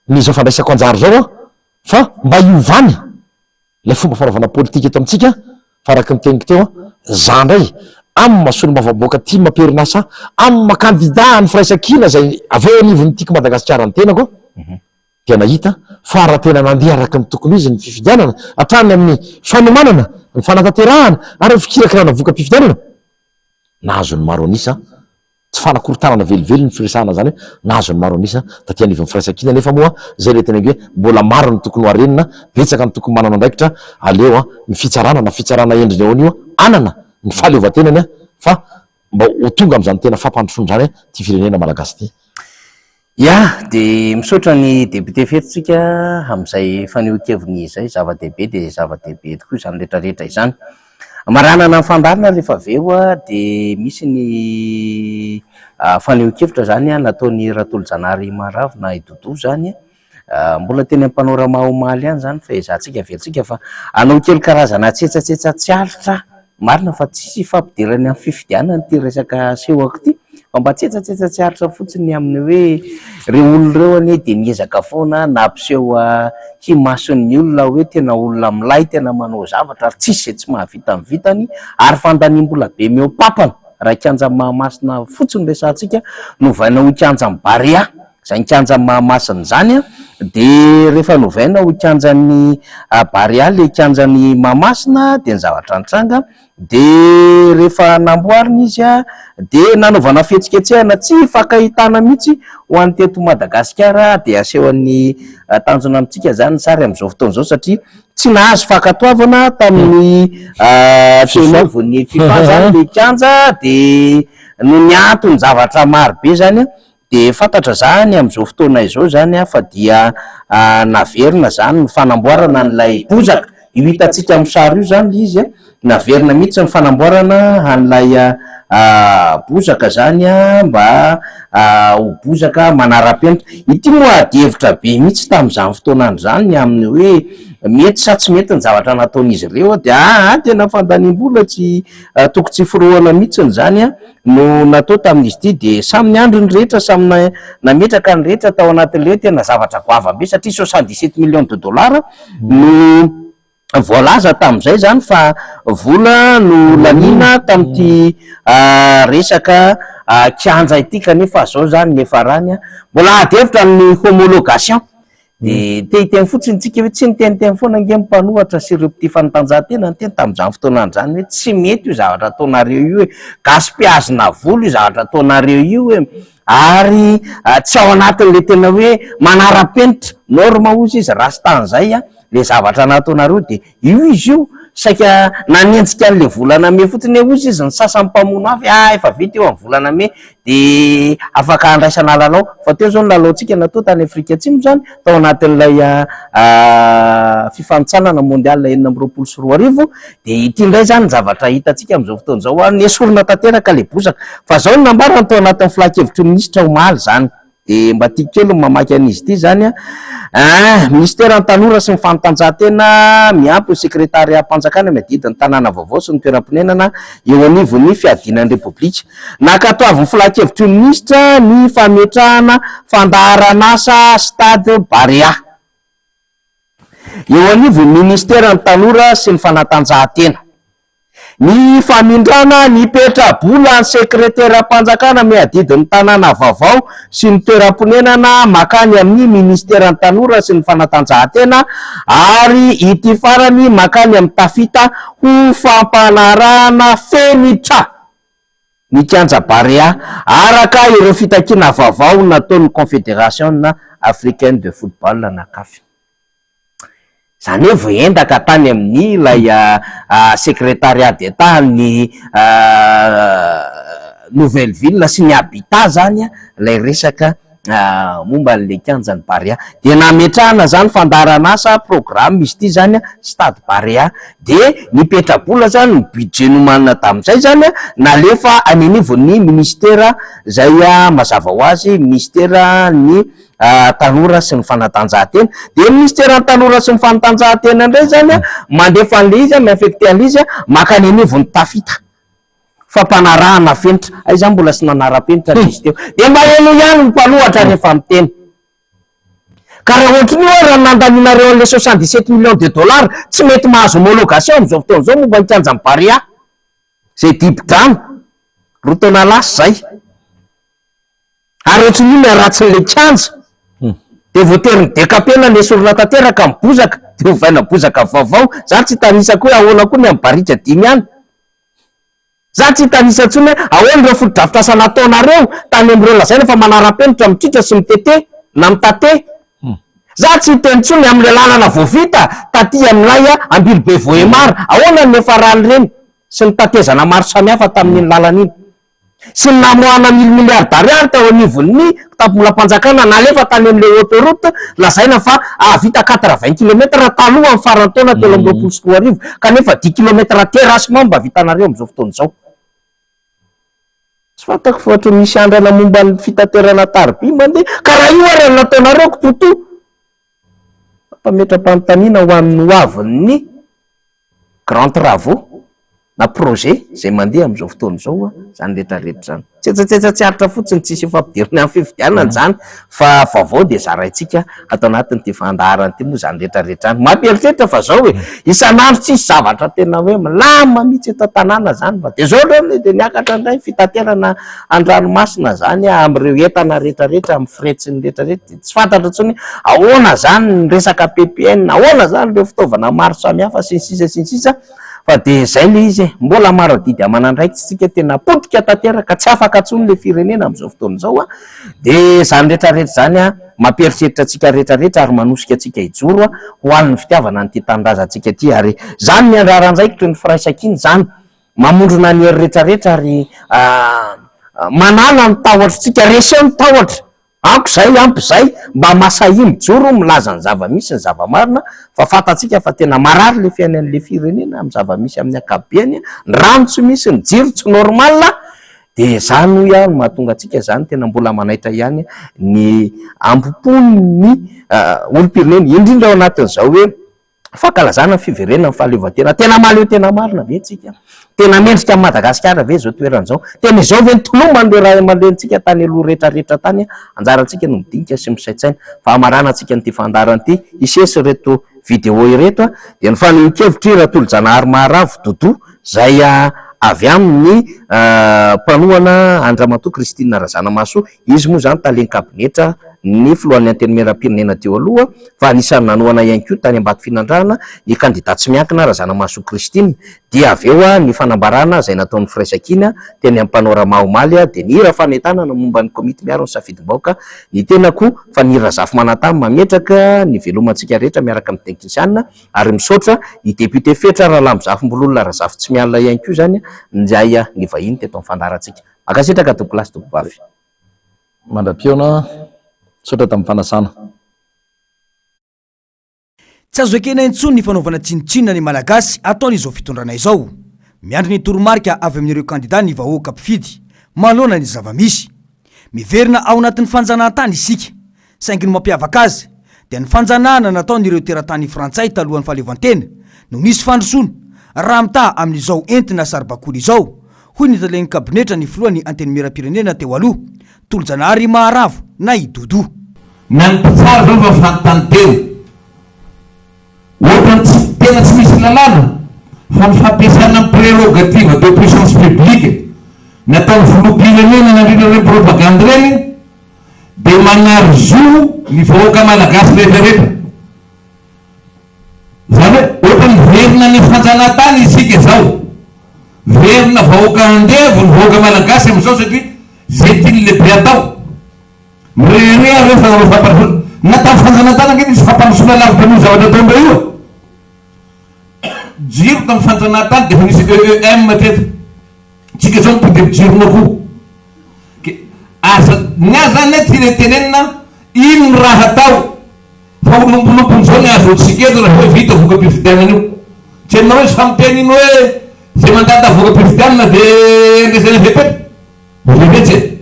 ny izao fandraisako anjara izao fa mba hiovany ilay fomba fanaovana politika eto amintsika fa araka ny teniko teo za ndray amin'ny maha solombavambahoaka tim am-perinasa amin'ny maha kandida an'ny firaisankina izay avy eo anivon'ny Tiako Madagasikara ny tenako dia nahita fa raha tena nandeha araka ny tokony ho izy ny fifidianana, hatrany amin'ny fanomanana, ny fanatanterahana ary ny fikirakirana voka-pifidianana, nahazo ny maro an'isa. Tsy fanakorontanana velively ny firesahana izany hoe nahazo ny maro an'isa taty anivon'ny firaisankina nefa moa izay ilay teneniko hoe mbola maro ny tokony ho harenina, betsaka ny tokony manana andraikitra, aleo ny fitsarana na fitsarana endriny ahoana io hanana ny fahaleovantenany fa mba ho tonga amin'izany tena fampandrosoana izany ity firenena malagasy ity. Ya, dia misaotra ny député Fety tsika amin'izay fanehoan-keviny izay, zava-dehibe dia zava-dehibe tokoa izany rehetra rehetra izany. Amaranana ny fandaharana rehefa avy eo dia misy ny fanehoan-kevitra izany nataon'i Ratolojanahary Maharavo na i Doudou izany, mbola teny amin'ny Panorama omaly ihany izany fa ezahantsika averintsika fa hanao kely karazana tsetsatsetsa tsy aritra Marina fa tsisy ifampidirany amin'ny fifidianana ity resaka asehoko ity fa mba tsetsatsetsa tsy aritra fotsiny amin'ny hoe ireo olona ireo anie dia niezaka foana nampiseho himason'ny olona hoe tena olona milay, tena manao zavatra ary tsisy izay tsy mahavita ny vitany ary fandaniam-bola be mihoa-papana raha kianjan'i Mahamasina fotsiny no resahantsika novaina ho kianjan'i Barea. Izany kianjan'i Mahamasina izany dia rehefa novaina ho kianjan'ny Barea ilay kianjan'i Mahamasina dia ny zavatra nitranga dia rehefa namboarina izy dia nanaovana fihetsiketsehana tsy ifankahitana mihitsy ho an'ny teto Madagasikara dia asehon'ny tanjona amintsika izany ny sary amin'izao fotoana izao satria tsy nahazo fankatoavana tamin'ny teny anivon'ny Fifa izany ilay kianja dia noho ny antony zavatra maro be izany Dia fantatra zany amin'izao fotoana izao zany fa dia naverina zany ny fanamboarana an'ilay bozaka, io hitantsika amin'ny sary io zany ilay izy, naverina mihitsy ny fanamboarana an'ilay bozaka zany mba ho bozaka manara-penitra. Ity moa adihevitra be mihitsy tamin'izany fotoana andro izany ny amin'ny hoe mety sa tsy mety ny zavatra nataon'izy ireo, dia aa tena fandaniam-bola tsy toko tsy forohana mihitsy izany no natao tamin'izy ity dia samy niandry ny rehetra, samy nametraka ny rehetra tao anatin'ilay hoe tena zavatra goavam-be satria 77 millions de dollars no voalaza tamin'izay izany fa vola no laniana tamin'ity resaka kianja ity kanefa izao izany ny niafarany mbola ady hevitra amin'ny homologation. Dia te hiteny fotsiny tsika hoe tsy niteniteny foana ange ny mpanohatra sy ireo mpitia fanatanjahantena niteny tamin'izany fotoana izany hoe tsy mety io zavatra ataonareo io e, gaspillage-na vola io zavatra ataonareo io e, ary tsy ao anatin'ilay tena hoe manara-penitra, norme hozy izy rasta an'izay a, ilay zavatra nataonareo dia io izy io saika nanenjika an'ilay volana mey fotsiny hoe hozy izy ny sasany mpamono afo ah efa vita io amin'ny volana mey dia afaka handraisana lalao fa teo izao ny lalaontsika natao tany Afrika Atsimo izany tao anatin'ilay fifanintsanana mondial 2026 dia ity indray izany ny zavatra hitantsika amin'izao fotoana izao ary nesorina tanteraka ilay bozaka fa izao no nambarany tao anatin'ny filan-kevitry ny minisitra omaly izany. Dia mba tiako kely ny mamaky an'izy ity izany an. Ah, Minisiteran'ny Tanora sy ny Fanatanjahantena miampy ny Sekretariam-panjakana miadidy ny tanàna vaovao sy ny toeram-ponenana eo anivon'ny Fiadiana ny Repoblika. Nankatoavin'ny Filankevitry ny Minisitra ny fametrahana fandaharanasa Stade Barea. Eo anivon'ny Minisiteran'ny Tanora sy ny Fanatanjahantena. Ny famindrana ny petra-bolan'ny sekreteram-panjakana miadidy ny tanàna vaovao sy ny toeram-ponenana mankany amin'ny minisiteran'ny Tanora sy ny Fanatanjahantena ary ity farany mankany amin'ny Tafita ho fampanarahana fenitra ny kianja Barea araka ireo fitakiana vaovao nataon'ny Confederation Africaine de Football na Caf. Izany hoe voaendaka tany amin'ny ilay secrétariat d'Etat an'ny nouvelle ville sy ny habitat izany ilay resaka momba an'ilay kianjan'ny Barea. Dia nametrahana izany fandaharan'asa, programme izy ity izany, stade Barea. Dia ny petrabola izany, ny budget nomanina tamin'izay izany nalefa any anivon'ny ministera izay mazava ho azy ministeran'ny tanora sy ny fanatanjahantena. Dia ny minisiteran'ny tanora sy ny fanatanjahantena indray izany mandefa an'ilay izy, mi-affecter an'ilay izy mankany anivon'ny Tafita. Fampanarahana fenitra. Hay izany mbola tsy nanara-penitra ilay izy teo. Dia mba henoy ihany ny mpanohatra rehefa miteny. Ka raha ohatrin'io ary raha nandanianareo an'ilay 77 millions de dollars, tsy mety mahazo homologation amin'izao fotoana izao momba ny kianjan'i Barea. Izay dibo-drano. Roa taona lasa izay. Ary ohatrin'io ny haratsin'ilay kianja dia voatery ni-decapena nesorina tanteraka ny bozaka dia ovaina bozaka vaovao, za tsy hitanisa koa hoe ahoana koa ny amin'ny barika dimy any. Za tsy hitanisa intsony hoe ahoana ireo fotodrafitrasa nataonareo tany amin'ireo lazaina fa manara-penitra mitritra sy mitete na mitate. Za tsy hiteny intsony amin'ilay lalana vao vita taty amin'ilay Ambilobe Vohemar. Ahoana ny niafaran'ireny sy ny tatezana maro samihafa tamin'iny lalana iny. Sy ny namoahana mille milliards d'ariary tao anivon'ny kitapom-bolam-panjakana nalefa tany amin'ilay autoroute lazaina fa hahavita quatre-vingts kilomètres talohan'ny faran'ny taona 2023 kanefa dix kilomètres terrassement mba vitanareo amin'izao fotoana izao. Tsy fantako fa ohatry ny misy andrana momba ny fitaterana tariby mandeha ka raha io ary no nataonareo kitotoa. Mampametra-panontaniana ho an'ny ho avin'ny grand travaux na projet izay mandeha amin'izao fotoana izao izany rehetra rehetra izany. Tsetsatsetsa tsy aritra fotsiny, tsisy ifampidirana amin'ny fifidianana izany fa vaovao dia zaraintsika ato anatin'ity fandaharana ity moa izany rehetra rehetra izany. Mampieritreritra fa izao e, isan'andro tsisy zavatra tena hoe milamina mihitsy eto an-tanàna izany fa dia izao indray dia niakatra indray ny fitaterana an-dranomasina izany amin'ireo entana rehetra rehetra, amin'ny fret sy ny rehetra rehetra. Tsy fantatra intsony hoe ahoana izany ny resaka ppn, ahoana izany ireo fitaovana maro samihafa sy ny sisa sy ny sisa fa dia izay ilay izy e. Mbola maro adidy aman'andraikitra isika, tena potika tanteraka, tsy afaka intsony ilay firenena amin'izao fotoana izao an. Dia izany rehetra rehetra izany an, mampieritreritra antsika rehetra rehetra ary manosika antsika hijoro ho an'ny fitiavana an'ity tanindrazantsika ity ary izany ny anjara andraikitry ny firaisankina izany, mamondrona ny hery rehetra rehetra ary manala ny tahotr'tsika, reseo ny tahotra. Ampy izay, ampy izay, mba masahia mijoro milaza ny zava-misy, ny zava-marina, fa fantatsika fa tena marary le fiainan'le firenena amin'ny zava-misy amin'ny ankapobeny, ny rano tsy misy, ny jiro tsy normal, de izany hoy aho no mahatonga antsika izany tena mbola manaitra ihany ny ambom-pon'ny olom-pirenena, indrindra ao anatin'izao hoe. Fankalazana ny fiverenan'ny fahaleovantena. Tena mahaleo tena marina ve tsika? Tena mendrika an'i Madagasikara ve izao toerana izao? Tena izao ve ny toloman'ireo ray aman-drenintsika tany aloha rehetra rehetra tany? Anjarantsika no midinika sy misaintsaina. Fa hamaranantsika an'ity fandaharana ity, hisesy ireto vidéo ireto dia ny fanehoan-kevitr'i Ratolojanahary Maharavo Doudou izay avy amin'ny mpanohana an-dRamatoa Christine Razanamahasoa. Izy moa izany talen-kabinetra ny filohan'ny Antenimierampirenena teo aloha fa anisan'ny nanohana ihany koa tany Ambatofinandrahana ny kandida tsy miankina Razanamahasoa Christine. Dia avy eo ny fanambarana izay nataon'ny Firaisankina teny amin'ny Panorama omaly dia ny hira fanentanana momba ny komity miaro ny safidim-bahoaka ny tenako fa ny Razafimanantany mametraka ny velomantsika rehetra miaraka amin'ny teknisiana ary misaotra i Député Fetra Ralambozafimbololona Razafintsimialona ihany koa izany njay nivahiny teto amin'ny fandaharantsika. Mankasitraka tompokolahy sy tompokovavy. Mandra-pihaona, misaotra tamin'ny fanasana. Tsy azo ekena intsony ny fanaovana tsinontsinona ny Malagasy ataon'izao fitondrana izao. Miandry ny toromarika avy amin'ireo kandida ny vahoaka mpifidy manoloana ny zava-misy. Miverina ao anatin'ny fanjanahantany isika, saingy ny mampiavaka azy dia ny fanjanahana nataon'ireo teratany frantsay talohan'ny fahaleovantena no nisy fandrosoana raha mitaha amin'izao entina saribakoly izao, hoy ny talen'ny kabinetra ny filohan'ny Antenimierampirenena teo aloha, Tolojanahary Maharavo na i Doudou. Na ny mpitsara zao efa fantany teo. Ohatrany tsy tena tsy misy lalàna fa ny fampiasana ny prérogative de puissance publique nataon'ny filoham-pirenena nandritra ireny propagande ireny dia manary zo ny vahoaka malagasy rehetra rehetra. Izany hoe ohatrany miverina any fanjanahantany isika izao. Miverina vahoaka andevo ny vahoaka malagasy amin'izao satria izay tian'ny lehibe atao. Mirehareha reo fa nanao fampandrosoana. Na tamin'ny fanjanahantany ange nisy fampandrosoana lavitra noho ny zavatra ataonreo io e. Jiro tamin'ny fanjanahantany dia efa nisy EEM teto. Tsika zao mipody amin'ny jiron'akoho. Ke aza, ny ahy zany anie tiana tenenina, ino ny raha atao fa ho lombolompon'izao ny azontsika eto raha hoe vita voka-pifidianana io. Tsy hainareo izy fa miteny iny hoe zay mandada voka-pifidianana dia andraisana fepetra. Mbola vetsy e.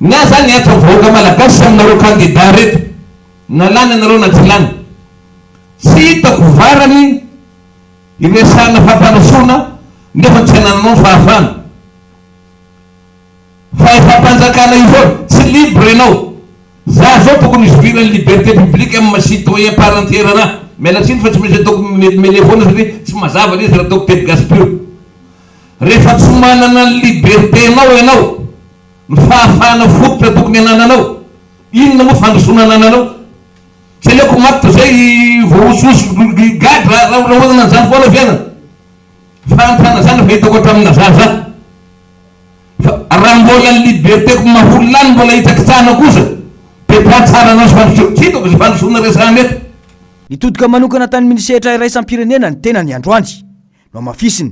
Ny ahy zany hiantso ny vahoaka malagasy sy aminareo candidat reto, na lany ianareo na tsy lany. Tsy hitako varany iresahana fampandrosoana nefa tsy anananao ny fahafahana. Fahefam-panjakana io foana, tsy libre ianao. Za zao tokony hi-jouir ny liberté publique amin'ny maha citoyen part entière anah. Miala tsiny fa tsy maintsy ataoko mi-mêler foana satria tsy mazava le izy raha ataoko teny gasy pur. Rehefa tsy manana ny liberté-nao ianao, ny fahafahana fototra tokony anananao, inona moa fandrosoana anananao? Tsy aleoko maty toy izay voahosihosy gadra rahorahonana an'izany foana fiainana. Fahantrana zany efa hitako hatramin'ny zaza. raha mbola ny liberté-ko maha olona ahy no mbola hitsakitsahana kosa dia mpahatsara anao sy fandrosoana. Tsy hitako izay fandrosoana resahana eto. Nitodika manokana tany amin'ny sehatra iraisam-pirenena ny tenany androany. Nohamafisiny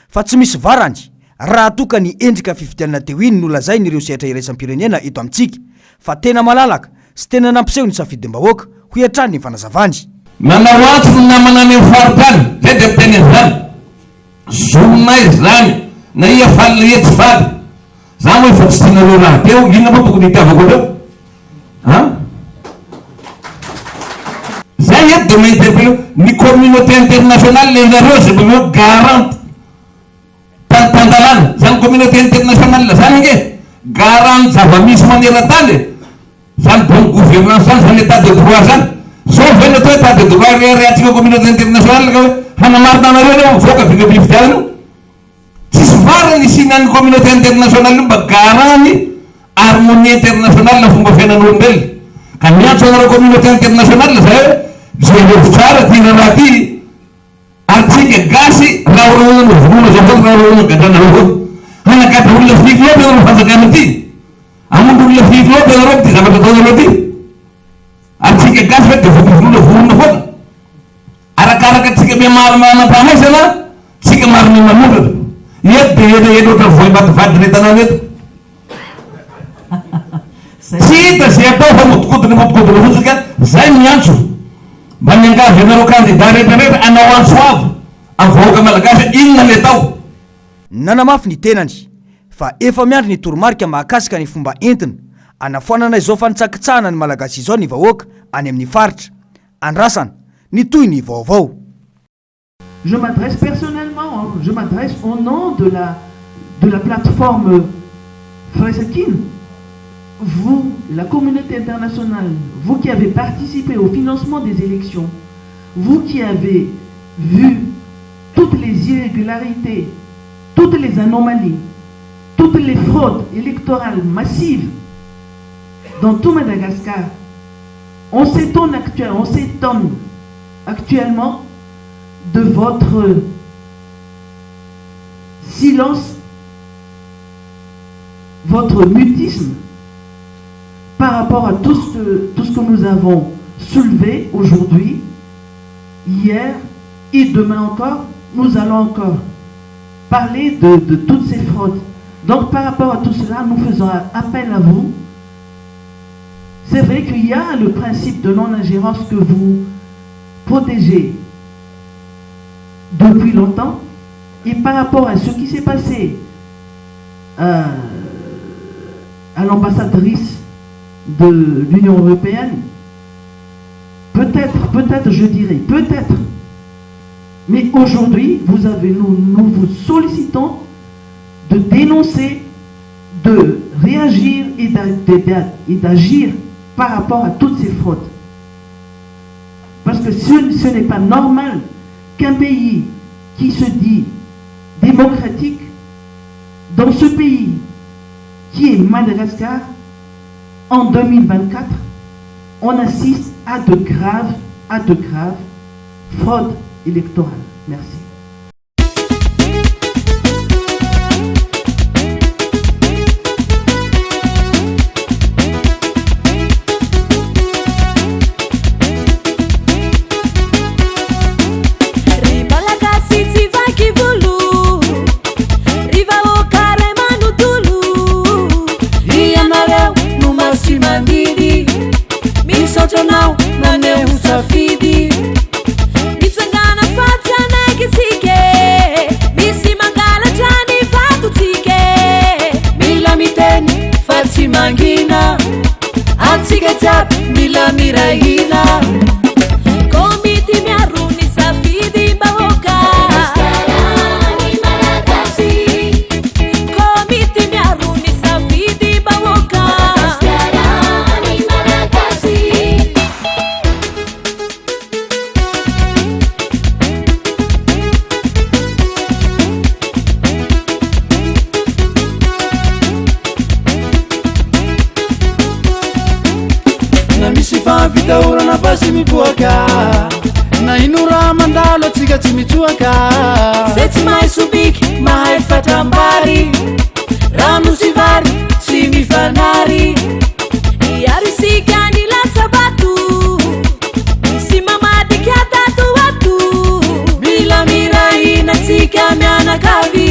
fa tsy misy varany raha toa ka ny endrika fifidianana teo iny no lazain'ireo sehatra iraisam-pirenena eto amintsika fa tena malalaka sy tena nampiseho ny safidim-bahoaka, hoy hatrany ny fanazavany. Nanao antso ny namana any amin'ny faritany, zay dia miteny an'izany. Zonay izany, na ia faly na ia tsy faly. Za moa efa tsy tianareo rahateo, inona moa tokony hitiavako anareo? An? Zay eto dia mi-interpeller ny communauté internationale ianareo izay mba hoe garant tan-tan-dalàna. Zany communauté internationale zany ange garant zava-misy maneran-tany e. Zany bonne gouvernance zany, zany état de droit zany. Zao ve no atao hoe état de droit reharehantsika communauté internationale ka hoe hanamarina anareo anie mivoaka avy eo am-pifidianana io. Tsisy varany hisianan'ny communauté internationale io mba garant ny harmonie internationale fomba fiainan'olombelona. Ka miantso anareo communauté internationale zahay hoe jereo tsara ty raharaha ty. Ary tsika gasy raha olona vonoina zao foana raha olona gadrana zao foana. Hanagadra olona firy loatra ianareo fanjakana ty? Hamono olona firy loatra ianareo amty zavatra ataonareo ty? Ary tsika gasy ve de vonovonoina vonoina foana? Arakaraka tsika mihamaro manam-pahaizana, tsika maro miha manondrana. Eto dia elaela ohatran'ny voay maty vady ilay tanàna eto. Tsy hita izay atao fa modikodina modikodina fotsiny ka zay miantso. Mba miangavy anareo kandida rehetra rehetra hanao antso avo amin'ny vahoaka malagasy hoe inona ny atao. Nanamafy ny tenany fa efa miandry ny toromarika mahakasika ny fomba entina hanafoanana izao fanitsakitsahana ny Malagasy izao ny vahoaka any amin'ny faritra. Andrasana ny tohiny vaovao. Je m'adresse personnellement, je m'adresse au nom de la de la plateforme Firaisankina, vous, la communauté internationale, vous qui avez participé au financement des élections, vous qui avez vu toutes les irrégularités, toutes les anomalies, toutes les fraudes électorales massives dans tout Madagascar, on s'étonne actuellement, on s'étonne actuellement de votre silence, votre mutisme par rapport à tout ce, tout ce que nous avons soulevé aujourd'hui, hier et demain encore, nous allons encore parler de, de toutes ces fraudes. Donc par rapport à tout cela, nous faisons appel à vous. C'est vrai qu'il y a le principe de non-ingérence que vous protégez depuis longtemps. Et par rapport à ce qui s'est passé euh, à l'ambassadrice de l'Union européenne, peut-être, peut-être, je dirais, peut-être, mais aujourd'hui, vous avez, nous, nous vous sollicitons de dénoncer, de réagir et d'agir par rapport à toutes ces fraudes. Parce que ce, ce n'est pas normal qu'un pays qui se dit démocratique, dans ce pays qui est Madagascar, en 2024, on assiste à de graves, à de graves fraudes électorales. Merci. Ry Malagasy tsy vaky volo, ry vahoaka ray manontolo. Ianareo no masi-mandidy, misaotra anao naneho safidy. Mitsangàna fa tsy hanaiky isika e, misy mangalatra ny vatontsika e. Mila miteny fa tsy mangina, antsika jiaby mila miray hina. Komity miaro ny safidim-bahoaka. Madagasikara ny Malagasy. Komity miaro ny safidim-bahoaka. Madagasikara ny Malagasy. Na misy fampitahorana basy mipoaka Na ino raha mandalo atsika tsy mitsoaka Zay tsy mahay sobiky mahay fatram-bary. Rano sy vary tsy mifanary. Hiaro isika ny latsa-bato. Misy mamadika tato ho ato. Mila miray hina tsika mianakavy.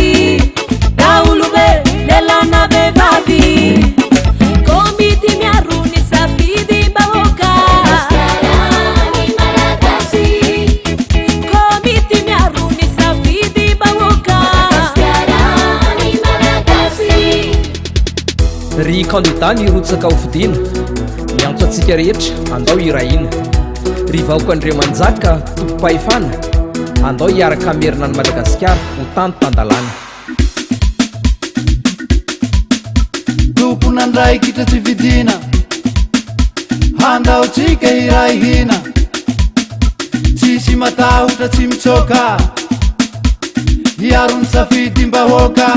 Daholobe, lehilahy na vehivavy. Komity miaro ny safidim-bahoaka. Madagasikara ny Malagasy. Komity miaro ny safidim-bahoaka. Madagasikara ny Malagasy. Ry kandida nirotsaka ho fidiana, miantso antsika rehetra, andao hiray hina. Ry vahoaka Andriamanjaka, tompom-pahefana, andao hiaraka hamerina an'i Madagasikara ho tany tan-dalàna. Tompon'andraikitra tsy fidina, handao tsika hiray hina. Tsisy matahotra tsy mitsoaka, hiaro ny safidim-bahoaka.